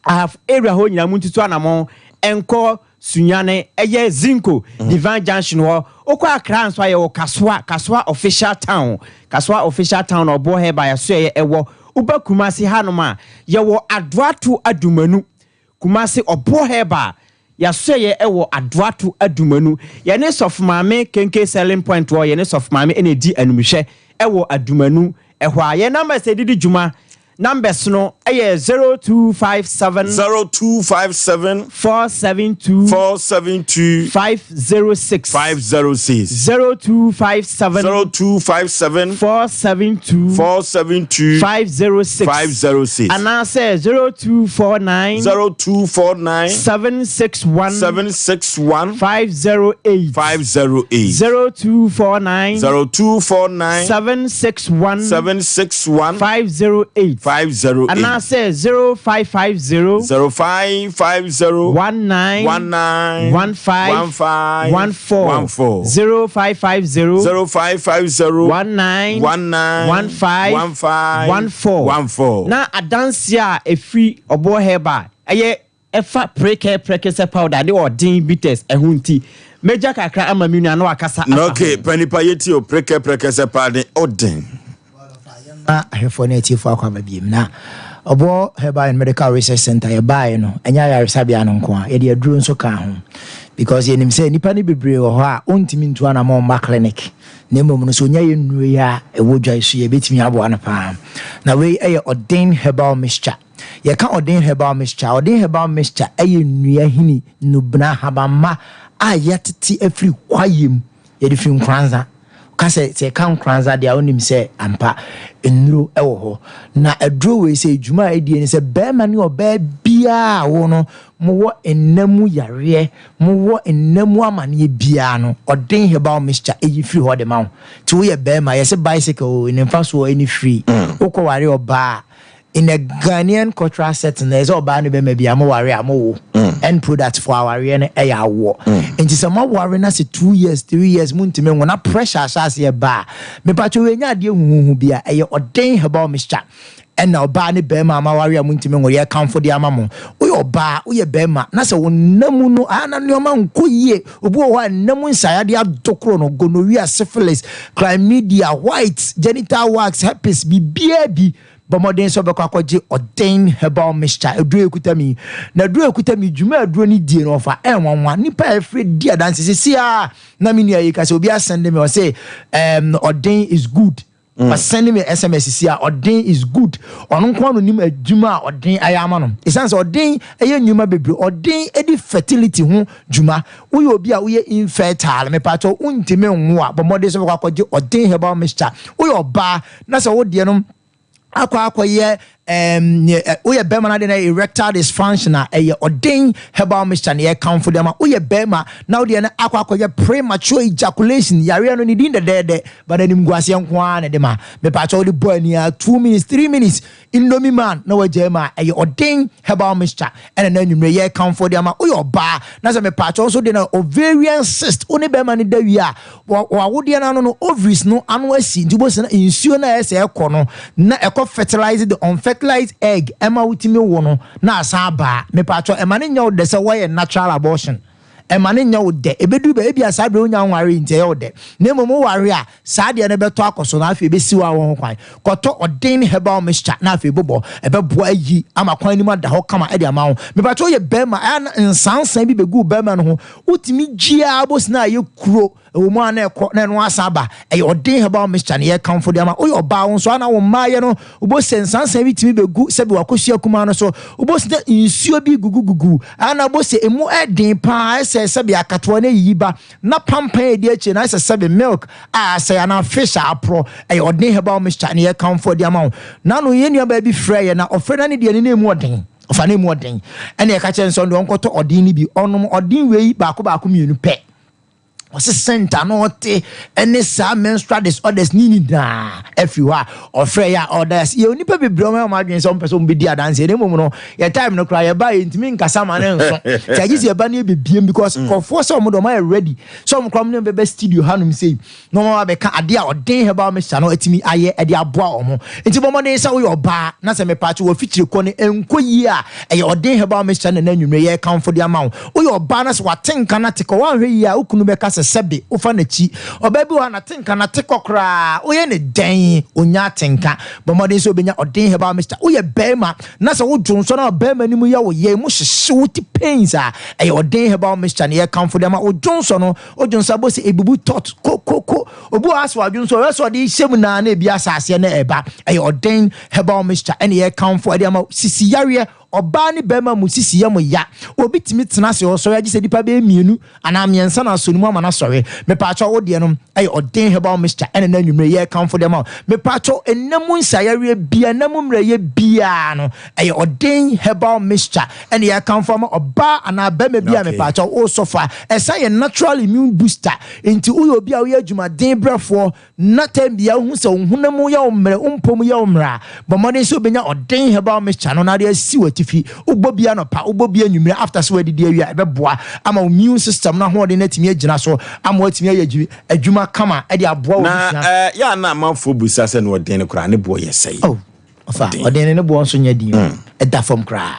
Ahafo area hɔ nyinaa muntutu anamɔn nkɔ Sunyani, ɛyɛ Zinco, Divine Junction hɔ. Wokɔ Accra nso a yɛwɔ Kasoa, Kasoa Official Town, Kasoa Official Town na Ɔboɔ Herbal yɛasoɛeɛ ɛwɔ. Woba Kumasi hanom a, yɛwɔ Adoato Adumanu, Kumasi Ɔboɔ Herbal yɛasoɛeɛ ɛwɔ Adoato Adumanu. Yɛne Sɔfo Maame Kenke Selling Point hɔ, yɛne Sɔfo Maame ɛna ɛdi animhwɛ ɛwɔ Adumanu ɛhɔ a. Yɛn numbers a yɛde di dwuma Numbers no yɛ 0257. 0257. 472. 472. 506. 506. 0257. 0257. 472. 472. 506. 506. Anaasɛ 0249. 0249. 761. 761. 508. 508. 0249. 0249. 761. 761. 508. 508. Anaasɛ 0550. 0550. 19. 19. 15. 15. 14. 14. 0550. 0550. 19. 19. 15. 15. 14. 14. Na adanseɛ a ɛfiri Ɔboɔ Herbal ɛyɛ Ɛfa prekɛ prɛkɛsɛ powder ne ɔden bitters ɛho nti mɛgya kakra ama me nua na wakasa afa ho. Okay, pɛ nipa yɛ ti o prekɛ prɛkɛsɛ paa den ɔden. Yɛmma ahwɛfoɔ ne atiefoɔ akɔ aba biem na Ɔboɔ Herbal and Medical Research Center yɛbaeɛ no ɛnyɛ ayaresabea no nko a yɛde aduro nso kaa ho because yɛnim sɛ nnipa no bebree wɔ hɔ a ɔntumi ntu anamɔ mma clinic na mmom no sɛ ɔnya yɛ nnuro yi a ɛwɔ dwa yi so yɛbɛtumi aboa no paa na wei ɛyɛ Ɔden Herbal Mixture. Yɛka Ɔden Herbal Mixture a, Ɔden Herbal Mixture yɛ nnua hini, nnubena, ahabamma a yɛatete afiri kwaeɛ mu. Yɛde firi Nkoranza. Woka sɛ, sɛ yɛka Nkoranza deɛ a, wonim sɛ ampa nnuro wɔ hɔ. Na aduro wei sɛ dwuma a ɛdie ne sɛ barima ne ɔbaa biara a wo no mowɔ nna mu yareɛ, mowɔ nna mu amaneɛ biara no, Ɔden Herbal Mixture yi firi hɔ de ma wo. Nti woyɛ barima, yɛse bicycle o, ne mfasoɔ ne free. Wokɔware ɔbaa a, In a Ghanaian cultural setting no, ɛyɛ sɛ ɔbaa ne bɛrima bi a moware a mowo. End product for awareɛ no ɛyɛ awoɔ. Nti sɛ moaware na sɛ 2 years, 3 years montumi nwo na pressure ahyɛ aseɛ ba a, mepatwɛ wei nyɛ adeɛ huhuhu bi a, ɛyɛ ɔden herbal mixture ɛna ɔbaa ne bɛrima a moaware a montumi nwo yɛkamfo de ama mo. Woyɛ ɔbaa, woyɛ bɛrima na sɛ wo nna mu no a na nneɛma nkɔ yie, obi wɔ hɔ a nna mu nsaeadeɛ adokoro no, gonorrhea, syphilis, chlamydia, white, genital wax, herpes, biribiara bi. Bɔ mmɔden sɛ wobɛkɔ akɔgye Ɔden Herbal Mixture aduro a ɛkuta mi. Na aduro a ɛkuta mi, dwuma a aduro no die no, ɔfa ɛnwanwa. Nnipa a ɛfrɛ di adanse sisi a na me nua yi ka sɛ obi asɛnde me ɔse Ɔden is good. Wasɛnde me SMS sisi a Ɔden is good. Ɔno nko ara na onim adwuma a Ɔden ayɛ ama no. Ɛsiane sɛ Ɔden yɛ nnwuma bebree, Ɔden di fertility ho dwuma. Woyɛ obi a woyɛ infertile, mepaakyɛw wontumi nwo a, bɔ mmɔden sɛ wobɛkɔ akɔgye Ɔden Herbal Mixture. Woyɛ ɔbaa na sɛ wo deɛ no akɔ akɔyɛ Um, woyɛ bɛrima no ade na erectile dysfunction a ɛyɛ ɔden herbal mixture na yɛkamfo de ama. Woyɛ bɛrima na wodeɛ no akɔ akɔyɛ premature ejaculation, yareɛ no ne din dɛdɛɛdɛ, but animguaseɛ nko ara na ɛde ma. Mepaakyɛ wode bɔ ani a 2 minutes, 3 minutes, Indomie man na wagyae mu a ɛyɛ ɔden herbal mixture ɛna na anwummerɛ yɛkamfo de ama. Woyɛ ɔbaa na sɛ mepaakyɛ nso de na ovarian cyst, wo ne bɛrima no da wie a W'awodeɛ no ano no, ovaries no ano asi, nti wobɛhu sɛ na nsuo no a ɛyɛ sɛ ɛkɔ no, na ɛkɔ fertilize the unfertilized egg ɛma wotumi wo no, na asan aba. Mepatwɔ, ɛma no nyɛ wo dɛ sɛ woayɛ natural abortion. Ɛma no nyɛ wo dɛ. Ɛbɛduru baabi, ebia saa berɛ wonya nwaree nti ɛyɛ wo dɛ. Na mmom woware a, saa adeɛ no bɛtɔ akɔ so na afei ɛbɛsi wo awo ho kwan. Kɔtɔ ɔden herbal mixture na afei bobɔ. Ɛbɛboa ayi ama kwan no mu ada hɔ kama de ama wo. Mepatwɔ woyɛ barima, ɛyɛ a na nsansan bi bɛgu wo barima no ho, Wotumi gye ara bɔ sini a ɛyɛ kuro, ɛwɔ mu a na ɛkɔ na ɛno asan aba. Ɛyɛ ɔden herbal mixture na yɛkamfo de ama. Woyɛ ɔbaa wo nso a na wo mmaayɛ no, wobɔ sɛ nsansan bi tumi bɛgu sɛbi wakosua kumaa no so. Wobɔ sɛ na nsuo bi gugugugu a na wobɔ sɛ emu ɛden paa ɛsɛ sɛbi akatoa na ɛyiyi ba na pampan a ɛdi akyire no ayɛ sɛ sɛbi milk a asɛe anaa fish a aporɔ. Ɛyɛ ɔden herbal mixture na yɛkamfo de ama wo. Nano yɛn nuabaa bi frɛɛ yɛn na ɔfrɛ na ne deɛ no na emu ɔden. Ɔfa no mu ɔden. Ɛna ɛka kyerɛ no sɛ ɔno deɛ ɔnkɔtɔ ɔden no bi. Ɔnom ɔden wei baako baako mmienu pɛ. Ɔse scent a na ɔte ɛne saa menstrual disorders ne nyinaa afiri hɔ a ɔfrɛ yɛ a ɔda ase. Yɛ onipa bebree ɔmo ayɛ ɔmo adwene sɛ ɔmo pɛ sɛ ɔmo bɛdi adanseɛ na mmom no yɛ time no koraa yɛba yɛntumi nkasa ma ne nso. Nti agye sɛ yɛba ne yɛbɛbiem because nkurɔfoɔ sɛ ɔmo de ɔmo ayɛ ready sɛ ɔmo koraa ɔmo ne ɔmo bɛba studio hanom sei. na wɔn abɛka adeɛ a ɔden herbal mixture no atumi ayɛ de aboa wɔn. Nti bɔ mmɔden sɛ woyɛ ɔbaa na sɛ mepaakyɛw w'afikyire kɔ no nkɔ yie a, ɛyɛ ɔden herbal mixture na n'anwummerɛ yɛrekamfo de ama wo. Woyɛ ɔbaa na sɛ w'ate nka no ate kɔ, woanhwɛ yie a wo kunu bɛka sɛ sɛbe wofa n'akyi. Ɔbaa bi wɔ hɔ a n'ate nka no ate kɔ koraa, woyɛ no dɛn ɔnnya atenka. Bɔ mmɔden sɛ wobɛnya ɔden herbal mixture. Woyɛ barima na sɛ wodwo nsɔ na ɔbarima no mu yɛ wo ya, emu hyehye wo ti pains a, ɛyɛ ɔden herbal mixture na yɛrekamfo de ama wo. Dwonsɔ no, Odwo nsa bɔ sɛ ebubu tɔt ko ko ko. Obi wɔ ha sɛ wadwo nso ɔyɛ sɛ ɔde hyɛ mu naa na ebi asa aseɛ na ɛba. Ɛyɛ ɔden herbal mixture ɛna yɛkamfo ɛde ama sisi yareɛ. Ɔbaa ne bɛrima mu sisi yɛ mo ya. Obi tumi tena ase ɔsɔre agye sɛ nipa bɛyɛ mmienu anaa mmiɛnsa na asɔ ne mu ama no asɔre. Mepaakyɛw wo deɛ no ɛyɛ ɔden herbal mixture ɛna na anwummerɛ yɛkamfo de ama wo. Mepaakyɛw ɛnna mu nsayareɛ biara ɛnna mu mmerɛyɛ biara no ɛyɛ ɔden herbal mixture ɛna yɛakamfo ama ɔbaa anaa bɛrima bi a mepaakyɛw wosɔfo a ɛsan yɛ natural immune booster nti woyɛ obi a woyɛ adwumaden brɛfoɔ na time biara wohu sɛ wo honam mu yɛ wo mmerɛ wo mpɔ mu yɛ wo mmerɛ a bɔ mmɔden sɛ wobɛnya ɔden herbal mixture no na ade asi w'atifi wobɔ bi anɔpa wobɔ bi anwummerɛ after sɛ woadidi awie a ɛbɛboa ama wo immune system no ahoɔden no atumi agyina so ama woatumi ayɛ adwuma kama de aboa Na w'abusua. yɛ a na amanfoɔ bisa sɛ na ɔden no koraa ne boɔ yɛ sɛn? Oh. Ɔfa, ɔden no ne boɔ nso nyɛ den o, ɛda fam koraa.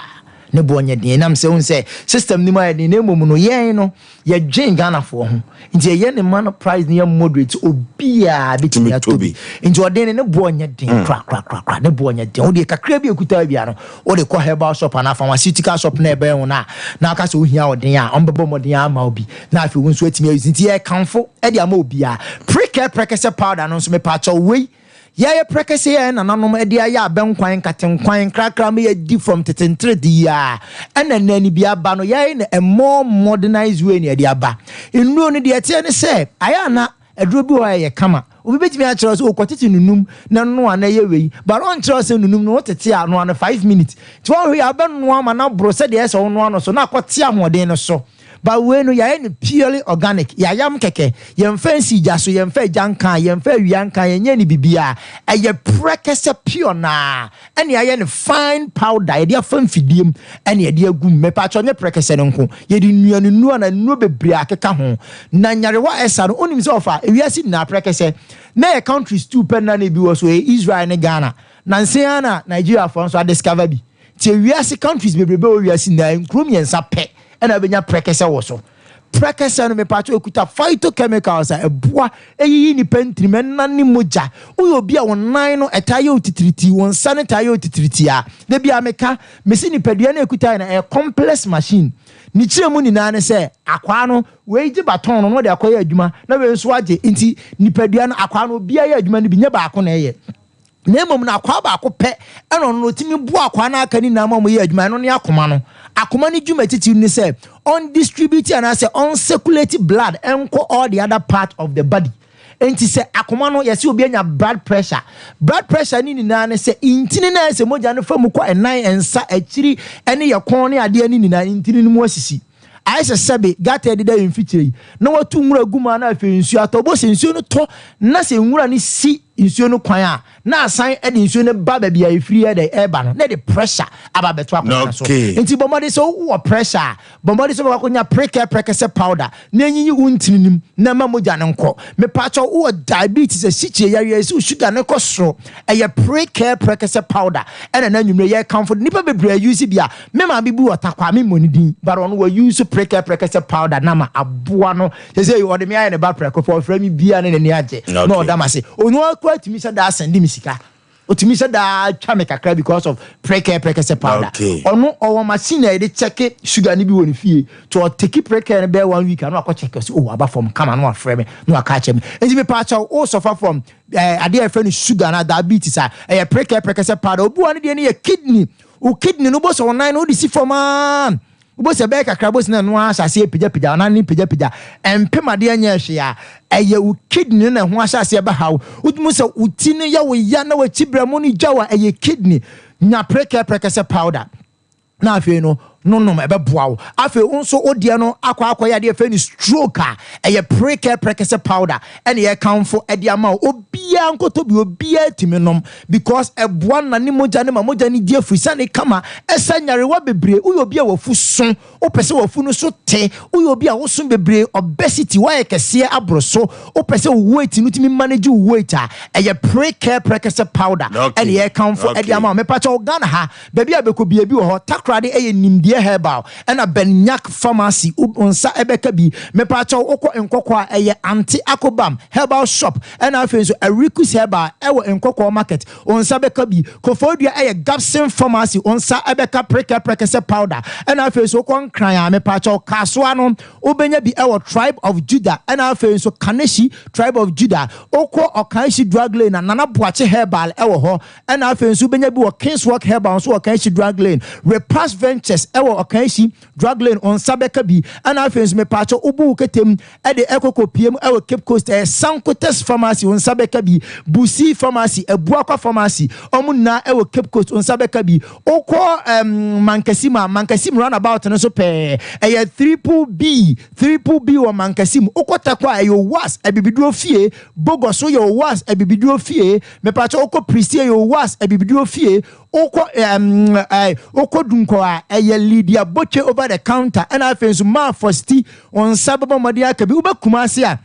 Ne boɔ nyɛ den, ɛnam sɛ wohu sɛ system no mu ayɛ den, na mmom no yɛn no yɛdwen Ghanafoɔ ho, nti yɛyɛ ne ma no price no yɛ moderate, obiara bɛtumi atɔ bi. Nti ɔden no ne boɔ nyɛ den korakorakorakora, ne boɔ nyɛ den. Wodeɛ kakra bi a ɛkuta bia no, wode kɔ herbal shop anaa pharmaceutical shop na ɛbɛn wo no a, na aka sɛ wohia ɔden a, wɔbɛbɔ mmɔden ama wo bi, na afei wo nso atumi ayuse. Nti yɛkamfo de ama obiara. Prekɛ prɛkɛsɛ powder no nso, mepaakyɛw wei, Yɛayɛ prɛkɛsɛ yi a yɛn nananom de ayɛ abɛnkwan, nkatenkwan, nkrakra ma yɛadi from tete nterede yi ara ɛna nnɛ no bi aba no, yɛayɛ no a more modernized way na yɛde aba. Nnuro no deɛ ɛteɛ ne sɛ, ayɛ a na aduro bi wɔ hɔ a ɛyɛ kama. Obi bɛtumi akyerɛ wo sɛ, oh kɔtete nunum na noa na ɛyɛ wei, but ɔnkyerɛ wo sɛ nunum no wotete a, noa no 5 minutes. Nti woanhwɛ yie a wobɛnoa ama no aboro sɛdeɛ ɛyɛ sɛ wonoa no so na akɔte ahoɔden no so. But wei no yɛayɛ no purely organic, yɛayam kɛkɛ, yɛmfa nsii gya so, yɛmfa gya nkaa, yɛmfa awia nkaa, yɛnyɛɛ no biribiara. Ɛyɛ prɛkɛsɛ pure no ara ɛna yɛayɛ no fine powder, yɛde afa mfidie mu ɛna yɛde agu mu. Mepaakyɛw nyɛ prɛkɛsɛ no nko, yɛde nnuanennuro anaa nnuro bebree akeka ho. Na nyarewa a ɛsa no, wonim sɛ ɔfa ewiase nyinaa prɛkɛsɛ na ɛyɛ countries two pɛ na na ebi wɔ so, ɛyɛ Israel ne Ghana. Nansa yi ara na Nigeriafoɔ nso adiscover bi. Nti ewiase countries bebrebe wɔ wiase nyinaa nkuro mmiɛnsa pɛ ɛna wobɛnya prɛkɛsɛ wɔ so. Prɛkɛsɛ no mepatwo ekuta phytochemicals a ɛboa eyiyi nipa ntirim ɛnane mogya. Woyɛ obi a wo nan no ɛtaa yɛ wo titiritii, wo nsa no taa yɛ wo titiritii a, da biara meka, mese nipadua no a ekuta yɛ no ɛyɛ complex machine. Ne kyerɛ mu nyinaa ne sɛ akwaa no wei gye baton no na ɔde akɔyɛ adwuma na wei nso agye. Nti nipadua no akwaa no obiara yɛ adwuma no bi nyɛ baako na ɛyɛ. Na mmom no akwaa baako pɛ na ɔno no ɔtumi boa akwaa no a aka no nyinaa ma wɔyɛ adwuma, ɛno ne akoma no. Akoma no dwuma titiriw ne sɛ ɔndistribute anaasɛ ɔncirculate blood nkɔ all the other part of the body. Enti sɛ akoma no, yɛse obi anya blood pressure. Blood pressure ne nyinaa ne sɛ ntini no a ɛsɛ mogya no fa mu kɔ ɛnan, nsa, akyiri ne yɛ kɔn ne adeɛ no nyinaa, ntini no mu asisi. Ayɛ sɛ sɛbe gutter a ɛdeda yɛn mfikyire yi, na wɔatu nwura gu mu a na afei nsuo atɔ. Wobɛhu sɛ nsuo no tɔ na sɛ nwura no si nsuo no kwan a, na asan de nsuo no ba baabi a ɛfiri yɛ dɛ ɛreba no, na ɛde pressure aba abɛto akoma no so. Nti bɔ mmɔden sɛ wowɔ pressure a, bɔ mmɔden sɛ wobɛkɔ akɔnya prekɛ prɛkɛsɛ powder na ɛnyiyi wo ntini no mu na ɛma mogya no nkɔ. Mepaakyɛw wowɔ diabetes, asikyire yareɛ, ɛsɛ wo sugar no kɔ soro, ɛyɛ prekɛ prɛkɛsɛ powder ɛna na anwummerɛ yɛrekamfo. Nnipa bebree a use bi a, me maame bi wɔ Tarkwa, memmɔ ne din, but ɔno wa use prekɛ prɛkɛsɛ powder na ama aboa no. Sɛsɛ ɔde me ayɛ ne ba prɛko pɛ, ɔfrɛ me biara ne n'ani agye na ɔda m'ase. Ɔno ara koraa tumi hyɛ da sɛnde me sika. Otumi hyɛ daa twa me kakra because of prekɛ prɛkɛsɛ powder. Ɔno ɔwɔ machine a yɛde kyɛke sugar no bi wɔ ne fie. To ɔteki prekɛ no bɛyɛ one week a na wakɔ kyɛke, ɔse oh aba fam kama, na wafrɛ me na waka akyerɛ me. Nti mepaakyɛw wo suffer from eh, adeɛ a yɛfrɛ no sugar anaa diabetes a, ɛyɛ prekɛ prɛkɛsɛ powder. Obi wɔ hɔ ne deɛ no yɛ kidney. Wo kidney no wobɔ sɛ wo nan no wode si fam aa Wobɛhu sɛ ɛbɛyɛ kakra wobɛhu sɛ na ɛno ara ahyɛ aseɛ repagyapagya, wo nan no repagyapagya. Ɛmpem adeɛ nyɛɛ hwee a, ɛyɛ wo kidney no na ɛho ahyɛ aseɛ bɛha wo. Wotumi hu sɛ wo ti no yɛ wo ya na w'akyi berɛmo no gya wo a, ɛyɛ kidney. Nya prekɛ prɛkɛsɛ powder na afei no nonom, ɛbɛboa wo. Afei wo nso wo deɛ no akɔ akɔyɛ adeɛ yɛfrɛ no stroke a, ɛyɛ prekɛ prɛkɛsɛ powder ɛna yɛkamfo de ama wo. Obiara nkɔtɔ bi, obiara tumi nom. Because ɛboa nane mogya no ma mogya no di afrisane kama, ɛsa nyarewa bebree, woyɛ obi a wafu so, wopɛ sɛ wafu no so te, woyɛ obi a woso bebree, obesity, woayɛ kɛseɛ aboro so, wopɛ sɛ wo weight no wotumi manage wo weight a, ɛyɛ Precare Prɛkɛsɛ powder ɛne yɛrekamfo de ama wo. Mepakyɛw Ghana ha, baabi a bɛkɔ biaa bi wɔ hɔ, Takoradi ɛyɛ Nimdeɛ Herbal ɛna Benyak Pharmacy, wo nsa ɛbɛka bi. Mepakyɛw wokɔ Nkɔkɔ a, ɛyɛ Ante Akobam Herbal Shop Ɛna afei nso Ericus Herbal ɛwɔ Nkɔkɔɔ market, wo nsa bɛka bi. Koforidua ɛyɛ Gabson Pharmacy, wo nsa ɛbɛka Prekɛ Prɛkɛsɛ powder. Ɛna afei nso wokɔ Nkran a, mepaakyɛw Kasoa no, wobɛnya bi ɛwɔ Tribe of Judah. Ɛna afei nso Kaneshie Tribe of Judah. Wokɔ Ɔkanhyi Drug Lane a, Nana Boakye Herbal ɛwɔ hɔ. Ɛna afei nso wobɛnya bi wɔ Kingswalk Herbal nso wɔ Ɔkanhyi Drug Lane. Repass Ventures ɛwɔ Ɔkanhyi Drug Lane, wo nsa bɛka bi. Ɛna afei nso mepaakyɛw wobu wo kɛtɛ mu de ɛkɔ kɔpue mu wɔ Cape Coast, ɛyɛ Sankotes Pharmacy, wo nsa bɛka bi, Busi Pharmacy, Abuakwa Pharmacy, wɔn nyinaa wɔ Cape Coast, wo nsa bɛka bi. Wokɔ um, Mankasim a, Mankasim roundabout no so pɛɛ, ɛyɛ Triple B, Triple B wɔ Mankasim. Wokɔ Tarkwa a, ɛyɛ Owas Abibiduro Fie, Bogos so yɛ Owas Abibiduro Fie, mepakyɛ wokɔ Prestea ɛyɛ Owas Abibiduro Fie, Wokɔ ɛɛm ɛɛ wokɔ Dunkɔ a, ɛyɛ Lydia Botwe over the counter. Ɛna afei nso Maa Fosti, wo nsa bɛbɔ mmɔden aka bi. Wobɛ Kumasi a,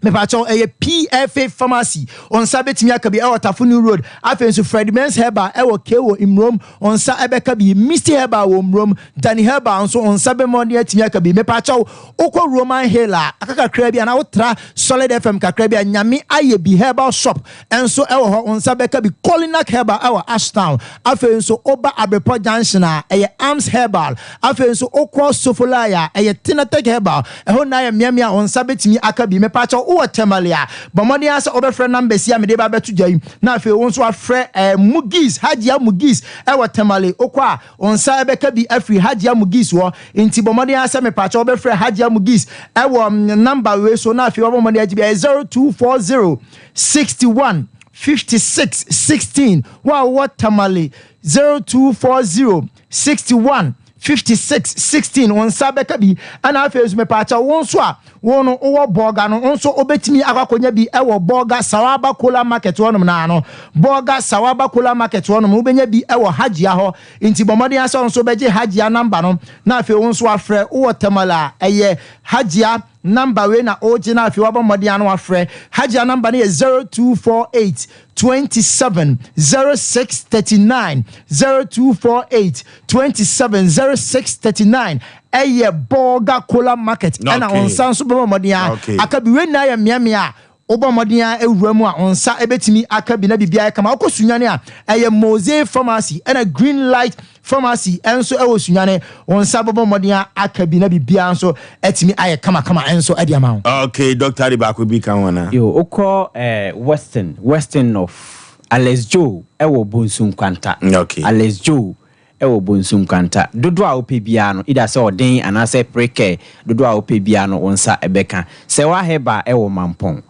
mepakyɛw ɛyɛ PFA Pharmacy, wo nsa bɛtumi aka bi ɛwɔ Tafo New Road. Afei nso Fred Mens Herbal ɛwɔ KO Mmrom, wo nsa ɛbɛka bi. Misty Herbal wɔ Mmrom, Danny Herbal nso wo nsa bɛmmɔ mmɔden atumi aka bi. Mepakyɛw wokɔ Roman Hill a, aka kakra bi anaa wotra Solid FM kakra bi a, Nyame ayɛ bi Herbal Shop nso wɔ hɔ, wo nsa bɛka bi. Kolinak Herbal wɔ Ashtown. Afei nso woba Abrepɔ Junction a, ɛyɛ Arms Herbal. Afei nso wokɔ Sofolai a, ɛyɛ Tinatech Herbal. Ɛhɔ nyinaa yɛ mmeammea a wo nsa bɛtumi aka bi. Mepakyɛw, wowɔ Tamale a, bɔ mmɔden ara sɛ wobɛfrɛ numbers yi a mede reba abɛto dwa yi, na afei wo nso woafrɛ eh, Mugis, Hajia Mugis wɔ Tamale. Wokɔ a, Wo nsa bɛka bi afiri Hajia Mugis hɔ, nti bɔ mmɔden ara sɛ mepaakyɛw wobɛfrɛ Hajia Mugis wɔ number wei so na afei wabɔ mmɔden agye bi, ɛyɛ 0240 61 56 16, wo a wowɔ Tamale 0240 61 56 16, wo nsa bɛka bi. Ɛna afei nso mepaakyɛw wo nso a wo no wowɔ Bolga no, wo nso wobɛtumi akɔ akɔnya bi wɔ Bolga Sawaba Kola Market hɔnom no ara no. Bolga Sawaba Kola Market hɔnom no, wobɛnya bi wɔ Hajia hɔ. Nti bɔ mmɔden ara sɛ wo nso wobɛgye Hajia number no na afei wo nso wafrɛ. Wowɔ Tamale a, ɛyɛ Hajia number wei na wogye na afei wabɔ mmɔden ara na wafrɛ. Hajia number no yɛ 0248 27 06 39, 0248 27 06 39. Ɛyɛ Bolga Kola Market ɛna wo nsa nso bɛbɔ mmɔden a aka bi. Wei nyinaa yɛ mmeammea a wobɔ mmɔden a awura mu a wo nsa bɛtumi aka bi na biribiara ayɛ kama. Wokɔ Sunyani a, ɛyɛ Mose Pharmacy ɛna Green Light Pharmacy nso ɛwɔ Sunyani. Wo nsa bɛbɔ mmɔden a aka bi na biribiara nso atumi ayɛ kamakama nso de ama wo. Okay, doctor de baako bi ka ho anaa? Yo, wokɔ eh, Western, Western North, Alex Joe ɛwɔ Bonsu Nkwanta. Okay. Alex Joe Wɔ bonsu nkwanta dodoɔ a wopɛ biara no, either sɛ ɔden anaasɛ prekɛ dodoɔ a wopɛ biara no wo nsa bɛka. Sɛwa Herbal wɔ Mampɔn.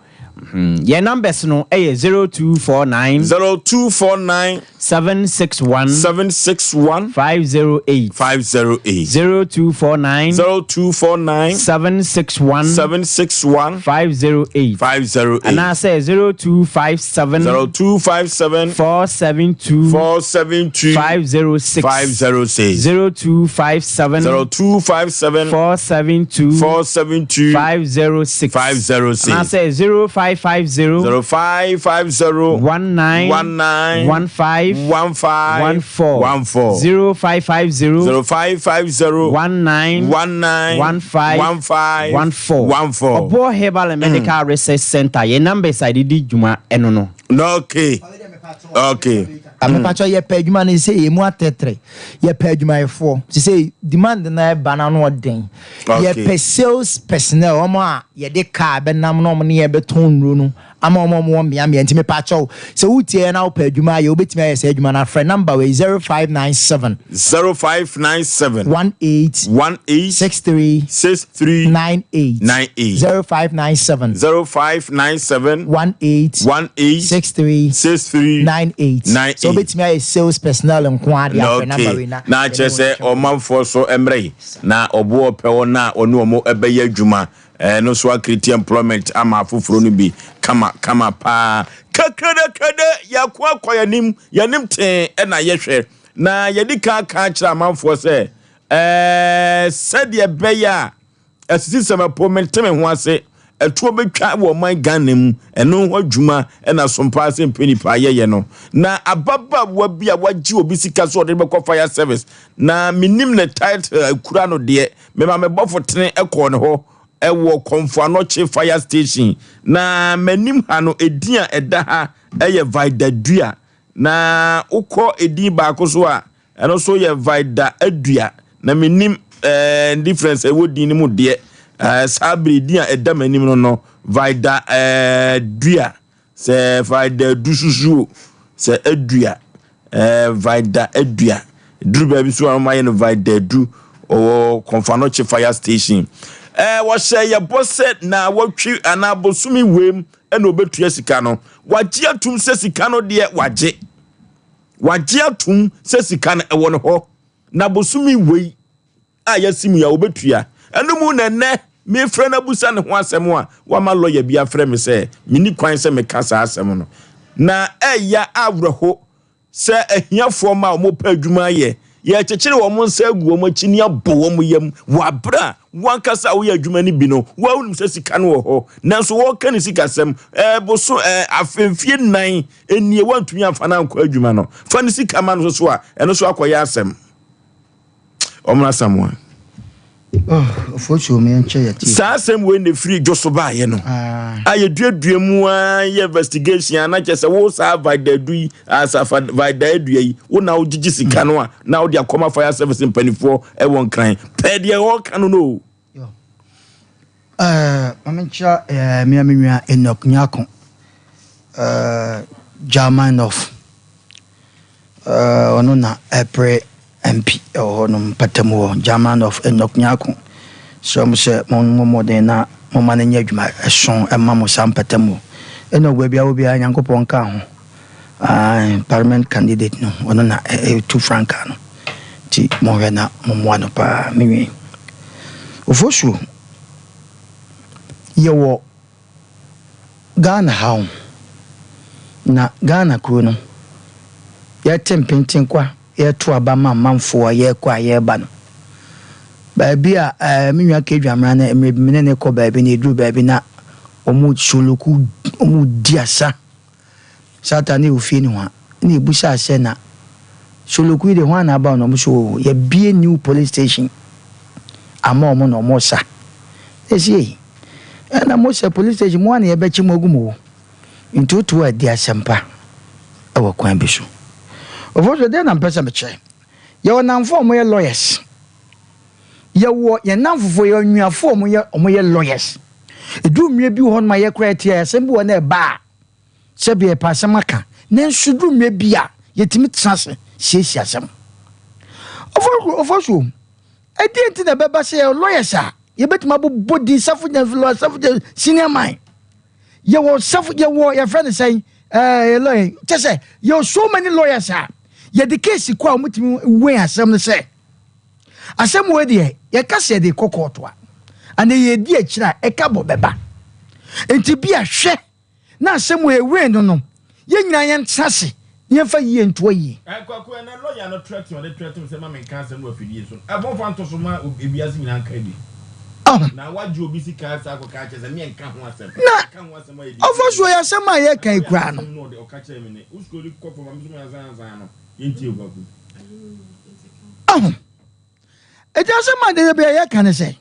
Yɛn numbers no yɛ 0249. 0249. 761. 761. 508. 508. 0249. 0249. 761. 761. 508. 508. Anaasɛ 0257. 0257. 472. 472. 506. 506. 0257. 0257. 472. 472. 506. 506. Anaasɛ 0550. 0550. 19. 19. 15. 15. 14. 14. 0550. 0550. 19. 19. 15. 15. 14. 14. Ɔboɔ Herbal and Medical Research Center yɛn numbers a yɛde di dwuma ɛno no. Okay. Okay. Mepatwɔ yɛpɛ adwuma no sɛ yɛmu atɛtrɛ yɛpɛ adwumayɛfoɔ sɛ demand na ɛba no ano ɔden yɛpɛ sales personnel wɔn a yɛde car bɛnam na wɔn ne yɛbɛtɔn nnuro no ama wɔn a wɔwɔ mmeammea nti mepatwɔ sɛ wotie yɛn na wopɛ adwuma ayɛ wobɛtumi ayɛ saa adwuma no afrɛ number wei 0597 0597 18 18 63 63 98 98 0597 0597 18 18 63 63 98 98 sɛ wobɛtumi ayɛ sales personnel nko ara de afrɛ number wei na na akyerɛ sɛ ɔmanfoɔ so mmerɛ yi na ɔboɔ pɛ wɔn a ɔne wɔn bɛyɛ adwuma ɛno so akiriti employment ama afoforɔ no bi kama kama paa kakradakradɛ yɛako akɔ yɛnim yɛnim tee ɛna yɛhwɛ na yɛdi kan ka kyerɛ amanfoɔ sɛ ɛɛ sɛdeɛ ɛbɛyɛ a Asisi sɛm ɛpo mente me ho ase ɛtoɔ bɛtwa wɔ ɔman Ghana mu ɛno ho adwuma ɛna sompa ase mpɛ nipa yɛyɛ no na ababaawa bi a wagye obi sika so ɔde bɛkɔ fire service na menim ne title akura no deɛ mema me bɔfo tene ɛkɔɔ ne hɔ ɛwɔ Kɔmfo Anɔkye fire station na m'anim ha no edin a ɛda ha ɛyɛ Vida Dua na wokɔ edin baako so a Ɛno nso yɛ Vida Adua. Na mennim eh, difference a ɛwɔ din no mu deɛ. Eh, saa bere din a ɛda m'anim no no, Vida eh, Dua. Sɛ Vida Adu susuo, sɛ Adua, eh, Vida Adua. Duru baabi so a wɔayɛ no Vida Adu. Ɔwɔ Kɔmfanɔkye Fire Station. Eh, wɔhyɛ yɛ bɔ sɛ na wɔtwe anaa bosome wei ɛna obetua sika no. Wagye atum sɛ sika no deɛ wagye. Wagye atom sɛ sika no ɛwɔ ne hɔ, na bosome wei a yɛasi mu yi a ɔbɛtua. Ɛno mu na ɛnnɛ mefrɛ no abusa ne ho asɛm a wama lɔya bi afrɛ me sɛ menni kwan sɛ meka saa asɛm no. Na ɛya awerɛho sɛ ahiafoɔ mma a wɔpɛ adwuma ayɛ, yɛrekyekyere wɔn nsa agu wɔn akyi ne abɔ wɔn yam wɔ aberɛ a wo ankasa a woyɛ adwuma no bi no, wo a wonim sɛ sika no wɔ hɔ, nanso wɔreka ne sikasɛm, ɛɛ boso ɛɛ afe mfie nnan nie woantumi amfa no ankɔ adwuma no, fa ne sika ma no so so a, ɛno so akɔyɛ asɛm. Ɔmmra Samoa. Saa asɛm wei na ɛfiri dwo so baeɛ no ah. a yɛduadua mu a yɛ investigation a na kyɛ sɛ wo saa vidadu yi asafa vidadua yi wo na wogyegye sika no a na wode akɔma fire service mpanimfoɔ ɛwɔ nkran pɛɛ deɛ wɔka no no o. Maame nkyerɛ mmea me nua Enoch Nyako German North. Ɔno na ɛpere MP wɔ hɔ nom mpatamu hɔ, German of Enoch Nyarko. Srɛ mo sɛ mo mmɔ mmɔden na mo ma no nyɛ adwuma ɛso ɛma mo saa mpatamu hɔ. Enoch baabi a wɔ biara Nyankopɔn nka ho. Ae, parliament candidate no ɔno na ɛtu frankaa no. Nti mo hwɛ na mo mmoa no paa. Me nua yi. Ofosuo, yɛwɔ Ghana ha o, na Ghana kuro no, yɛte mpentenkwa, yɛto aba ma amanfoɔ a yɛrekɔ a yɛreba no, baabi a ɛɛ me nua Kedwa mmra no, mmerɛ bi me ne no kɔ baabi na yɛduru baabi na wɔn soloku, wɔn di asa. Satan ne ofie ne hwa na yɛbusaa sɛ na soloku yi de hwan na aba na wɔn so o yɛbie new police station ama wɔn na wɔn sa. Ɛsi ei. Ɛna mo sɛ police station mo a na yɛbɛkye mo agu mo o. Nti woto a di asɛmpa wɔ kwan bi so. Ofosuo deɛ na mpɛ sɛ mekyerɛ. Yɛwɔ nnamfo a wɔyɛ lawyers. Yɛwɔ yɛn nnamfofoɔ, yɛwɔ anuafoɔ a wɔyɛ wɔyɛ lawyers. Ɛduru mmerɛ bi wɔ hɔnom a yɛkora yɛte a asɛm bi wɔ na ɛba a sɛbi yɛpɛ asɛm aka. Nanso duru mmerɛ bi a yɛtumi tena ase siesie asɛm. Ofosuo, ɛdeɛn nti na ɛbɛba sɛ yɛwɔ lawyers a yɛbɛtumi abobɔ din Safo Gyamfi, Lawyer Safo Gyamfi, senior man. Yɛwɔ safo, yɛwɔ yɛfrɛ no sɛn, ɛɛ lawyer, kyɛ sɛ yɛwɔ so many lawyers a yɛde case kɔ a wɔtumi win asɛm no sɛ asɛm wei deɛ yɛka sɛ yɛde kɔ kɔɔto a anaa yɛdi akyire a ɛka bɔ bɛba. Nti bi a hwɛ na asɛm wei win no no yɛn nyinaa yɛntena ase na yɛmfa yie ntoa yie. Kwaku, ɛnɛ lawyer no threaten ɔde threaten me sɛ ma menka asɛm no wɔ afidie so no, ɛfɔ mfa nto so ma ewiase nyinaa nka bi. Na wagye obi sika asa akɔka akyerɛ sɛ meɛnka ho asɛm. Na Ka ho asɛm ayɛ ɔfa so yɛ asɛm a yɛka yi koraa no. No ɔde ɔka kyerɛ me ne wo sukuu de kɔ fam a me nso me ansa ansa no yɛntie o Kwaku. Ahu. Enti asɛm a da bi a yɛka ne sɛ,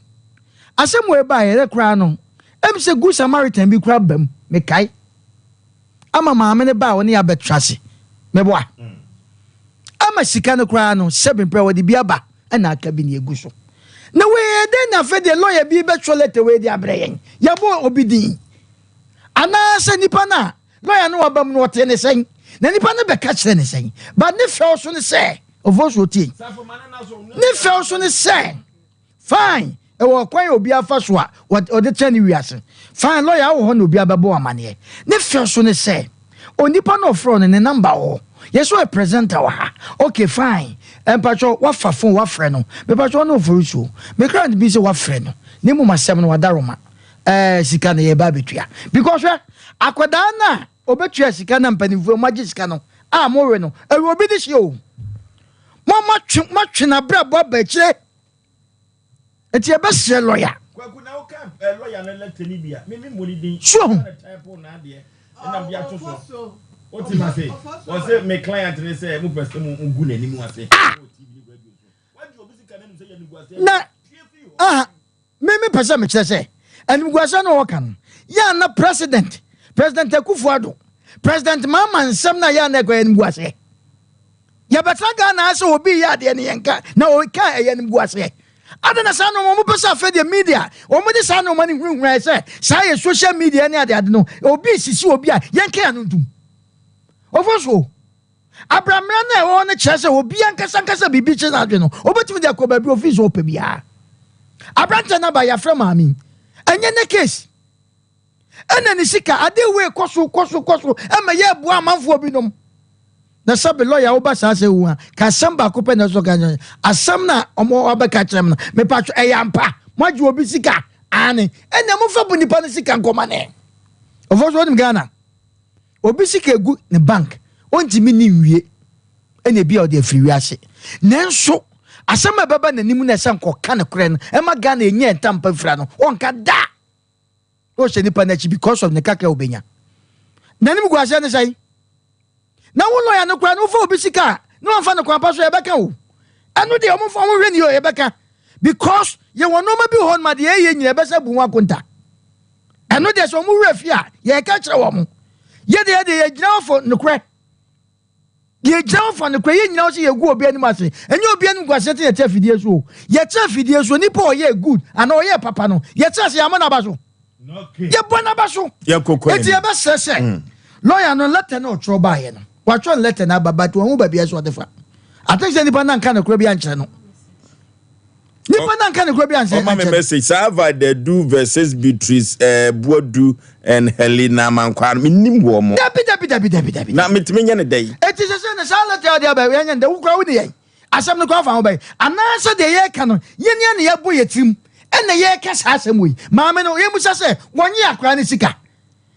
asɛm wei baeɛ yɛrɛ koraa no, ɛm sɛ Good Samaritan bi koraa ba mu, mekae. Ama maame no baa ɔne yɛ abɛtra ase, meboa. Ama sika no koraa no, sɛbe mprɛ wɔde bi aba ɛna aka bi na egu so. Na wei ɛyɛ dɛn na afei deɛ lɔya bi bɛtwerɛ lɛtɛ wei de abrɛ yɛn? Yɛabɔ obi din? Anaasɛ nipa no a lɔya no aba mu no ɔtee ne sɛn? Na nipa no bɛka kyerɛ ne sɛn? But ne fɛw so ne sɛ, Ofosuo tie. Ne fɛw so ne sɛ, fine, ɛwɔ ɔkwan a obiara fa so a ɔde kyerɛ ne wiase. Fine, lɔya wɔ hɔ na obiara bɛbɔ wo amaneɛ. Ne fɛw so ne sɛ, onipa no ɔfrɛ no ne number wɔ hɔ. Yɛ sɛ ɔyɛ presenter wɔ ha. Okay, fine. Mpakyɛw, wafa phone wafrɛ no. Mepakyɛw ɔne Ofosuo. Me client bi sɛ wafrɛ no. Na mmom asɛm no wadaroma. Ɛɛ, sika no yɛreba abɛtua. Because hwɛ, akwadaa no a Obetua sika na mpanimfoɔ mo agye sika no a mo we no ɛyɛ obi de hyɛ o mo moatwe moatwe n'abrabɔ aba akyire nti yɛbɛsrɛ lɔya. Kwaku na woka eh, lɔya no lɛtɛ no bi a me me mmɔ ne din. So ho. Na type na adeɛ ɛna bi ato so. Wote ma se wɔse me client ne sɛ mopɛ sɛ mo gu n'anim ase. Ah! Na aha Me me pɛ sɛ mekyerɛ sɛ animguaseɛ no a ɔka no yɛ a na president president Akufo Addo president Mahama nsɛm no a yɛ a na ɛkɔ yɛ animguaseɛ. Yɛbɛtena Ghana ha sɛ obi yɛ adeɛ no yɛnka na ɔka ɛyɛ animguaseɛ. Adɛn na saa nneɛma wɔn pɛ sɛ afei deɛ media wɔn de saa nneɛma no hunahuna yɛ sɛ saa yɛ social media ne adeade no obi sisi obi a yɛnka yɛn ano ntum. Ɔfo so. Abrammerɛ no a ɛwɔ hɔ no kyerɛ sɛ obi ankasa ankasa biribi kye n'adwene no, obetumi de akɔ baabi ofii sɛ ɔpɛ biara. Aberanteɛ no aba yɛafrɛ maame yi. Ɛnyɛ ne case. Ɛna ne sika ade wei kɔ so kɔ so kɔ so ɛma yɛboa amanfoɔ binom. Na sɛbe lɔya woba saa sɛ wu a ka asɛm baako pɛ na ɛsɔ ka kyerɛ asɛm na ɔmo abɛka kyerɛ m no mepatwo ɛyɛ ampa moagye obi sika aane ɛna mofa bu nipa no sika nkɔma ne ɔfɔ so wonim Ghana Obi sika egu ne bank ontumi nni nwie ɛna ebi a ɔde afiri wiase. Nanso asɛm a ɛbɛba n'anim na ɛsɛ nka ɔka nokorɛ no ɛma Ghana ɛnya ntampa fira no ɔnka da. Na ɔhyɛ nipa no akyi because of ne kakra a ɔbɛnya. N'anim gu aseɛ ne sɛn? Na wo lɔya no koraa no wofa obi sika a na wamfa no kwan pa so yɛbɛka o. Ɛno deɛ ɔmo mfa ɔmo hwɛ ne yɛ yɛbɛka because yɛwɔ nneɛma bi wɔ hɔ nom a deɛ ɛyɛ nyina ɛbɛsɛ bu ho akonta. Ɛno deɛ sɛ wɔn werɛ fi a, yɛreka kyerɛ wɔn. Yɛ deɛ deɛ yɛgyina hɔ fo nokorɛ. Yɛgyina hɔ fa nokorɛ. Yɛnnyina hɔ sɛ yɛgu obi anim ase. Ɛnyɛ obi anim guaseɛ te yɛte afidie so o. Yɛte afidie so, nipa a ɔyɛɛ good anaa ɔyɛɛ papa no, yɛte ase yɛamɔ n'aba so. Yɛbɔ n'aba so. Enti yɛbɛsrɛ sɛ lɔya no lɛtɛ no ɔtwerɛ baeɛ no, watwerɛ no lɛtɛ no aba but wanhu baabi a ɛsɛ ɔde fa. I think sɛ nipa no anka nokorɛ bi ankyerɛ no. Nipa na nka ne kura bi ansɛ. Ɔma me message saa Vidadu versus Beatrice eh, Buadu and Helena Amankwa no menim wɔ mo. Dabi dabi dabi dabi dabi. Na metumi nyɛ ne dɛn? Eti sɛ sɛ ne saa lɛtɛ ɔde aba yɛnyɛ ne dɛ wo kura wo ne yɛn asɛm no kura fa ho bɛn anaasɛ deɛ yɛreka no yɛn ni na yɛbɔ yɛ tirim ɛna yɛreka saa asɛm wei maame no yɛmusa sɛ wɔnye akora ne sika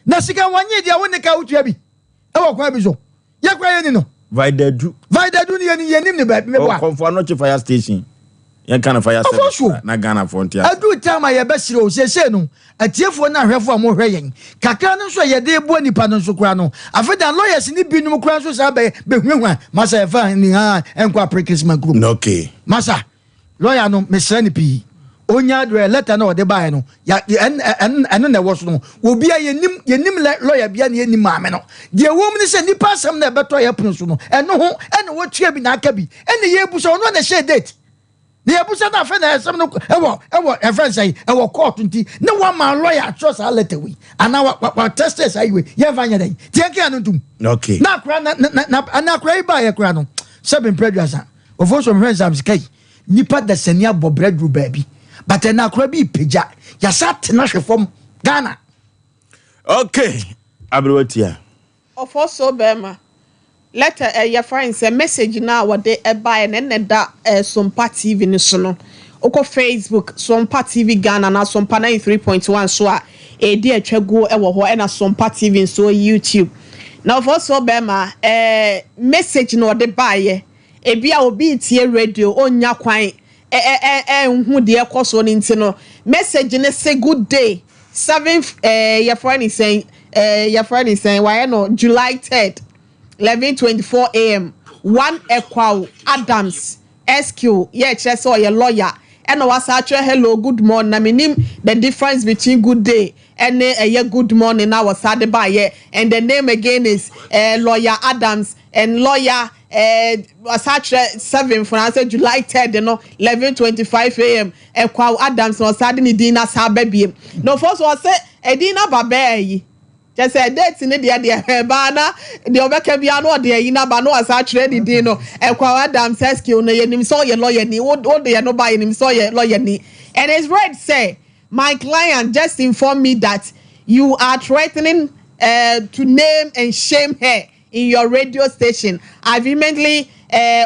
na sika wɔnye deɛ wo ne ka wotua bi ɛwɔ kwan bi so. Yɛ kura yɛ ni no. Vidadu. Vidadu ni yɛ ni yɛ nim ni baabi meboa. Ɔkɔmfo anɔkye fire station. Yɛn ka no fire service Ɔfɔsuo. na Ghana foɔ nte ase. Aduru time a yɛbɛsrɛ o, seesei no atiefoɔ ne ahwɛfoɔ a mohwɛ yɛn, kakra no nso a yɛde reboa nnipa no nso koraa no, afei deɛ lawyers no binom koraa nso saa bɛ bɛhunahuna, masa yɛfa ni haa ɛnkɔ apere Christmas kurom. Okay. Masa, Lawyer no mesrɛ no pii onya adeɛ letter na ɔde baeɛ no ya ɛno na ɛwɔ so no obia yɛnim yɛnim lawyer bia na yɛnim maame no deɛ ɛwɔ mu ne sɛ nipa asɛm na ɛbɛtɔ yɛ pono so no ɛno ho ɛna wɔtua bi na aka bi ɛna yɛbu sɛ ɔno na ɛhyɛ date na yɛbu sɛ na afei na ɛsɛm no ɛwɔ ɛwɔ ɛfɛn sɛ ɛwɔ court nti ne wama lawyer atwerɛ saa letter wei anaa wa wa wa test saa yi wei yɛmfa nyɛ dɛn tiɛ nka no ntum okay na akora na na na na akora yi baeɛ kora no sɛ bempere aduasa Ofosu mehwɛ nsam sika yi nipa dasani abɔ brɛ duru baabi but ɛna akora bi pagya yasa tena hwe fam Ghana. Okay, aberewa tia. Ɔfɔ so bɛrima. Letter ɛ yɛfrɛ no sɛ message no a wɔde baeɛ no ɛna ɛda ɛ Sompa TV no so no. Wokɔ Facebook Sompa TV Ghana anaa Sompa 93.1 so a ɛredi atwa guo wɔ hɔ ɛna Sompa TV nso wɔ YouTube. Na ɔfɔ so bɛrima ɛ message na ɔde baeɛ. Ebi a obi retie radio ɔnnya kwan ɛ ɛ ɛ ɛnhu deɛ ɛkɔ soɔ no nti no message no se good day seventh eh, yɛfrɛ ne sɛn eh, yɛfrɛ ne sɛn wayɛ no July third 11:24 am one Ekwaw Adams SQ yɛ kyerɛ sɛ ɔyɛ lawyer ɛna wasa atwerɛ hello good morning na menim the difference between good day ɛne ɛyɛ good morning na wɔsa de baayɛ and the name again is eh, lawyer Adams and lawyer eh, wasa atwerɛ 7th na sɛ July 3rd no 11:25 am Ekwaw Adams na ɔsa de ne din na sa aba biem na ɔfɔ so ɔsɛ ɛdin na ba bɛɛ yi kyɛ sɛ date ne deɛ deɛ ɛbaa na deɛ ɔbɛka biara na ɔde ayi n'aba na ɔsa atwerɛ ne din no Ekwaw Adams SQ no yɛnim sɛ ɔyɛ lawyer ni wo deɛ no ba yɛnim sɛ ɔyɛ lawyer ni and it's read sɛ my client just informed me that you are threatening to name and shame her in your radio station. I vehemently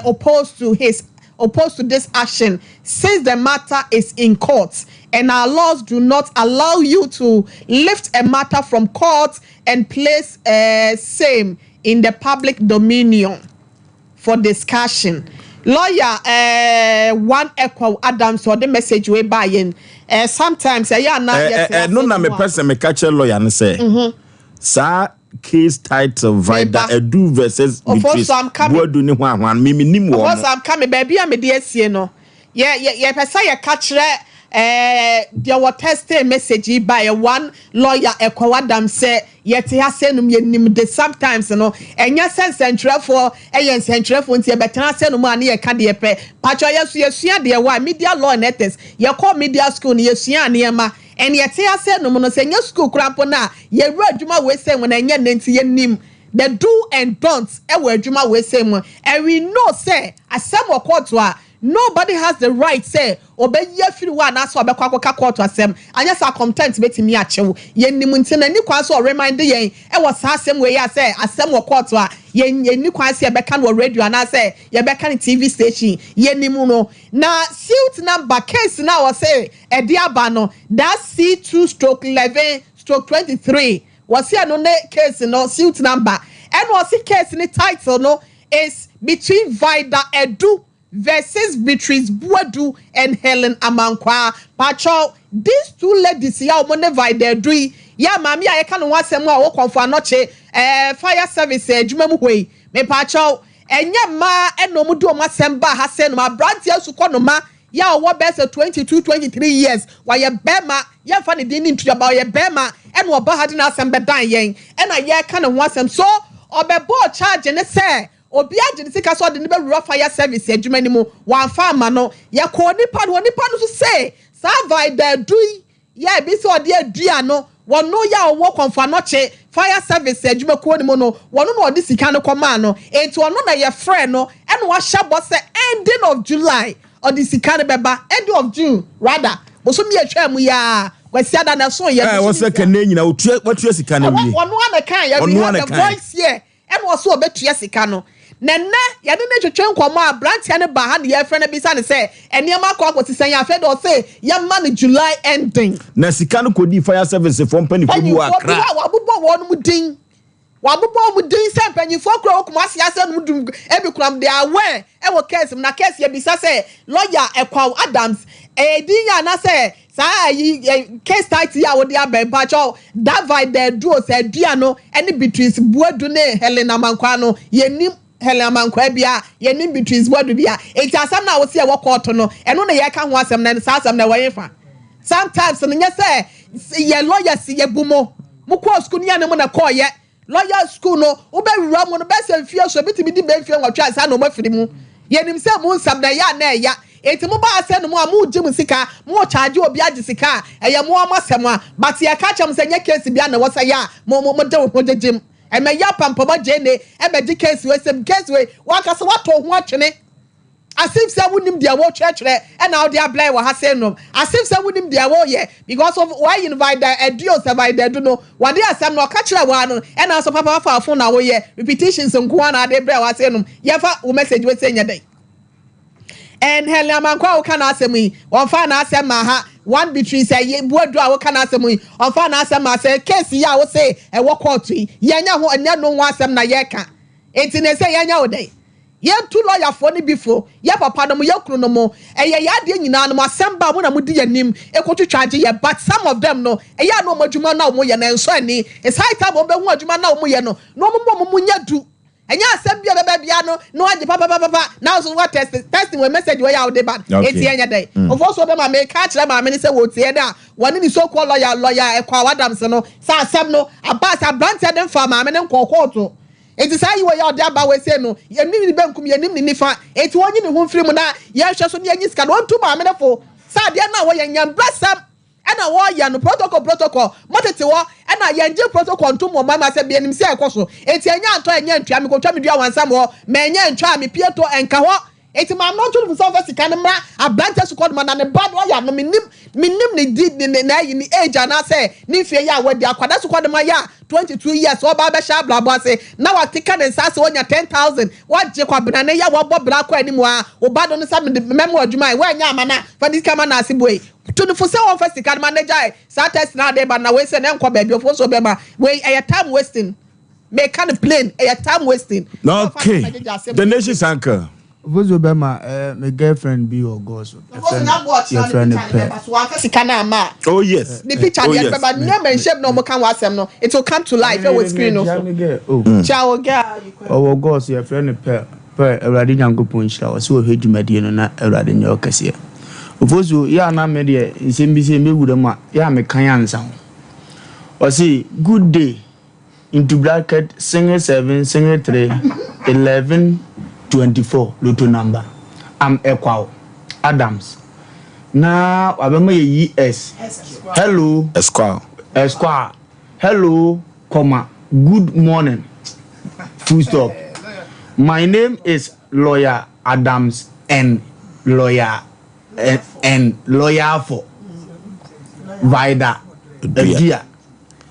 opposed to his opposed to this action since the matter is in court and our laws do not allow you to lift a matter from court and place same in the public dominion for discussion. Lawyer one Ekwaw Adams ɔde message wei ba yɛn sometimes ɛyɛ ana yɛte ɛno na mepɛ sɛ meka kyerɛ lawyer no sɛ saa case title Vida Edu versus Beatrice Buadu ne ho ahoa no mimi nim wɔn. Ɔfɔ so I'm coming baabi a mede asie no yɛ yɛ yɛpɛ sɛ yɛka kyerɛ deɛ wɔ texting message yi ba yɛ one lawyer Ekwaw Adams sɛ yɛte ha sɛ nom yɛnim de sometimes no ɛnyɛ sɛ nsɛntwerɛfoɔ ɛyɛ nsɛntwerɛfoɔ nti yɛbɛtena sɛ nom a ne yɛka deɛ pɛ patwɛ yɛ so yɛsua deɛ wɔ a media law and ethics yɛkɔ media school no yɛsua nneɛma ɛne yɛte ha sɛ nom no sɛ nyɛ school koraa mpo no a yɛwura adwuma wei sɛ mu no ɛnyɛ ne nti yɛnim the do and don't ɛwɔ adwuma wei sɛ mu and we know sɛ asɛm wɔ court a nobody has the right sɛ ɔbɛyi afiri hɔ anaasɛ ɔbɛkɔ akɔka court asɛm anyɛ sɛ contempt bɛtumi akyɛw yɛnim nti na ni kwan so ɔremind yɛn ɛwɔ saa asɛm wei a sɛ asɛm wɔ court a yɛn yɛni kwan sɛ yɛbɛka no wɔ radio anaasɛ yɛbɛka no TV station yɛnim no na suit number case na wɔsɛ ɛde aba no that C2/11/23 wɔsi ɛno ne case no suit number ɛna wɔsi case ne title no is between Vida Edu versus Beatrice Buadu and Helen Amankwa. Pacho, these two ladies ya wɔn ne Vida Edu yi ya maame a yɛka ne ho asɛm a wɔwɔ Kɔnfo Anɔkye fire service adwuma mu hɔ yi mepacho ɛnyɛ mmaa ɛna wɔn de wɔn asɛm ba ha sɛ no aberanteɛ sukɔ no ma ya ɔwɔ bɛyɛ sɛ 22 23 years wɔyɛ bɛrima yɛmfa ne din ne ntuaba ɔyɛ bɛrima ɛna ɔba ha de n'asɛm bɛdan yɛn ɛna yɛreka ne ho asɛm so ɔbɛbɔ charge ne sɛ obi agye ne sika sɛ ɔde ne bɛwura fire service adwuma no mu wɔamfa ama no yɛkɔɔ nipa no nipa no nso sɛ saa Vida Edu yi yɛ ebi sɛ ɔde adua no wɔno yɛ a ɔwɔ Kɔnfo Anɔkye fire service adwumakuo no mu no wɔno na ɔde sika no kɔmaa no eti ɔno na yɛfrɛ no ɛna wahyɛ bɔ sɛ ending of July ɔde sika no bɛba ending of June rather bosom yɛ atwa mu yaa Kwasi ada na ɛso yɛ. Ɛ wɔsɛ kɛnɛ nyina otua watua sika no wie. Ɔno ana kan yɛ we have the voice here ɛna ɔso ɔbɛtua sika no na nnɛ yɛde ne twetwe nkɔmɔ a aberanteɛ no ba ha ne yɛfrɛ no bisa ne sɛ nneɛma akɔ akɔsi sɛn afei de ɔse yɛma no July ending. Na sika no kɔdi fire service foɔ mpanimfoɔ bi wɔ Accra. Mpanyinfoɔ bi a wɔabobɔ wɔn mu din wɔabobɔ wɔn din sɛ mpanyinfoɔ kura wɔ Kumasi ase nom dum ebi kura they are aware ɛwɔ case mu na case yɛ bisa sɛ lawyer Ekwaw Adams ɛyɛ din yɛ anasɛ saa ayi case title yi a wɔde aba mpakyɛw David Edu sɛ Adua no ɛne Beatrice Buadu ne Helen Amankwa no yɛnim Helen Amankwa bia yɛnim Beatrice Buadu bia eti asɛm na wɔsi ɛwɔ court no ɛno na yɛka ho asɛm na saa asɛm na ɛwɔ yɛn fa sometimes no nyɛ sɛ yɛ lawyers yɛ bu mo mo kɔɔ school ne yɛn ne mo na kɔɔ yɛ lawyer school no wobɛwura mu no bɛsɛ mfie so ebi tumi di bɛ mfie 8 ansa na ɔmo afiri mu yɛnim sɛ mo nsɛm na ɛyɛ ana ɛya eti mo ba asɛ no mo a mo gye mo sika mo charge obi agye sika a ɛyɛ mo ɔmo asɛm a but yɛka kyerɛ mo sɛ nyɛ case bi a na ɛwɔ sɛ yɛ a mo mo mo de wo ho gyegye mu ɛmɛ yɛ apampama gye ne ɛbɛgye case wei sɛm case wei wankasa watɔ ho atwene. As if sɛ wonim deɛ woretwerɛtwerɛ ɛna wode ablɛ wɔ ha sei nom. As if sɛ wonim deɛ woreyɛ because of wayi no by the aduo sɛ by the adu no wɔde asɛm no ɔka kyerɛ wo ara no ɛna nso papa wafa wo phone na woyɛ repetitions nko ara na ade brɛ wɔ ha sei nom. Yɛmfa wo message wei sei nyɛ dɛn? And Helen Amankwa a woka n'asɛm yi wɔmfaa n'asɛm maa ha one between sɛ ye Boadu a woka n'asɛm yi ɔmfaa n'asɛm maa sɛ case yi a wose ɛwɔ court yi yɛnyɛ ho ɛnyɛ no ho asɛm na yɛreka enti ne sɛ yɛnyɛ wo dɛn? Yɛntu lɔyafoɔ no bi fo, yɛ papa nom, yɛ kunu nom, ɛyɛ yɛ adeɛ nyinaa nom, asɛm ba a mo na mo di yɛn anim kɔtwitwa agye yɛ, but some of them no, ɛyɛ a na wɔn adwuma no a wɔn yɛ no ɛnsɔ ani, it's high time wɔn bɛhu adwuma no a wɔn yɛ no, na wɔn mu wɔn mu nyɛ du, ɛnyɛ asɛm bi a ɛbɛba biara no na wagye papapapapa, na nso wa test, testing wɔ message wɔ yɛ a wode ba no, eti ɛnyɛ dɛn, mfomsoɔ bɛ ma meka akyerɛ maame no sɛ wɔtie no a, wɔne ne so called lawyer, lawyer Ɛkwaw Adams no, sɛ asɛm no aba sɛ abranteɛ no mfaa maame no nkɔɔ kɔɔto. Enti saa ayi wei a ɔde aba wei sei no, yɛnnim ne benkum, yɛnnim ne nifa. Enti wɔnyi ne ho mfiri mu na yɛnhwɛ so na yɛnyi sika no. Wɔntu maame no fo sɛ adeɛ no a wɔyɛ nyɛ mbrɛsɛm ɛna wɔyɛ no. Protocol protocol, motete hɔ ɛna yɛngye protocol ntom wɔ mmarima sɛ yɛnim sɛ ɛkɔ so. Enti ɛnyɛ antɔ ɛnyɛ antua, mekɔtwa me dua wansam hɔ, manyɛ antwa a mepie to ɛnka hɔ. Enti maame no nto no fo sɛ ɔmfa sika no mmra aberanteɛ sukuu no ma na ne ba no ɔyɛ ano mennim mennim ne di ne ne n'ayi ne age anaasɛ ne mfie yɛ a wadi akwadaa sukuu no ma yɛ a 22 years ɔba abɛhyɛ abrabɔ ase na wakeka ne nsa ase wanya 10,000 wagye kwabena ne yɛ wabɔ bra akɔ anim a wo ba no no sɛ mede mɛmo adwuma ɛ woanyɛ ama no a fa ne sika ma no ase bue to no fo sɛ ɔmfa sika no ma no gyae saa test no ade ba no na wei sɛ na ɛnkɔ baabi ɔfo so bɛma wei ɛyɛ time wasting. Meka no plain, ɛyɛ time wasting. Okay, the nation's uncle. Ofosuo bɛma eh, me girlfriend bi wɔ gɔɔ so. Ofosuo na bɔ ɔkyena Yɛfrɛ ne no picture ne pɛ. bɛba so wanfa sika no amma a. Oh yes. Ne picture Oh deɛ yes. bɛba name and shame na ɔmo ka ho asɛm no it will come to life ɛwɔ screen no so. Me girl, oh. Kyia wo girl you kɔ. Ɔwɔ gɔɔ so yɛfrɛ no pɛ. Pɛ Awurade Nyankopɔn nhyira wo. Ɔsɛ ɔhwɛ dwumadie no na Awurade nyɛ wo kɛseɛ. Ofosuo yɛ a na me deɛ nsɛm bi sɛ mɛwura mu a yɛ a mekan ansa ho. Ɔse good day. into bracket single seven single 3 11 24 lotto number am Ekwaw Adams na wabɛma yɛ yi S hello Esquire Esquire hello comma good morning full stop my name is lawyer Adams and lawyer and lawyer for Vida Adua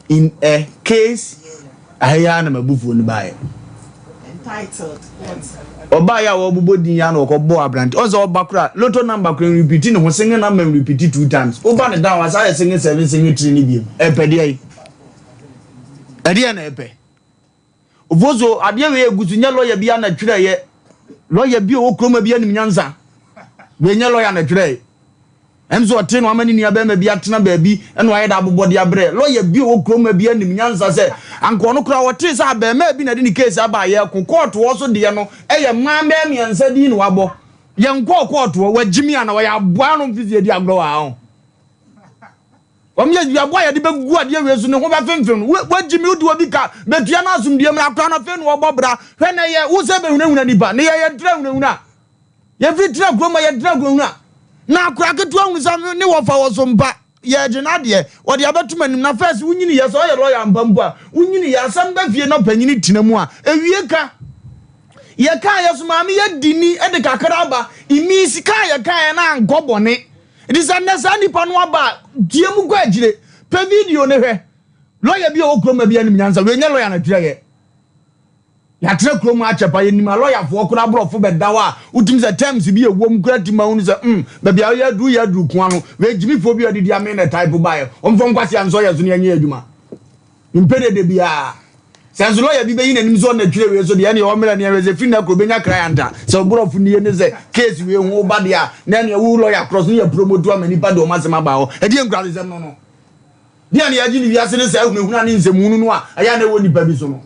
In a case Aha yi ara na m'abufuo no baeɛ. Ɔbaeɛ a wɔbobɔ din yi ara na ɔkɔbɔɔ aberante. Ɔn sɛ ɔba koraa lotto number koraa nrepiti ne ho single number nrepiti two times. Woba ne down asa ayɛ single seven single three ne biom. Ɛpɛ deɛ yi. Ɛdeɛ na ɛpɛ. Ofoso adeɛ wei egu so nyɛ lɔya bi na twerɛeɛ. Lɔya bi a ɔwɔ kurom bi anim nyansa. Wei nyɛ lɔya na twerɛeɛ. Ɛm sɛ ɔte no ama ne nua bɛrima bi atena baabi ɛna wayɛ de abobɔ de abrɛ. Lɔya bi a ɔwɔ kurom bi anim nyansa sɛ anka ɔno koraa ɔtee sɛ abɛɛmaa bi na de ne case aba a yɛko kɔɔto hɔ so deɛ no ɛyɛ mmaa bɛɛ mmiɛnsa din na wabɔ. Yɛnkɔɔ kɔɔto hɔ wagyimi ana ɔyɛ aboa no mfisi adi agorɔ wɔ ha ho. Wɔn yɛ duabɔ a yɛde bɛgu adeɛ wei so ne ho bɛfemfem no. Wagyi me wode obi ka bɛtua no asomdue mmra koraa no afei na ɔbɔ bra. Hwɛ na yɛ wo sɛ bɛhunahuna nipa ne yɛ yɛntra hunahuna. Yɛfiri tena kurom ma yɛntra hunahuna. Na akora ketewa hunu sɛ ne wɔfa wɔ so mpa yɛgye n'adeɛ wɔde abɛto m'anim na fɛs wonyini yɛ sɛ ɔyɛ lɔya mpa mpo a wonyini yɛ asɛm bɛ fie na panyini tena mu a ewie ka yɛkaa yɛ so maame yɛ dini de kakra aba imi sika a yɛkaa yɛ na ankɔ bɔne. Nti sɛ nnɛ saa nipa no aba a, tie mu kɔ akyire. Pɛ video no hwɛ. Lɔya bi a ɔwɔ kurom ha bi anim nyansa. Wei nyɛ lɔya na twerɛeɛ. Yɛatena kurom ha akyɛ pa. Yɛnim alɔyafoɔ koraa aborɔfo bɛda hɔ a, wotumi sɛ terms bi a ɛwɔ mu koraa tumi ma wohunu sɛ mm, baabi a woyɛ aduru yɛ aduru ko ano. Wei gyimifoɔ bi a ɔde di amee na type baeɛ. Ɔmfa nkwasea nsɔ yɛn so na yɛnyɛ adwuma. Mempɛ dede biara. Sɛ nso lɔya bi bɛyi n'anim sɛ ɔna twerɛ wei so deɛ ɛneɛ ɔmmrɛ ne ɛhwɛ sɛ firi nnɛ korɔ ɔbɛnya client a sɛ ɔborɔfo nie ne sɛ case wei ho ba deɛ a na ɛneɛ wo lɔya korɔ so ne yɛ promote ama nipa de ɔmo asɛm aba hɔ. Ɛdeɛ nkurasesɛm no no. Deɛ ne yɛgye ne wiase ne saa ahunahuna ne nsɛmhunu no a ɛyɛ a na ɛwɔ nipa bi so no.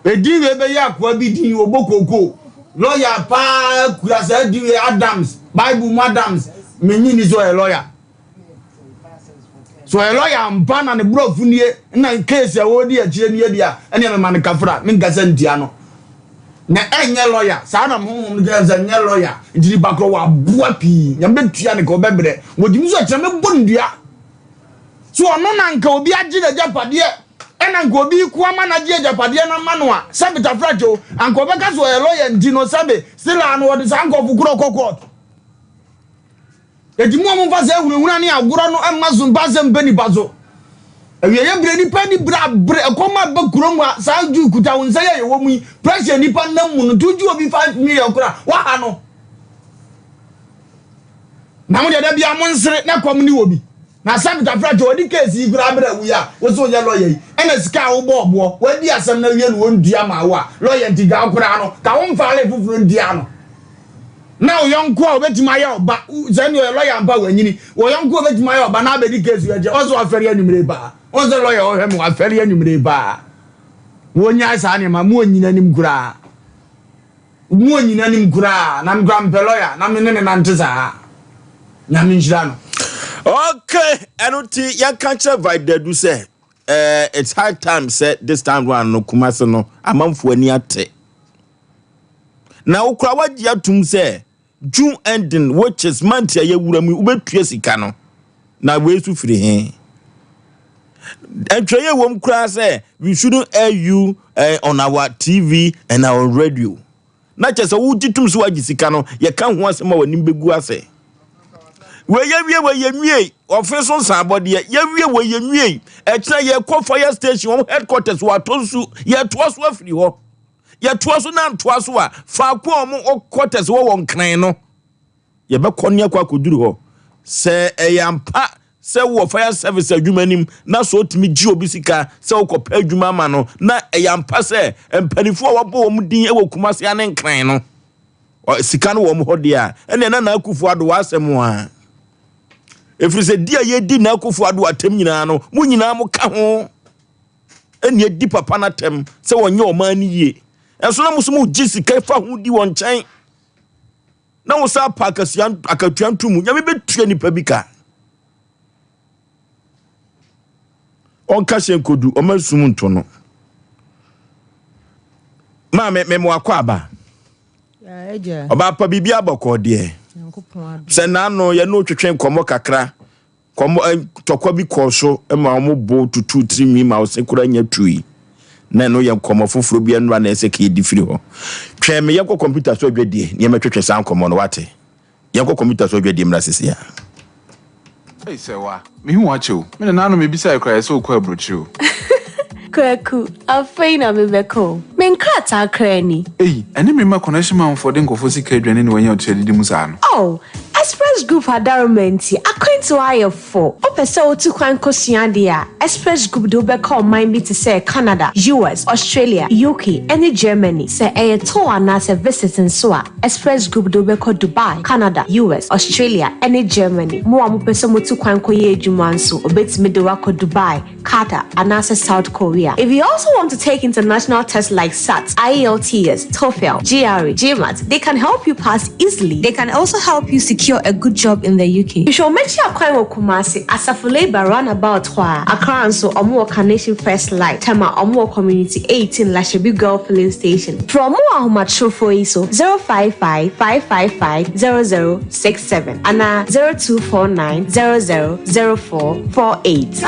Edin wei bɛyɛ akoa bi din ɔbɔ kookoo. Lɔya paa kura saa din wei Adams, Bible mu Adams. Menyi ni sɛ ɔyɛ lɔya. So ɔyɛ lɔya ampa na ne borɔfo nie na case a wɔredi akyire nie deɛ a, ɛneɛ mema no kafra, menkasa ntia no. Na ɛnyɛ lɔya, saa na honhom no kyerɛ sɛ nyɛ lɔya, nti nipa korɔ waboa pii, nyame bɛtua ne ka ɔbɛbrɛ, wɔgyimi so ɛkyerɛ mɛbɔ no dua. So ɔno na nka obi agye n'agyapadeɛ. Ɛna anka obi reko ama no agye agyapadeɛ no ama no a, sɛbe tafrakye o, anka ɔbɛka sɛ ɔyɛ lɔya nti no, sɛbe still a no wɔde saa nkurɔfo korɔ kɔ court. Enti mo a momfa saa ahunahuna ne agorɔ no mma so mpa asɛm mpɛ nipa so. Awieeɛ berɛ nipa ani berɛ abere, ɛkɔm aba kurom ha, saa Jew kuta wo nsa yi a yɛwɔ mu yi, pressure nipa nam mu no, nti wogye obi 5 million koraa, waha no. Na mo deɛ da biara mo nsere na kɔm ne wɔ bi. Na Sabit Afrakye wɔde case yi koraa brɛ wo yi a wo se woyɛ lawyer yi ɛna sika a wobɔɔ boɔ wadi asɛm no awie no wɔntua maa wo a lawyer nti dwa wo koraa no ka wo mfaale foforɔ ntua no na wo yɔnko a obetumi ayɛ ɔba sɛ ɛne ɔyɛ lawyer ampa wanyini wo yɔnko a obetumi ayɛ ɔba na abɛdi case yi akyi ɔsɛ wafɛre anwummere paa ɔsɛ lawyer ɔhwɛ me wafɛre anwummere paa wɔnyae saa nneɛma mo onyina anim koraa. Mo onyina nim koraa na me koraa mepɛ lawyer na me ne ne nante saa. Nyame nhyira no. Okay, ɛno nti yɛnka nkyerɛ Vidadu sɛ eh, it's high time sɛ this time round no Kumasi no amanfoɔ ani ate. Na wokora wagye atum sɛ June ending which is month a yɛwura mu wobɛtua sika no na wei so firi he. Ntwerɛeɛ wɔ mu koraa sɛ we shouldn't air you on our TV and our radio. Na kyerɛ sɛ wogye tom sɛ wagye sika no yɛka ho asɛm a w'anim bɛgu ase. Wei yɛwie wei yɛnwie ɔfe so nsaabɔdeɛ yɛwie wei yɛnwie ɛkyena yɛkɔ fire station wɔn headquarters wɔ atɔ nsu yɛtoa so afiri hɔ. Yɛtoa so na antoa so a, faako a wɔn quarters wɔ wɔ Nkran no, yɛbɛkɔ ne akɔ akɔduru hɔ. Sɛ ɛyɛ ampa sɛ wowɔ fire service adwuma nim na sɛ wotumi gye obi sika sɛ wokɔpɛ adwuma ama no, na ɛyɛ ampa sɛ mpanimfoɔ a wɔabɔ wɔn din wɔ Kumasi ne Nkran no, sika no wɔ wɔn hɔ deɛ a, ɛnneɛ na Nana Akufo-Addo w'asɛm a. Ɛfiri sɛ di a yɛdi Nana Akufo-Addo atɛm nyinaa no, mo nyinaa moka ho. ɛna adi papa no atɛm sɛ wɔnyɛ ɔman no yie. Ɛnso na mo nso mogye sika fa ho di wɔn nkyɛn na wo sa pa akasua akatua nto mu. Nyame bɛtua nipa bi ka. Ɔnka hyɛ nkodu ɔma sum nto no. Maame me mo akɔ aba. Ɔbaa pa biribi abɔkɔ deɛ. Sɛ n'ano yɛne otwetwe nkɔmmɔ kakra. Kɔm ɛ ntɔkwa bi kɔɔ so ma wɔn bo tutuu tirinwi ma ɔse koraa nya tui. Na ɛno yɛ nkɔmmɔ foforɔ bi ɛnora na ɛsɛ ka yɛdi firi hɔ. Twɛn me yɛnkɔ kɔmputa so adwadie na yɛmmɛtwetwe saa nkɔmmɔ no wate? Yɛnkɔ kɔmputa so adwadie mmra sisi a. Ei Sɛwa, mehu wo akyɛ o. Me nananom mebisae koraa yɛsɛ wokɔ aburokyire o. Kwaku, afei na mebɛka o. Me nkrataa koraa ni. Ei, ɛne me mma connection manfoɔ de nkurɔfoɔ sika adwane na wanya ɔtiri adidi mu saa no. Oh, Express Group adaworoma nti, akwantu ayɛ fo. Wopɛ sɛ wotu kwan kosua ade a, Express Group de wo bɛkɔ ɔman bi te sɛ Canada, US, Australia, UK, ne Germany. Sɛ ɛyɛ tour anaasɛ visit nso a, Express Group de wo bɛkɔ Dubai, Canada, US, Australia, ne Germany. Mo a mopɛ sɛ motu kwan kɔyɛ adwuma nso, wɔbɛtumi de wo akɔ Dubai, Qatar, anaasɛ South Korea. If you also want to take international tests like SAT, IELTS, TOEFL, GRE, GMAT, they can help you pass easily. They can also help you secure a good job in the UK. Hwehwɛ wɔn akyi akwan wɔ Kumasi, Asafo Labour roundabout hɔ ara. Accra nso, wɔn wɔ Carnation First Light, Tema, wɔn wɔ Community 18, Lashibi Girl Filling Station. Frɛ wɔn wɔ ahomatrofoɔ yi so, 055 555 0067 anaa 0249 000448.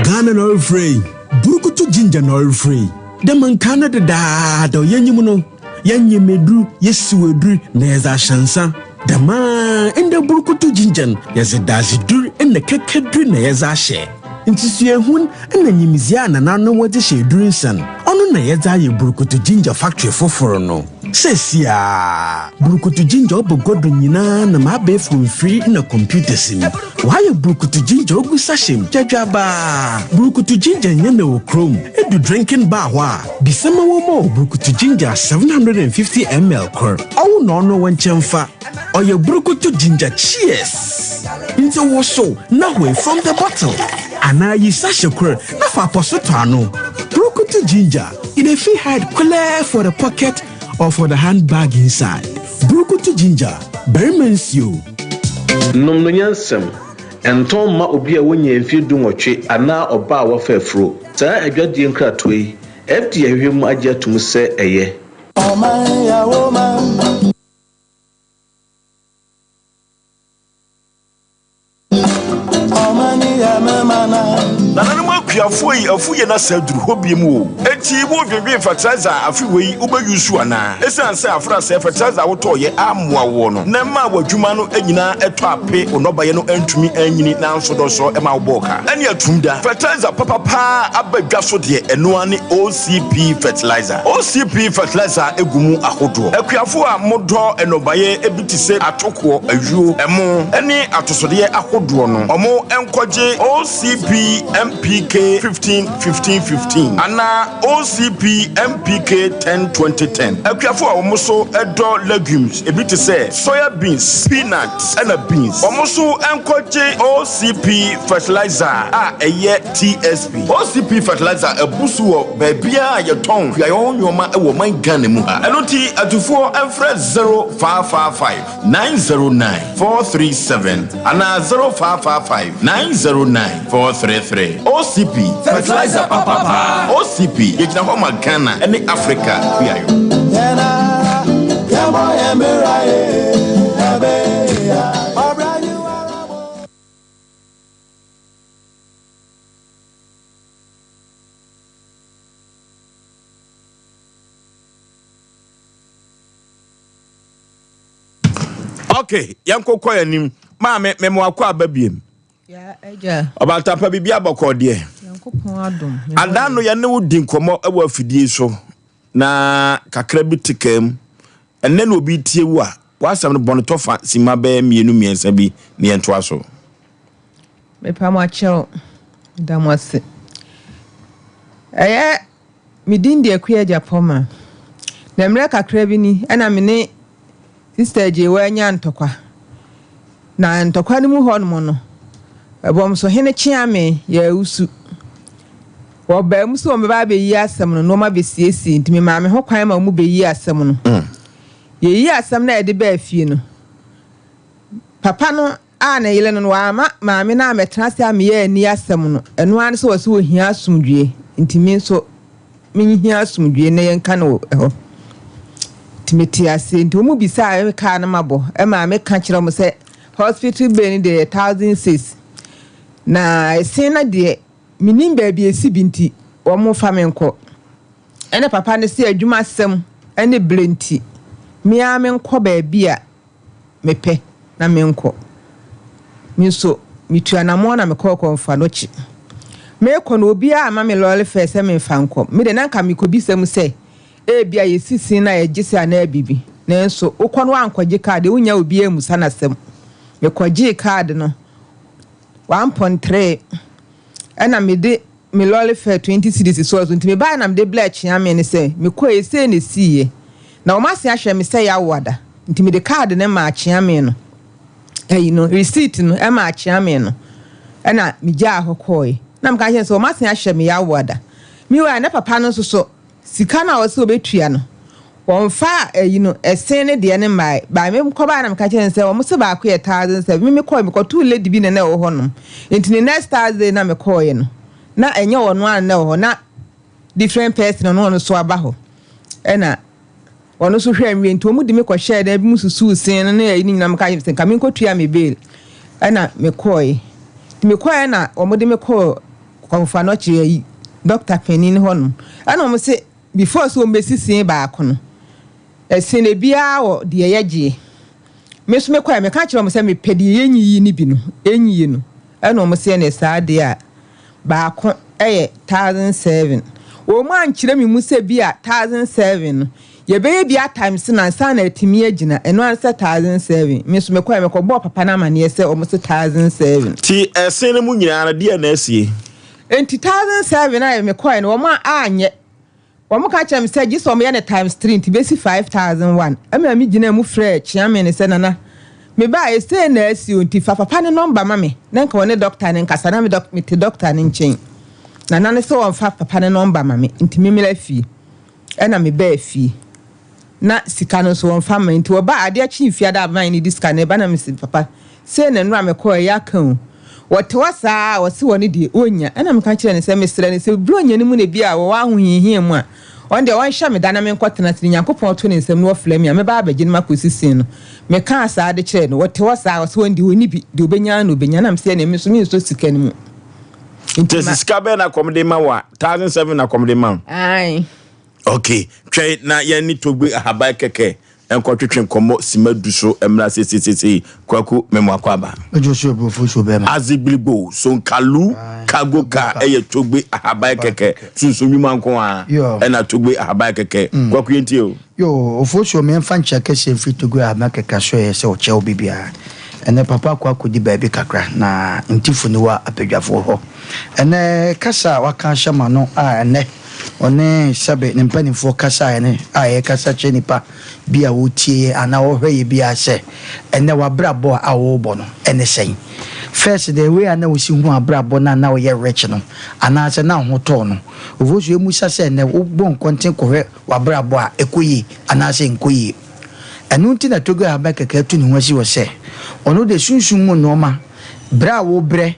Ghana na ɔrefrɛ yi, Burukutu Ginger na ɔrefrɛ yi. Dɛ ma nkaa no dedaada yɛnyim no, yɛnyem edur, yesiw edur na yɛdze ahyɛ nsa. Dɛm ara ndɛ Burukutu Ginger no, yɛdze dadzedur na kɛkɛdur na yɛdze ahyɛ. Ntsi suahun na nyimdzee a nananom wɔdze hyɛ edur nsa no, ɔno na yɛdze ayɛ Burukutu Ginger factory fofor no. Seseiara, Burukutu Ginger ɔba gua do nyina nam abaɛfor mfir na computers mu. Wɔayɛ Burukutu Ginger ogu sachet mu dwadwabaa. Burukutu Ginger nnyɛ na wɔ kurom. Edu drinking bar hɔ a, bisa ma wɔmma wo Burukutu Ginger 750 ml kor. Ɔwo na ɔno wo nkyɛn fa. Ɔyɛ Burukutu Ginger Cheers! Ntsi wosow na hoe from the bottle anaa yi sachet kor na fa apɔso tɔ ano. Burukutu Ginger. E dey fit hide clear for the pocket or for the handbag inside. Burukutu ginger, barima nsuo. Nom no nyansam. Ntɔn mma obi a wonnyaa mfeɛ dunwɔtwe anaa ɔbaa a wafa afuro. Saa adwadie nkratoɔ yi, FDA ahwehwɛ mu agye atom sɛ ɛyɛ. Ɔman ya wo man. Nananom. Akuafoɔ yi afu yɛ na sɛ aduru hɔ biem o. Enti wo dwendwen fertilizer a afe wei wo bɛ use anaa? Esiane sɛ afra sɛ fertilizer a wo tɔɔ yɛ ammoa woɔ no na ɛmaa w'adwuma no nyinaa ɛtɔ ape, wo nnɔbaeɛ no antumi anyini nanso dɔsɔ ɛma wo bɔɔ ka. Ɛne atum da. Fertilizer papa paa aba dwa so deɛ ɛno ara ne OCP fertilizer. OCP fertilizer gu mu ahodoɔ. Akuafoɔ a mo dɔ nnɔbaeɛ bi te sɛ atokoɔ, ayuo, ɛmo ne atosodeɛ ahodoɔ no, ɔmo nkɔgye OCP MPK 15 15 15 anaa OCP MPK 10 20 10. Akuafoɔ a wɔn nso dɔ legumes ebi te sɛ soya beans, peanut ɛna beans, wɔn nso nkɔgye OCP fertilizer a ɛyɛ TSP. OCP fertilizer abu so wɔ baabiara a yɛtɔn kuayɔ ho nnoɔma wɔ ɔman Ghana mu ha. Ɛno nti atufoɔ mfrɛ 0555 909 437 anaa 0555 909 433. OCP, fertilizer papa paa. OCP, yɛgyina hɔ ma Ghana ne Africa kuayɔ. Ok, yɛnkɔ kɔ anim. Maame, mema wakɔ aba biem. Ɔbatampa biribi abɔkɔ deɛ. Adan no yɛne wo di nkɔmmɔ wɔ afidie so na kakra bi te kaa mu. Ɛnnɛ na obi tie wo a, w'asɛm no bɔ no tɔfa simma bɛyɛ mmienu mmiɛnsa bi na yɛntoa so. Mepa mo akyɛw, meda mo ase. Ɛyɛ Me din de Akua Agyapong-Ma. Na mmerɛ kakra bi ni ɛna me ne Sista Agyeiwaa nyaa ntɔkwa. Na ntɔkwa no mu hɔ nom no, Ɛbɔmsohene Kyeame yɛɛ awusu. Wɔbaa mu sɛ wɔbɛba abɛyi asɛm no na wɔabɛsiesie nti memaa me ho kwan ma wɔbɛyii asɛm no. Yɛyii asɛm no a yɛde baa fie no, papa no a ne yere no no, wamma maame no ammɛtena ase ammeyɛ anni asɛm no, ɛno ara ne sɛ ɔse ɔhia asomdwoeɛ, nti me nso menhia asomdwoeɛ na yɛnka no wɔ hɔ. Nti mete aseɛ, nti wɔn bisaa me kaa no mabɔ, ɛmaa meka kyerɛ wɔn sɛ hospital bill no deɛ yɛ 1006, na ɛsen no deɛ mennim baabi ɛsi bi nti wɔn fa me nkɔ. Ɛna papa no se adwumasɛm ne berɛ nti me ara menkɔ baabi a mepɛ na menkɔ. Me nso, metuu anammɔn na mekɔɔ Kɔmfoanokye. Merekɔ no, obiara amma me lɔre fɛɛ sɛ memfa nkɔ. Me de, na anka mekɔbisa mu sɛ, ebia yɛsi sin na yɛgye sɛ anaa biribi. Nanso, wokɔ na woankɔgye kaade, wonnya obiara ammisa no asɛm. Mekɔgyee kaade no, wampɔntree. Ɛna mede me lɔre fare 20 cedis sɔɔ so. Nti mebaeɛ na mede brɛɛ Kyeame no sɛ mekɔeɛ sei na ɛsiiɛ. Na wɔn asen ahwɛ me sɛ yɛawo ada. Nti mede card no maa Kyeame no, ayi no, receipt no maa Kyeame no. Ɛna megyaa hɔ kɔeɛ. Na meka kyerɛɛ no sɛ wɔn asen ahwɛ me yɛawo ada. Meanwhile na papa no nso so Sika no a ɔse ɔbɛtua no, wɔmfaa ayi no, ɛsen no deɛ no mmae. By me kɔbaeɛ na meka kyerɛɛ no sɛ wɔn se baako yɛ 1007. Me mekɔɔe, mekɔtoo lady bi na na ɛwɔ hɔ nom. Nti ne next Thursday na mekɔɔeɛ no, na ɛnyɛ ɔno ara na na ɛwɔ hɔ, na different person na ɔno nso aba hɔ. Ɛna ɔno nso hwɛɛ me wie, nti wɔn de me kɔhyɛɛ dan bi mu susuu sen no ne ayi no nyinaa, meka kyerɛ no sɛ nka menkɔtua me bail. Ɛna mekɔɔe. Nti mekɔɔe na wɔde me kɔɔ Kɔmfoa no ɔkyerɛ ayi doctor panin hɔ nom ɛna ɔmo se before sɛ ɔmo bɛsi sin baako no ɛsin ebiaa wɔ deɛ yɛgyeɛ me nso mekɔɛ meka kyerɛ ɔmo sɛ mepɛ deɛ yɛnyiyi no bi no ɛnyiyi no ɛna ɔmo se ɛneɛ saa deɛ a baako ɛyɛ 1007 ɔmo ankyerɛ me mu sɛ bi a 1007 no Yɛbɛyɛ bi a times no ansa na atumi agyina, ɛno ara ne sɛ 1007. Me nso mekɔɛ, mekɔbɔɔ papa no amaneɛ sɛ wɔn se 1007. Nti ɛsen no mu nyinaa no deɛn na asie? Nti 1007 a mekɔɛ no wɔn anyɛ. Wɔn ka kyerɛɛ me sɛ gye sɛ wɔyɛ no times three nti bɛsi 5001. Ɛma me gyinaa mu frɛɛ Kyeame no sɛ Nana, me ba a sei na asi o nti fa papa no nɔmba ma me na nka ɔne dɔkta no nkasa na me mete dɔkta no nkyɛn. Nana no sɛ ɔmfa papa no nɔmba ma me nti memmra fie. Ɛna me baa fie na sika no nso wɔnfa mma nti wɔbaa adeɛ kyee fiada a man no de sika no ɛba na mese papa sei na nnora mekɔɔ ɛyɛ aka o wɔte hɔ saa a wɔse wɔne deɛ ɔnnya ɛna meka kyerɛ no sɛ mesrɛ no sɛ buronya no mu na bi a wɔwɔ ahohiahia mu a ɔno deɛ ɔnhyɛ me da na menkɔ tena ase ne Nyankopɔn to ne nsam na ɔfrɛ me a mɛba abɛgye no makɔsi sin no mekaa saa de kyerɛɛ no wɔte hɔ saa a wɔse wɔn deɛ ɔnni bi deɛ ɔbɛnya ara na ɔbɛnya na mese ɛneɛ me nso mensɔ sika no mu. Nti sika bɛn na kɔm de ma wa? 1,007 na kɔm de ma. Ae. Okay, twɛn na yɛn ne Togbe Ahaban kɛkɛ nkɔtwetwe nkɔmmɔ sima du so mmra seiseiseisei. Kwaku Memoakwaaba. Ojo so obrofo so bɛma. Azigbiligbo, Sonkalu, Cargo car ɛyɛ Togbe Ahaban kɛkɛ. Sunsun nnwuma nko ara ɛna Togbe Ahaban kɛkɛ. Kwaku yɛntie o. Yoo, Ofosuo me mfa nkyɛ kɛseɛ mfiri Togo a mɛkeka so ɛyɛ sɛ ɔkyɛ wo bibiara. Ɛnɛ papa akɔ akɔdi baabi kakra na Ntifo ni wɔ apadwafoɔ hɔ. Ɛnɛ kasa a waka ahyɛ m'ano a ɛnɛ ɔne sɛbe ne mpaninfoɔ kasaeɛ ne a yɛkasa kyerɛ nipa bi a ɔretie yɛ anaa ɔrehwɛ yɛ biara sɛ ɛnɛ w'abrabɔ a worebɔ no ɛne sɛn? First the way a na wosi hu abrabɔ no a na woyɛ rich no anaasɛ na wo ho tɔɔ no. Ofosuo mmusa sɛ ɛnɛ wobɔ nkɔnten kɔhwɛ w'abrabɔ a, ɛkɔ yie anaasɛ ɛnkɔ yie. Ɛno nti na Togo Habakuk atu ne ho asi hɔ sɛ, ɔno deɛ sunsum mu nnoɔma, brɛ a wobrɛ,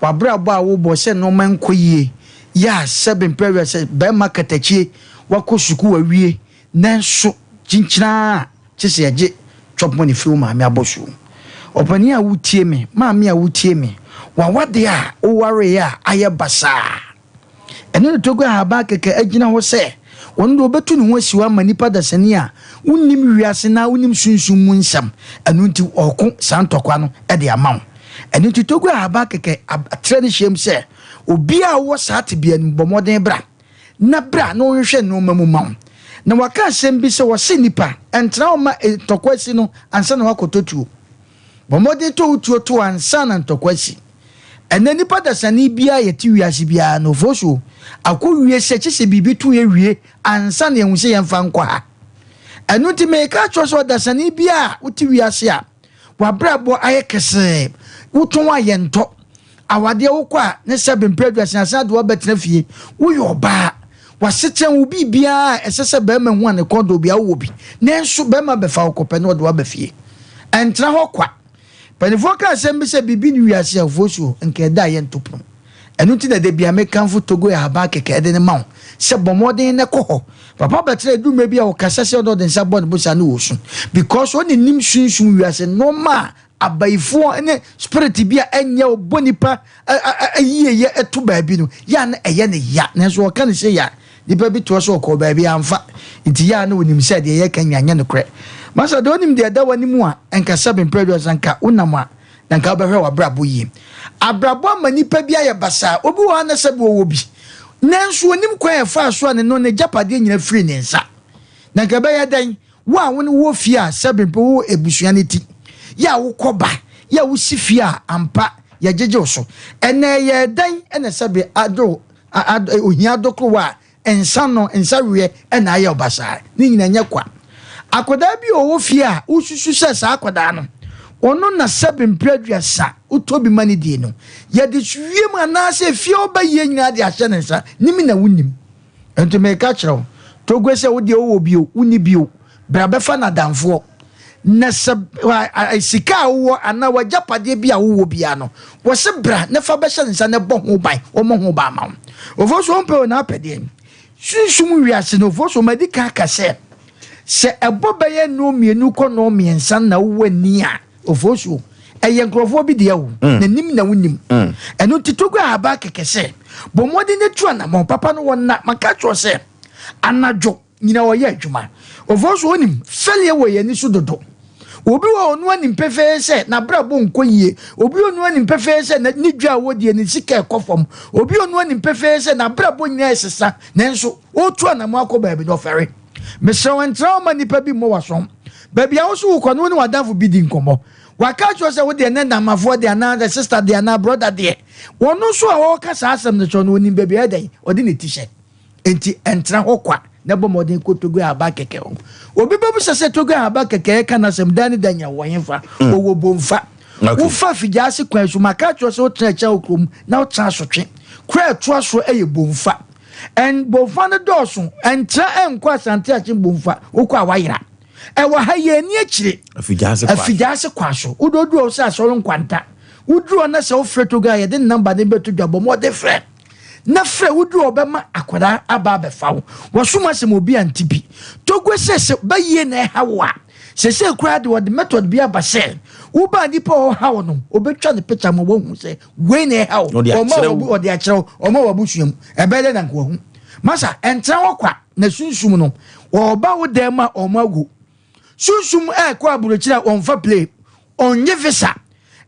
w'abrabɔ a wobɔ sɛ nnoɔma nkɔ yie, yɛ a sɛbe mprɛ wiɛ sɛ barima katakyie, woakɔ sukuu awie, nanso kyinkyin ara kye sɛ yɛgye chop money firi wo maame abɔsoɔ mu. Ɔpanin a wotie me, maame a wotie me, w'awadeɛ a wowareeɛ a ayɛ basaa, Ɛno na Togo ahaban kɛkɛ agyina hɔ sɛ ɔno deɛ ɔbɛtu ne ho asi hɔ ama nnipa dasani a wonnim wiase na wonnim sunsum mu nsɛm, ɛno nti ɔreko saa ntɔkwa no de ama wo. Ɛno nti Togo ahaban kɛkɛ atrɛ ne hyiam sɛ obiara a wowɔ saa tebea no mu bɔ mmɔden bra na bra na ɔnhwehwɛ nnoɔma mu ma wo. Na waka asɛm bi sɛ ɔse nnipa ntena hɔ mma ntɔkwa asi no ansa na wakɔtɔ tuo. Bɔ mmɔden tɔ wo tuo to ansa na ntɔkwa asi. Ɛnnɛ nnipa dasani biara a yɛte wiase biara no ofosuo akɔ wie sɛ kyesɛ biribi to yɛ wie ansa na yɛahu sɛ yɛmfa nkɔ ha. Ɛno nti meka akyerɛ wo sɛ ɔdasani biara a wote wiase a w'abrabɔ ayɛ kesee, wotɔn a yɛntɔ, awadeɛ wokɔ a ne sɛbe mprɛ aduasa asan de wo abɛtena fie, woyɛ ɔbaa, w'asetena wo biribiara a ɛsɛ sɛ barima hu a ne kɔn dɔ obiara wowɔ bi, nanso barima bɛfa wo kɔpɛ na ɔde wo aba fie. Ɛntena hɔ kwa. Mpanimfoɔ ka asɛm bi sɛ biribi nni wiase a ofosuo nka ɛda a yɛnto pono. Ɛno nti na da biara mekamfo Togo ahaban kɛkɛ de no ma wo sɛ bɔ mmɔden na kɔ hɔ. Papa bɛtena ɛduru mmerɛ bi a ɔkasa sɛ ɔde nsa bɔ ne bo saa na ɔresu because ɔne nim sunsum wiase nnoɔma a abayifoɔ ne spirit bi a ɛnyɛ ɔbɔ nipa yieyɛ to baabi no yɛ a na ɛyɛ ne ya nanso ɔka no sei a Nipa bi toa so ɔkɔɔ baabi amfa nti yɛ a na onim sɛ deɛ yɛka nyinaa nyɛ nokorɛ. Masa deɛ onim deɛ ɛda w'anim a nka sɛbe mprɛ aduasa nka wonam a na nka wobɛhwɛ w'abrabɔ yie. Abrabɔ ama nipa bi ayɛ basaa. Obi wɔ hɔ a na sɛbe ɔwɔ bi nanso onim kwan a ɛfaa so a ne no n'agyapadeɛ nyinaa firii ne nsa. Na nka ɛbɛyɛ dɛn? Wo a wo ne wɔ fie a sɛbe mpo wowɔ abusua no ti, yɛ a wokɔ ba, yɛ a wosi fie a ampa yɛgyegye wo so. Ɛnɛ ɛyɛɛ dɛn na sɛbe ado A Ohia adokorowa a nsa no, nsa weɛ na ayɛ wo basaa. Ne nyinaa nyɛ kwa. Akwadaa bi a ɔwɔ fie a wosusu sɛ saa akwadaa no, ɔno na sɛbe mprɛ aduasa wotɔ bi ma no die no, yɛde wiem anaasɛ efie a ɔba yie nyinaa de ahyɛ ne nsa. Nim na wonim. Nti meka kyerɛ wo, Togue sɛ wo deɛ wowɔ bi o, wonni bi o, bra bɛfa no adamfoɔ. Na sɛ sika a wowɔ anaa w'agyapadeɛ bi a wowɔ biara no, wɔse bra na fa bɛhyɛ ne nsa na bɔ ho ban, wɔmmɔ ho ban ma wo. Ofosu ɔmpɛ o na apɛ deɛ. Sunsum wiase no, Ofosu madi kan aka sɛ, sɛ ɛbɔ bɛyɛ nnɔɔ mmienu kɔ nnɔɔ mmiɛnsa na wowɔ ani a, Ofosu, ɛyɛ nkurɔfoɔ bi deɛ o, mm. na nim na wonim. Mm. Ɛno nti Togo Ahaba kɛkɛ sɛ, bɔ mmɔden na tu anammɔn papa no wɔ nna, maka kyerɛ sɛ, anadwo Nyina ɔyɛ adwuma. Ofo so onim fɛliɛ wɔ yɛn ani so dodo. Obi wɔ ɔno anim pefee sɛ n'abrabɔ nkɔ yie. Obi ɔno anim pefee sɛ ne dwa a ɔdie ne sika ɛkɔ fam. Obi ɔno anim pefee sɛ n'abrabɔ nyinaa ɛsesa nanso ɔretu anamɔ akɔ baabi no ɔfɛre. Mesrɛ wo ntra hɔ ma nnipa bi mmɔ w'asom. Baabi a wo so wokɔ no wo ne w'adamfo bi di nkɔmmɔ. Waka akyerɛ wo sɛ wo deɛ ne nnamafoɔ deɛ anaa sister deɛ anaa brother deɛ. Ɔno nso a ɔreka saa asɛm no kyerɛ no ɔnim baabi a ɛyɛ dɛn ɔde ne ti hyɛ. Enti ɛntena hɔ kwa na bɔ mmɔden kɔ Togo Ahaba Kɛkɛ hɔ. Obi bɛbisa sɛ Togo Ahaba Kɛkɛ yɛka n'asɛm daa ne da nyinaa wɔ hefa? Mm. Ɔwɔ Bomfa. Okay. Wofa Figyase kwan so, maka akyerɛ sɛ wotena Akyia kurom na wotena Asotwe. Kura a ɛtoa so yɛ Bomfa. Ɛn Bomfa no dɔɔso, ɛntra ɛnkɔ Asante Akyem Bomfa, wokɔ a wayera. Ɛwɔ ha yɛ ani akyire. Afigyaase kwa so. Wododuru hɔ sɛ asɔre nkwanta. Woduru hɔ na sɛ wofrɛ Togo a yɛde ne namba no bɛto dwa bɔ mmɔden frɛ. na frɛ wo duru a ɔbɛma akwadaa aba abɛfa wo. Wɔsom asɛm obi ante bi. Togue sɛ sɛ bayie na ɛha wo a, Sesei koraa de wɔde method bi aba sɛ woba a nipa a ɔhaw no obetwa ne picture ma wahu sɛ wei na ɛhaw Ɔde ɔma akyerɛ wabu wo. ɔde akyerɛ wo ɔma wabusua mu ɛbɛyɛ dɛ na nka wahu. Masa ɛntra hɔ kwa na sunsum no ɔba wo dan mu a ɔmo agu. Sunsum ɛkɔ aburokyire a ɔnfa plane ɔnnye visa.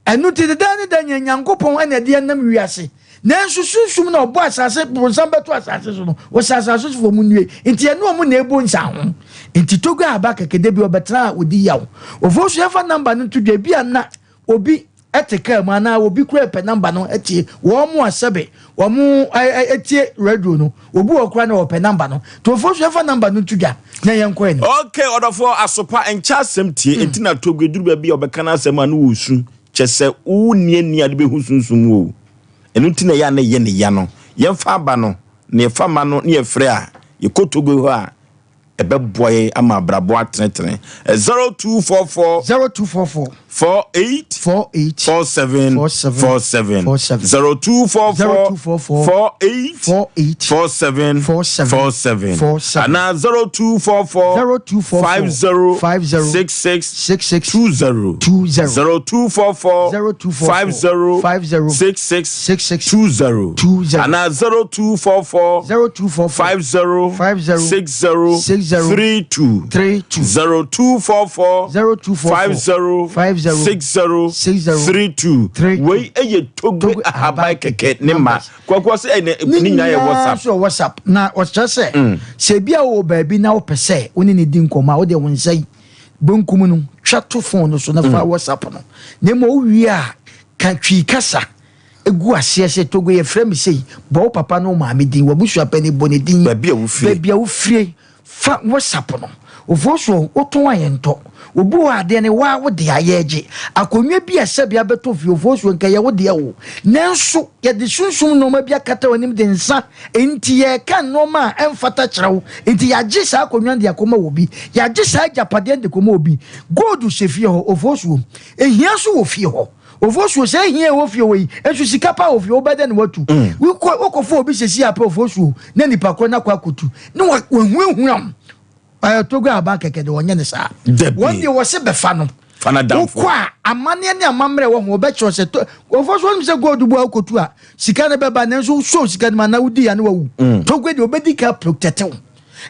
Ɛno nti dedaa ne da nyinaa Nyankopɔn na ɛde yɛn nam wiase. Nanso Sunsum na ɔbɔ asase, bonsam bɛto asase so no, ɔsɛ asase sofoɔ mo nnue. Nti ɛne ɔmo na ɛbɔ nsaho. Nti Togo aba kɛkɛ da bi ɔbɛtena a ɔdi yaw. Ofosu yɛmfa number no nto dwa ebia na obi te kaa mu anaa obi koraa pɛ number no atie. Wɔn a sɛbe wɔn tie radio no, obi wɔ koraa na ɔpɛ number no. Nti Ofosu yɛmfa number no nto dwa na yɛnkɔ anim. Ok ɔdɔfoɔ asopa nkyɛ asɛm tie nti na Togo ɛduru baabi a ɔbɛka n'asɛm a ne ɔresu kyɛ sɛ wo nni ani a de bɛhu sunsum mu o ɛno nti na ɛyɛ a na ɛyɛ ne ya no yɛmfa aba no na yɛfa ma no ne yɛfrɛ a yɛkɔ Togo hɔ a Ɛbɛboa yɛn ama abrabɔ atenetene. 0244. 0244. 48. 48. 47. 47. 47. 47. 0244. 0244. 48. 48. 47. 47. 47. 47. Anaa 0244. 0244. 50. 50. 66. 66. 20. 20. 0244. 0244. 50. 50. 66. 66. 20. 20. Anaa 0244. 0244. 50. 50. 60. 60. 32. 32. 0244. 0244. 50. 50. 60. 60. 32. 32. Wei yɛ Togbe ahaban kɛkɛ ne ma. Kwaku ɔsɛ ɛ ne ne nyinaa yɛ WhatsApp. nso wɔ WhatsApp na ɔkyerɛ sɛ sɛ ebi a wɔ baabi na wopɛ sɛ wo ne ne di nkɔmmɔ a wode wo nsa yi benkum no twa to phone no so na fa WhatsApp no na mmom wowie a ka Twi kasa gu aseɛ sɛ Togo yɛfrɛ me sei, bɔ wo papa ne wo maame din, w'abusuapanin bɔ ne din, Baabi a wofire. baabi a wofire, fa WhatsApp no. Ofosuo, wotɔn a yɛntɔ. Obi wɔ hɔ adeɛ no waa wo dea, yɛregye. Akonnwa bi a sɛbe abɛtɔ fie, Ofosuo, nka ɛyɛ wo dea o. Nanso yɛde sunsum nnoɔma bi akata w'anim de nsa, enti yɛreka nnoɔma a ɛmfata kyerɛ wo. Enti yɛagye saa akonnwa no de akɔma obi. Yɛagye saa agyapadeɛ no de kɔma obi. Gold hyɛ fie hɔ, Ofosuo. Ehia nso wɔ fie hɔ. Ofosuo, sɛ ehia ɛwɔ fie hɔ yi, nso sika paa wɔ fie hɔ, wobɛyɛ dɛn na woatu? Wokɔ, wokɔfa obi sɛsi apɛ ofosuo, na nipa korɔ no akɔ akɔtu, na wa, wahunahuna wo. Ɛɛ, Togo aban kɛkɛ deɛ wɔnyɛ no saa. Dabi. Wɔn deɛ wɔse bɛfa no. Fa no adamfo. Wokɔ a, amanneɛ ne amammerɛ ɛwɔ ho, wɔbɛkyerɛ wo sɛ, to, Ofosuo, wonim sɛ gold bu a wokɔtu a, sika no bɛba, nanso wosɔɔ sika no mu anaa wodii a na wawu. Togo deɛ wɔbɛdi kan aprotɛte wo.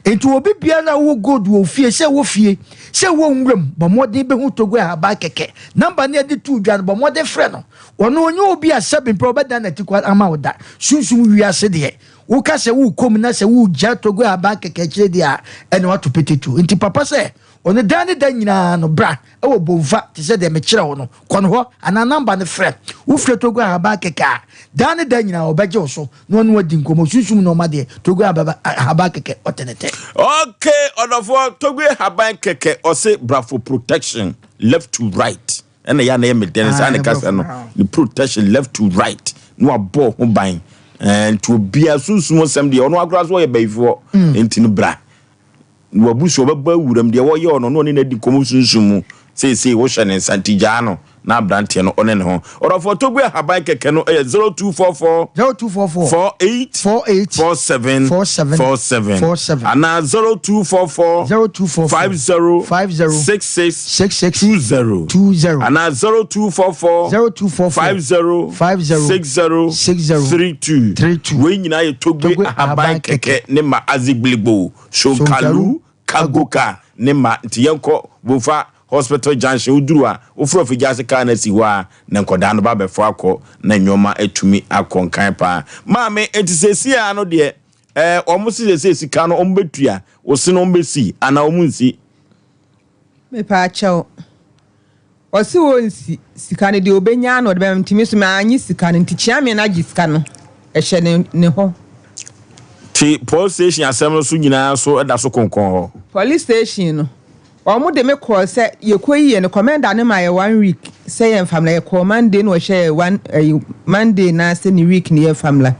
Enti obi biara a ɔwɔ gold wɔ ofie, sɛ ɛwɔ fie, sɛ ɛwɔ nwuram, bɔ mmɔden bɛhu Togo ahaban kɛkɛ. Namba no a yɛde too dwa no, bɔ mmɔden frɛ no. Ɔno, ɔnyɛ obi a sɛbe mprɛ ɔbɛdan n'atikɔ ama wo da. Sunsum wiase deɛ, woka sɛ worekɔ mu na sɛ woregya Togo ahaban kɛkɛ akyire deɛ a, ɛnna woato petetuo. Enti papa sɛ ɔno daa ne da nyinaa no, bra wɔ Bomfa te sɛ deɛ mekyerɛ wo no, kɔ no hɔ anaa namba no frɛ. Wofrɛ Togo ahaban kɛkɛ a, daa ne da nyinaa ɔbɛgye wo so. Na ɔne wo adi nkɔmmɔ. Sunsum nnoɔma deɛ, Togo ahaban kɛkɛ, ɔte ne tɛ. Ok ɔdɔfoɔ Togo ahaban kɛkɛ ɔse bra for protection left to right ɛna yɛ a na yɛ me dɛ no saa ne kasa no ne protection left to right na wabɔ ho ban ɛɛ nti obiara sunsum nsɛm deɛ ɔno akora so ɔyɛ bayifoɔ nti no bra Na w'abusua ɔbɛbɔ awuram, deɛ wɔyɛ ɔno, na ɔne no adi nkɔmmɔ sunsum mu. Seesei wohyɛ ne nsa nti gyaa no na aberanteɛ no ɔne ne ho. Ɔdɔfoɔ Togbe ahaban kɛkɛ no yɛ 0244 0244 48 48 47 47 47 47 anaa 0244 0244 50 50 66 66 20 20 anaa 0244 0244 50 50 60 60 32 32 Wei nyinaa yɛ Togbe Togbe ahaban ahaban kɛkɛ kɛkɛ. ne ma Azigbiligbo. Shonkalu, Kagoka ne ma nti yɛnkɔ Bofa Hospital Junction woduru a wofrɛ Ofigyase kaa no asi hɔ a na nkɔdaa no ba abɛfo akɔ na nnoɔma atumi akɔ nkan paa. Maame nti seesei ara no deɛ ɛɛ wɔn se seesei sika no wɔn bɛtua wo se no wɔn bɛsi anaa wɔn nsi? Mepaakyɛw, Ɔse ɔnsi sika no deɛ ɔbɛnya na ɔde bɛma me nti me nso mannye sika no nti Kyeame no agye sika no ɛhyɛ ne ne hɔ. Te police station asɛm no so nyinaa so da so konkɔn hɔ. Police station no wɔn de me kɔɔ sɛ yɛkɔ yi yɛ no commander no maa yɛ one week sɛ yɛn fa mmra yɛkɔɔ Monday na ɔhyɛ yɛ one ɛyi Monday na sɛ ne week no yɛn fa mmra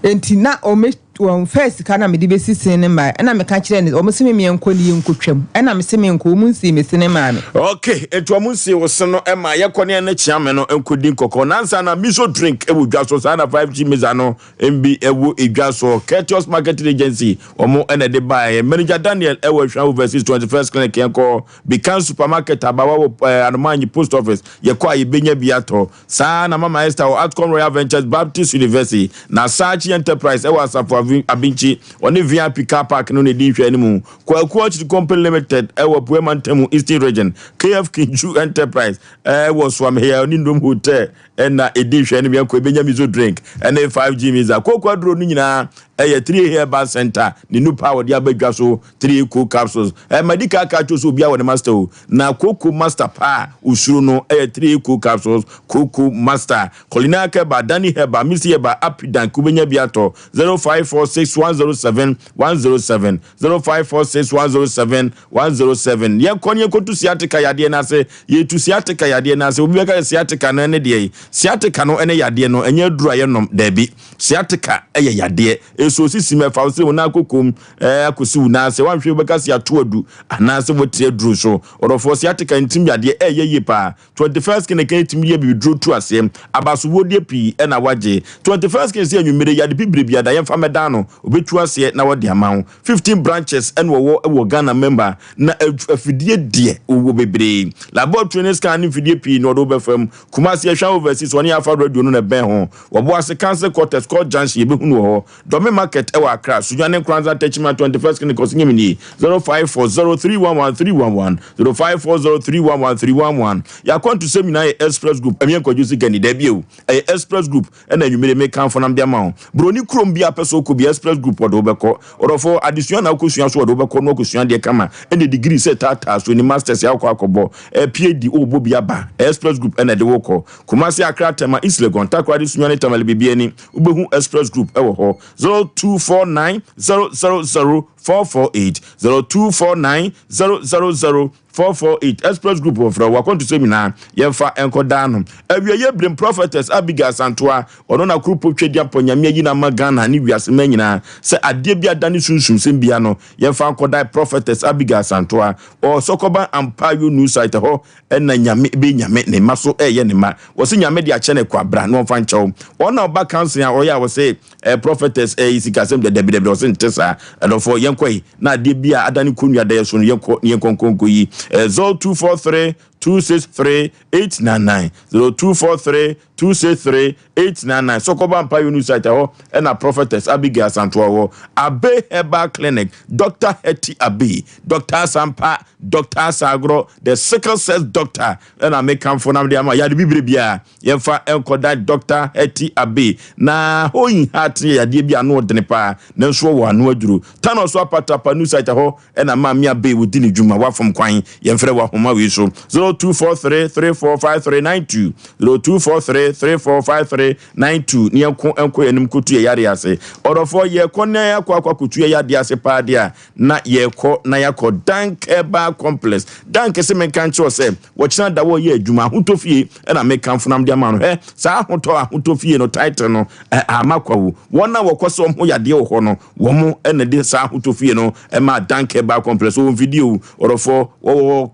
nti na ɔmɛ. Wɔmfaa sika no a mede bɛsi se no mmaeɛ. Ɛnna meka kyerɛɛ no, wɔse me menkɔ ne yɛnkɔtwam. Ɛnna mese menkɔ, wɔn nsii me se no mmaa me. Ok, nti wɔn nsii wo se no ma yɛkɔ ne ɛne kyeame no nkɔdi nkɔkɔ. Nansa na miso drink wɔ dwa so, saa na 5G mixer no bi wɔ dwa so. Courteous Marketing Agency wɔn na ɛde baeɛ. Manager Daniel wɔ Ahwea Overseas 21st Clinic yɛnkɔ. Bikan Supermarket abawa wɔ eh, Anomanyi Post Office yɛkɔ a yɛbɛnya bi atɔ. Saa ara na Mama Esther wɔ Atcom Royal Ventures Baptist University, na Saakye Enterprise wɔ Asafo Abinkyi, ɔne VIP Car Park no na ɛdi nhwɛanimu. Kwaku Orchid Company Limited wɔ Apuei Mantam mu, Eastern Region, KF Kinchu Enterprise wɔ Suamhea, ɔne Ndom Hotel na ɛdi nhwɛanimu. Yɛnkɔ yɛbɛnya Mizo Drink ne 5G Miza. Kooko aduro no nyinaa yɛ 3 Herbal Center ne nupa a wɔde aba dwa so 3 Cool Capsules. Madi kan aka akyerɛ wo sɛ obiara wɔ ne master o. Na Cocoa Master pa a osuro no yɛ 3 Cool Capsules, Cocoa Master, Culinary Herbal, Danny Herbal, Misty Herbal, Apidank, wobɛnya bi atɔ, 0546 107 107, 0546 107 107. Yɛnkɔ na yɛnkɔtu sciatica yadeɛ no ase. Yɛtu sciatica yadeɛ no ase. Obi bɛka sɛ sciatica no ne deɛ? Sciatica no ne yadeɛ no, ɛnyɛ aduru a yɛnom, daabi. Sciatica yɛ yadeɛ. Ɛsɔ sisi mu, ɛfa wo sɛ wo nan kokom, Ɛɛ akosi wo nan ase. Woanhwɛ wobɛka se ato adu anaasɛ woatiri aduru so. Ɔdɔfoɔ, sciatica ntim yadeɛ ɛyɛ yie paa. 21st Clinic tumi yɛ bibiduro tu aseɛ. Abasobɔdeɛ pii na wagye. 21st Clinic se anwummere yade bibire biara da yɛmfa mmɛdan no, ɔbɛtu aseɛ na wɔde ama wo. 15 branches na wɔwɔ wɔ Ghana member na afidie deɛ wɔwɔ bebree. Laboratory ne scan ne mfidie pii na wɔde wo bɛfa mu. Kumasi Ahwea Overseas wɔne Alpha Radio no na ɛbɛn ho. Wɔboase Council Quarters, Court Junction yɛbɛhunu wɔ hɔ. Dome Market wɔ Accra, Sunyani Nkoranza Techiman 21st Clinic Ɔse Nyame nie 0540311311 0540311311 Y'akwantusɛm nyinaa yɛ Express Group Ɛmeɛ Nkwadwo Sika ni Daabi o Ɛyɛ Express Group Ɛna anwummere mekamfo nam de ama wo Broni kurom biaa pɛ sɛ wokɔ bi Express Group wɔde wo bɛkɔ Ɔdɔfoɔ adesua na wokɔsua so wɔde wo bɛkɔ na wakɔsua adeɛ kama Ɛne degree sɛ taataa so ni Masters a wokɔ akɔbɔ PhD wobɔ bi aba Express Group ɛna ɛde wo kɔ Kumasi Accra Tema East Legon Takoradi Sunyani Tamale Bibiani Wobɛhu Express Group wɔ hɔ 0249 000 448 0249 000 448 Express Group wɔfrɛ wo akwantusɛm nyinaa yɛmfa nkɔ daa no awieɛ berem Prophetess Abigail Asantoa ɔno na Kurupo Twedeampɔ Nyame ayi no ama Ghana ne wiase mmaa nyinaa sɛ adeɛ bi adane sunsumsɛm bia no yɛmfa nkɔ daa Prophetess Abigail Asantoa ɔwɔ Sɔkɔban Ampa Yonu site hɔ Ɛna Nyame bɛ Nyame ne mma so ɛyɛ ne mma wɔse Nyame de akyɛ no kwa bra na ɔmfa nkyɛ wo ɔna ɔba counseling a ɔyɛ a wɔse eh prophetess eh sikasɛm deɛ dabi dabi ɔse nte saa ɛdɔfoɔ yɛnkɔ yi na adeɛ bi a adane kɔnnua da yɛ so no yɛnkɔ ne yɛnkɔ nkɔ nkɔ yi eh 0243 263 899 0243 263 899 Sɔkɔba Mpaeɛ New Site ɛhɔ ɛna Prophetess Abigail Asantoa wɔ Abe Herbal Clinic Doctor Hetty Abe Doctor Asampa Doctor Asagorɔ The Sickle Cell Doctor ɛna mekamfo na mede ama yade bibire biara yɛmfa nkɔda Doctor Hetty Abe na hoyin heart yɛ yadeɛ bi ano ɔdene paa nanso ɔwɔ ano aduro Tano so Apatapa New Site ɛhɔ Ɛna Maame Abey wodi ne dwuma wafom kwan yɛmfrɛ wɔ ahoma wei so 0243345392 0243345392 ne yɛnko nkɔ yɛn anim kɔtu yɛ yareɛ ase ɔdɔfoɔ yɛkɔ na yɛakɔ akɔ akɔtu yɛ yadeɛ ase paa deɛ a na yɛkɔ na yɛakɔ Dank Herbal Complex Dank se menka nkyerɛ sɛ wɔkyena da wɔyɛ adwuma ahotɔ fie ɛna mekamfo nam de ama no hɛ saa ahotɔ ahotɔ fie no title no ama kwawu wɔn a wɔkɔ sɛ wɔn ho yadeɛ wɔ hɔ no Wɔn na ɛde saa ahotɔ fie no maa Dank Herbal Complex. Wɔwɔ mfidie o, ɔdɔfoɔ, wɔwɔ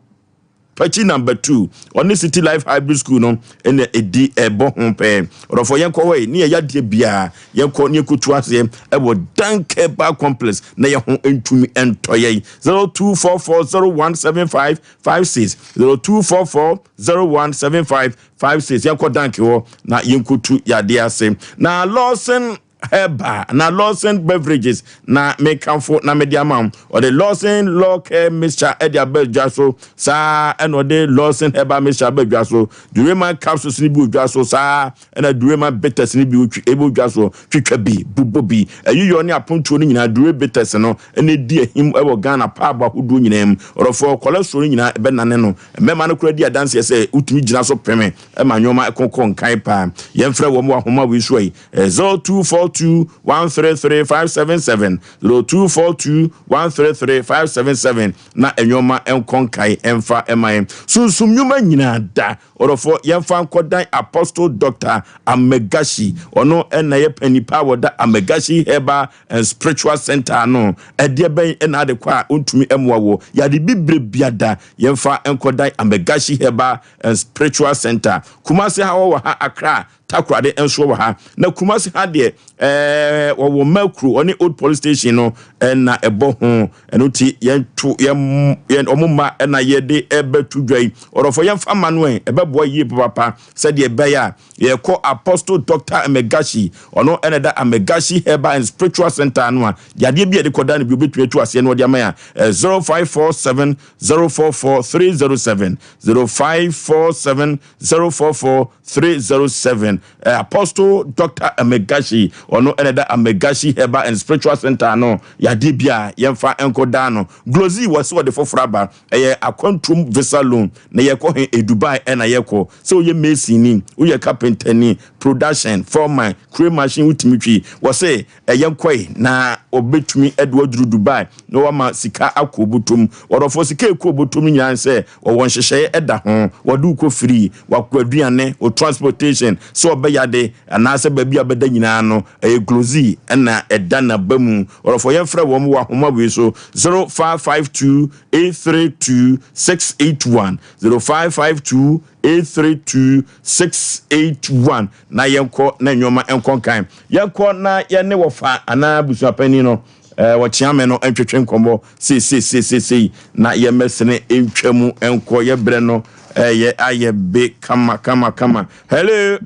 Pakyi number 2, ɔne City Life Hybrid School no na ɛdi ɛbɔ ho pɛɛ. Ɔdɔfoɔ, yɛnkɔ hɔ yi, ne yɛ yadeɛ biara, yɛnkɔ ne yɛkɔtu aseɛ ɛwɔ Dank Herbal Complex na yɛ ho ntumi ntɔ yɛn. 0244017556, 0244017556. Yɛnkɔ Dank hɔ na yɛnkɔtu yadeɛ ase. Na Lawson Herbal na Lawson Beverages na mekamfo na mede ama wo. Ɔde Lawson Law Care Mixture de aba dwa so, saa ɛna ɔde Lawson Herbal Mixture aba dwa so. Dureman capsules no bi wɔ dwa so, saa ɛna Dureman bitters no bi wɔ dwa so. Twitwa bi, bobɔ bi. Ayiyɔ ne apontoɔ no nyinaa Dure bitters no na ɛdi ahim wɔ Ghana paabo ahodoɔ nyinaa mu. Ɔdɔfoɔ, cholesterol no nyinaa ɛbɛnane no. Mmarima no koraa di adanseɛ sɛ wotumi gyina so peme ma nneɛma kɔkɔ nkan paa. Yɛmfrɛ wɔn wɔ ahoma wei so yi. 0242. 0242 133 577, 0242 133 577 na nneɛma nkɔ nkae mfa mma yɛn. Sunsum nnwuma nyinaa da. Ɔdɔfoɔ, yɛmfa nkɔdan Apostle Doctor Amegashi. Ɔno na ɛyɛ panin pa a wɔda Amegashi Herbal and Spiritual Center ano. Ɛdeɛ bɛn na ade kɔ a ɔntumi mmoa woɔ? Yare bibire biada, yɛmfa nkɔdan Amegashi Herbal and Spiritual Center. Kumasi ha wɔwɔ ha, Accra Takoradi nso wɔ ha. Na Kumasi ha deɛ, ɛɛ wɔwɔ Mercury, ɔne Old Police Station no na ɛbɔ ho. Ɛno nti yɛnto yɛn yɛn wɔn mma na yɛde ɛbɛto dwa yi. Ɔdɔfo yɛmfa mma no ɛ, ɛbɛboa yie papaapa sɛdeɛ ɛbɛyɛ a yɛkɔ Apostle Doctor Amegashi, ɔno na ɛda Amegashi Herbal and Spiritual Center ano a, yadeɛ bi a yɛde kɔda no bi obɛtumi atu aseɛ na ɔde ama yɛn a, 0547 044 307, 0547 044 307. Apostle Doctor Amegashi, ɔno na ɛda Amegashi Herbal and Spiritual Center ano. Yadeɛ bi a yɛmfa nkɔ daa no. Glozy wɔ sɛ ɔde foforɔ aba. Ɛyɛ akwantuom visa loan. Na yɛkɔ he? Dubai ɛna yɛkɔ. Sɛ woyɛ mason ni, woyɛ carpenter ni, production, foreman, crane machine wotumi twi. Wɔ se yɛnkɔe na wɔbɛtumi de wo aduru Dubai na wɔama sika akɔ wo bɔtɔm. Ɔdɔfoɔ, sika a ɛkɔ wo bɔtɔm no nyinaa ne sɛ wɔwɔ nhyehyɛeɛ da ho, wɔde wo kɔ firii, w'aduane, wo transportation, sɛ wɔbɛyɛ ade anaasɛ baabi a wobɛda nyinaa no, ɛyɛ Glozy na ɛda n'aba mu. Ɔdɔfoɔ, yɛmfrɛ wɔn wɔ ahoma wei so, 0552 832 681, 0552 832 681. Na yɛnkɔ na nneɛma nkɔ nkan. Yɛnkɔ na yɛne wɔfa anaa abusuapanin no, eh, wɔkyeame no ntwetwe nkɔmmɔ seiseiseisei na yɛmmɛsene ntwa mu nkɔ yɛ berɛ no ɛyɛ ayɛ be kama kama kama. Hello.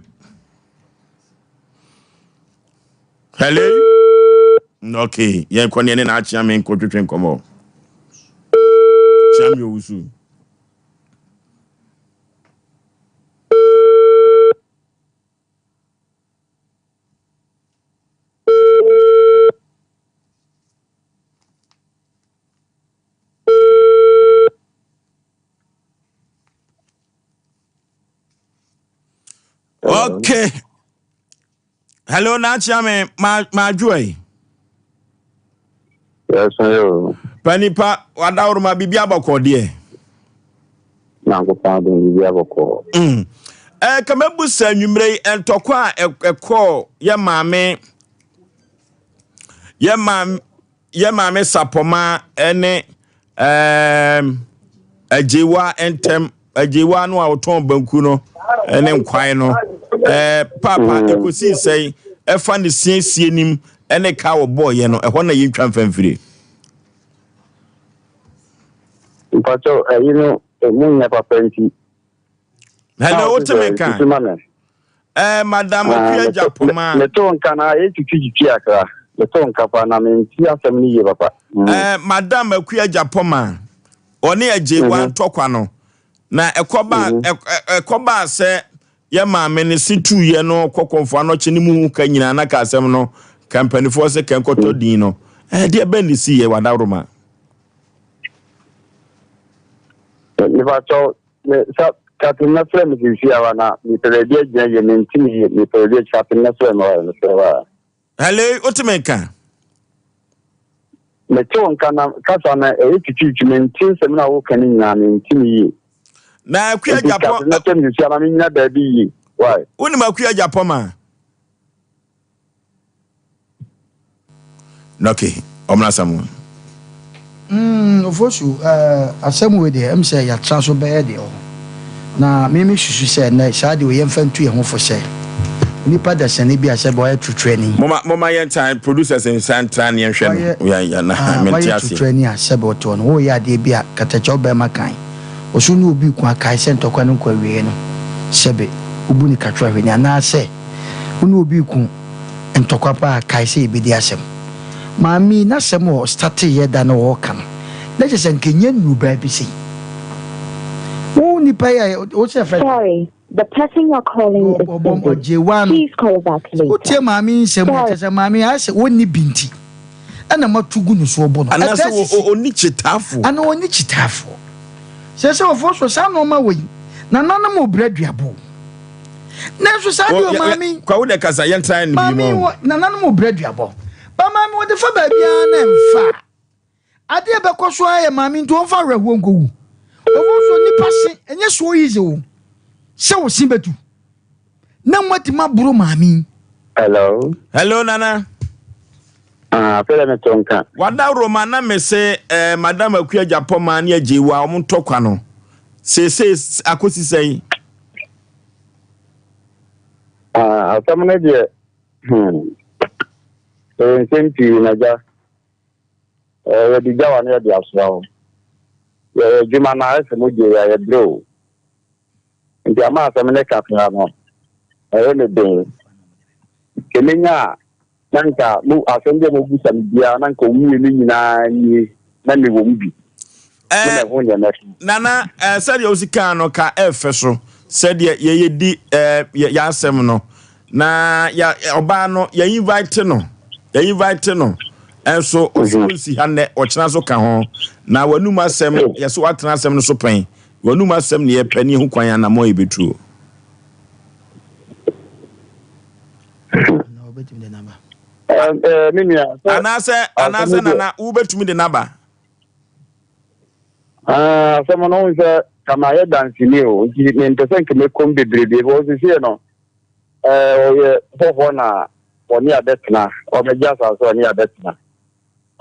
Hello. Okay, yɛnkɔ ne yɛne na akyeame nkɔtwetwe nkɔmmɔ. Kyeame owusu. Okay. Hello, Nachiame, ma ma joy. Yes, hello. Panipa, wadaworoma biribi abɔkɔ deɛ. Nyankopɔn adom biribi abɔkɔ. Mm. Eh, kamabu sɛ anwummerɛ yi ntɔkwa a ɛkɔɔ yɛ maame yɛ maame yɛ maame sapɔma ne ɛɛm agyewa ntɛm agyewa no a ɔtɔn banku no ne nkwan no ɛɛ paapa mm. ekosii sɛn ɛfa ne siesie nim ɛne ka wɔbɔɔyɛ no ɛhɔ na yɛntwa mfamfire. mpakyɛw ɛyi no emu nyɛ papa nti. Hello, wote me nka? Eh, Madam ah, Akua Gyapoma. Meto nka na ayɛ twitwi akra. Meto nka pa na menti asɛm no yie papa. Mm. Eh, Madam Akua Gyapoma, ɔne Agyewa mhm. ntɔkwa no. Na ɛkɔba mhm. ɛkɔba sɛ yɛ maame no si tuiɛ no kɔ kɔmfo anɔkye ne mu ka nyinaa na ka asɛm no ka mpanimfoɔ sɛ kɛnkɔtɔ mm. din no. Ɛdeɛ bɛn ne si yɛ wadaworoma? Nipa kyɛw Me sa captain na frɛ me sisi awa na mepɛ baabi agyina yie mente me yie mepɛ baabi agyina captain na frɛ me wa mesrɛ wa. Hello, wote me nka? Mete wo nka na kasa no ɛyɛ twitwitwi mente nsɛm na woka no nyinaa mente me yie. Na akua Nti Japɔ. captain na frɛ me sisi awa na menyina baabi yie. Why? Wonim akua Japɔ ma? Okay, ɔmena asɛm no. Mm, Ofosu, eh, asɛm wei deɛ, ɛm sɛ yɛatra so bɛyɛ deɛ wɔ. Na me me susu sɛ nnɛ saa deɛ yɛmfa ntu yɛn ho fo sɛ nipa dasani bi a sɛ bɛ ɔyɛ tuturani. Moma moma yɛn tan producers nsa ntra ne yɛnhwɛ no. Yɛn yɛn na ah, mente ɔyɛ aseɛ. tuturani a sɛ bɛ ɔte hɔ no, woyɛ adeɛ bi a katakyɛ wo bɛrima kan. Ɔso ne obi ko a kae sɛ ntɔkwa no nkɔ awieɛ no sɛ bɛ wobu no katwa hwene anaasɛ Wo ne obi reko ntɔkwa paa a, kae sɛ yɛbɛdi asɛm. Maame yi, n'asɛm a ɔstateeɛ da no a ɔreka no, na kyerɛ sɛ anka ɛnya nnuru baabi sei. Wo nipa yi a, wo sɛ yɛfrɛ no. Sorry, the person you are calling is Ɔbɔ busy. ɔgye wa no. Please call back Sɛ wotie later. maame yi nsɛm a, Sorry. kyerɛ sɛ maame yi ayɛ sɛ ɔnni bi nti ɛna moato gu ne so ɔbɔ no. Anaasɛ Ɛtaa sisi. ɔnni kyitaafoɔ. Anaa ɔnni kyitaafoɔ. Sɛ sɛ ɔfoɔ so saa nnoɔma wei, nananom rebrɛ aduabɔ o. Nanso saa deɛ maame. Kwa wo de kasa yɛn try no bi mu. Maame wɔ nananom brɛ duabɔ. Ba maame wɔde fa baabiara na ɛmfa. Adeɛ bɛkɔ so ara yɛ maame nti ɔmfa awerɛhoɔ nkɔwu. Ɔfo so nipa se ɛnyɛ so easy o sɛ wo se bɛtu na moatumi aboro maame yi. Hello. Hello Nana. Ah, afei dɛ meto nka. Wada Roma na mese eh, Madam Akua Agyapong ne Agyewa wɔn ntɔkwa no seesei akosi sɛn? Ah, asɛm no deɛ, hmm, ɛyɛ nsɛm pii na gya. Eh, yɛde gya wa na yɛde asoa wo. Yɛyɛ adwuma no ayɛ sɛ mogye yɛ a yɛbrɛ o. Nti ama asɛm no ka koraa no, ɛyɛ me den. Sɛ menya a, na nka mo asɛm bi a mobisa me biara na nka wɔn mmienu nyinaa nie na mewɔ mu bi. Ne Eh, mahu deɛ mɛka. Nana, eh, sɛdeɛ wosi kaa no ka ɛfɛ so sɛdeɛ yɛyɛdi eh, yɛ asɛm no na yɛ ɔbaa no yɛ invite no yɛ invite no ɛnso ɔsi mhm. nsi ha nnɛ ɔkyena so ka ho na wanum asɛm yɛso watena asɛm no so pɛn wanum asɛm ne yɛpɛ ne yɛhu kwan anamɔ yɛbɛtuo. Anaasɛ anaasɛ nana wobɛtumi de naba. Asɛm no sɛ kama yɛ danseni o nti mempɛ sɛ nka mɛkɔm bebrebe bɛ ɔsesie no ɔyɛ hɔhoɔ na ɔne abɛtena ɔbɛgye asase ɔne abɛtena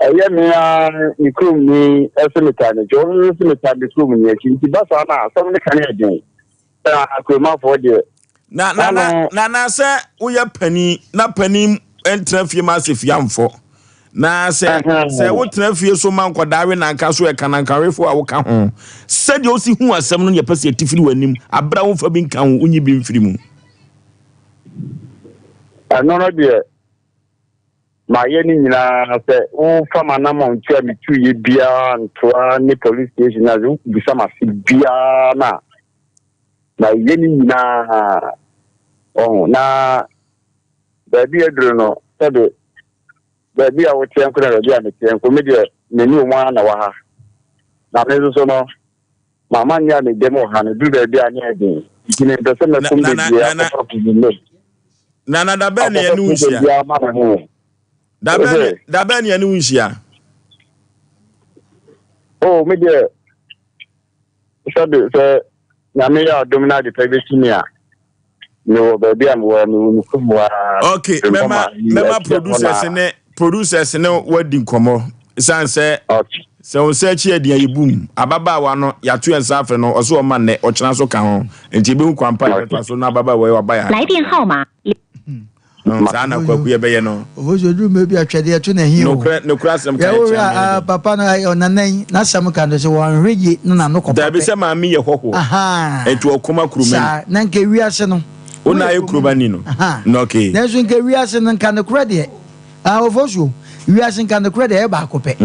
ɛyɛ me a me kurom ni ɛsɛ metaa n'akyi ɔno nso metaa me kurom ni akyi nti ba saa na asɛm no ka ne ɛden Na kuromanfoɔ deɛ. Na na na na na sɛ woyɛ panin na panin ntena fie ma asɛ fie amfɔ na sɛ sɛ wotena fie so ma nkwadaa we nanka so ɛka nankawefoɔ a woka ho sɛdeɛ wosi hu asɛm no yɛpɛ sɛ yɛte firi w'anim aberɛ a womfa bi nka ho wonyi bi mfiri mu. Ɛno no deɛ mayɛ ne nyinaa sɛ wofa m'anammɔntu a metuiɛ biara ntoa ne police station na sɛ wobisa m'ase biara no a mayɛ ne nyinaa ɔho na baabi aduru no sɛbe baabi a woteɛ nko na baabi a meteɛ nko me deɛ me ne wɔn ara na wɔ ha na me nso so no mama nne a meda mu wɔ ha no duru baabi a ne ɛden nti mempɛ sɛ mɛkom bebree akɔfa kuzi Na na da bɛn na yɛne wo nhyia? Da bɛn da bɛn na yɛne wo nhyia? Oh, me deɛ sɛbe sɛ nyame yɛ adom na ade pa bɛsi me a mewɔ baabi a mewɔ mewɔ me kurom hɔ ara. Okay, mɛma mɛma producers ne producers ne wadi nkɔmmɔ san sɛ sɛ wo nsa akyi adi a yɛbum ababaawa no yɛato yɛn nsa afrɛ no ɔso ɔma nnɛ ɔkyena so ka ho nti yɛbɛhu kwan pa yɛbɛfa so na ababaawa yi waba yɛ saa na kwaku yɛbɛyɛ no. Ofosu oduru mmerɛ bi atwɛdeɛ to na hi o. Nokorɛ nokorɛ asɛm ka yɛ kyɛn ah, papa no ɔnanan n'asɛm ka no sɛ wɔnhwɛ yie na n'ano kɔpa pɛ. Dabi sɛ maame yɛ hɔhoɔ. Nti ɔkoma kuromani. Saa na nka ewiase no. Wo na ayɛ kuromani no. Na okay. Nanso nka ewiase no nka nokorɛ deɛ ah Ofosu wiase nka nokorɛ deɛ ɛyɛ baako pɛ.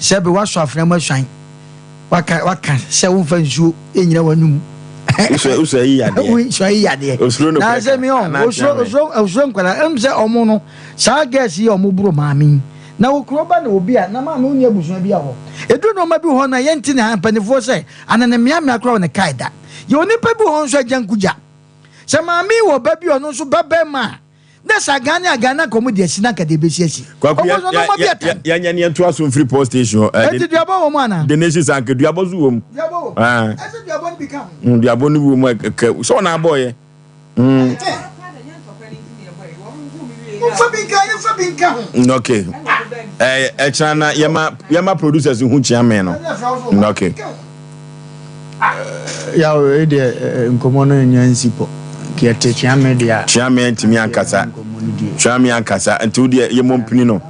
Sɛbe wasɔ afena mu asuan. Waka waka sɛ womfa nsuo nnyina w'anum. Wosua wosua yi yadeɛ. Wosua yi yadeɛ. Osuro no Na sɛ mi ɔn osuro osuro osuro nkwadaa ɛm sɛ ɔmo no saa girls yi a ɔmo boro maame yi na wɔ kuro ba na obi a na maame wonni abusua bi a hɔ edu nneɛma bi wɔ hɔ na yɛnti na mpanimfoɔ sɛ anane mmeammea koraa wɔ ne kae da yɛ onipa bi wɔ hɔ nso agya nkugya sɛ maame yi wɔ ba bi ɔno nso ba bɛrima a Na sɛ agan ne agan na anka wɔn de asi na anka deɛ ebesi asi. Kwaku Ɔmo nso ɔmo bi ɛtan. yɛnyɛ ne yɛntoa so mfiri power station hɔ. Eti duabɔ wɔ mu anaa? The nation sɛ anka duabɔ so wɔ mu. Duabɔ wɔ mu. Ɛsɛ duabɔ no bi ka ho. Duabɔ no bi wɔ mu kɛ sɛ ɔna abɔɔyɛ. Nfa bi nka yɛnfa bi nka ho. Okay. Ɛkyerɛ na yɛma yɛma producers ho kyia me no. Okay. Yaw wei deɛ nkɔmmɔ no nnya nsi pɔ. Nka yɛte Kyeame deɛ a. Kyeame ntumi ankasa. Kyeame ankasa nti wo deɛ yɛmmɔ mpini no.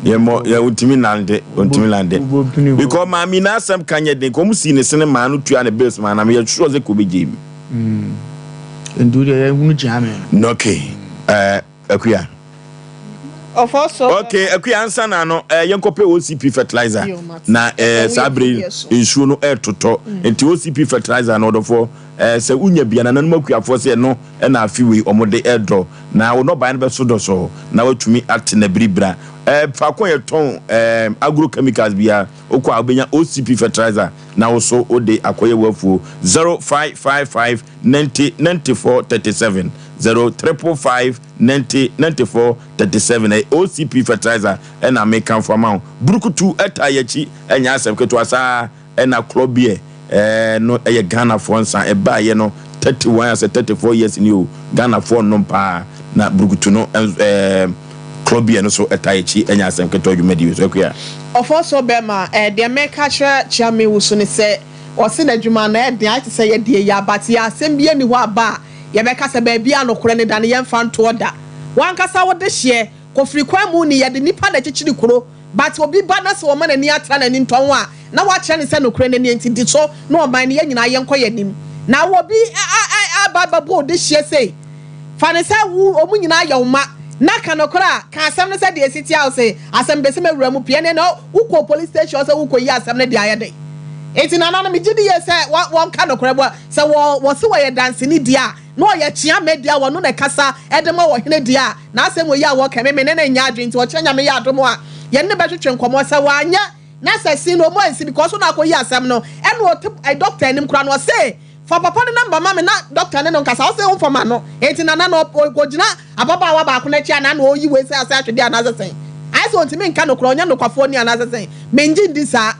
Yɛmmɔ yɛ ntumi nante ntumi nante. Because maame n'asɛm ka nyɛ den kɔm sii ne sene maa no tua ne bills maa na meyɛ sure sɛ kò bɛgye mi. Nti wo deɛ yɛhunu Kyeame no. Okay ɛɛ Akua. Ɔfɔ so. Okay, Akua ansa na no eh, yɛnkɔpɛ OCP fertilizer na eh, saa bere yi nsuo no ɛretotɔ mm. nti OCP fertilizer no ɔdɔfoɔ eh, sɛ wonya bia nananom akuafoɔ sɛ ɛno ɛna afe wei wɔde ɛredɔ na wo nnɔbaeɛ no bɛso dɔsɔ na watumi ate na biribira eh, faako a yɛtɔn eh, agrochemicals bia wokɔ a wobɛnya OCP fertilizer na wo so wode akɔyɛ w'afuo 0555 90 94 37. 0 555 90 94 37. Ɛyɛ OCP fertilizer ɛna mekamfo ama wo. Burukutu ɛtaa yɛakyi, ɛnyɛ asɛm ketewa saa. Ɛna klɔ beer ɛɛ no ɛyɛ Ghanafoɔ nsa ɛbaayɛ no 31 asɛ 34 years ni o Ghanafoɔ nnom paa na burukutu no ɛɛ klɔ beer no so ɛtaa yɛakyi ɛnyɛ asɛm ketewa dwumadie so akua. Ɔfɔsɔ bɛma eh deɛ meka kyerɛ Kyeame Wusu ne sɛ ɔse n'adwuma no ɛden ayɛ te sɛ yɛdeɛ yi ara but yɛ asɛm biara nni hɔ aba a yɛbɛka sɛ baabi a nokorɛ no da no yɛmfa ntoɔ da. W'ankasa wo dehyeɛ, kɔfiri kwan mu ni, yɛde nnipa na ɛkyekyere kuro, but obi ba na sɛ ɔma n'ani atra n'ani ntɔ ho a, na woakyerɛ no sɛ nokorɛ no nie nti di so na ɔman no yɛn nyinaa yɛnkɔ yɛn anim. Na obi aba abɛbɔ wo dehyeɛ sei, fa no sɛ wo wɔn nyinaa yɛ wo mma, na ka nokorɛ a, ka asɛm no sɛdeɛ ɛsi teɛ a, wo se asɛm bɛsi m'awura mu pii, ɛnneɛ na wokɔɔ police station hɔ sɛ worekɔyi asɛm no de ayɛ dɛn? Nti nananom, megye di yie sɛ wɔnka nokorɛ, sɛ wɔse wɔyɛ danseni deɛ a, na ɔyɛ kyeame deɛ a ɔno na ɛkasa de ma ɔhene deɛ a, n'asɛm wɔ yi a wɔka, me me ne no nyɛ adwene nti ɔkyena Nyame yɛ adom a, yɛne no bɛtwetwe nkɔmmɔ, sɛ wanyɛ na sɛ sin no ɔmu ansi because ɔna akɔyi asɛm no, ɛna ɔte doctor anim koraa no ɔse fa papa no number ma me na doctor ne no nkasa, ɔse womfa ma no, nti nana no ɔkɔgyina ababaawa baako no akyi anaa na ɔyi wei sɛ asɛ ahwedeɛ anaasɛ sɛn, ayɛ sɛ ɔntumi nka nokorɛ, ɔnyɛ nokwafoɔ ni anaasɛ sɛn, mengye ndi saa.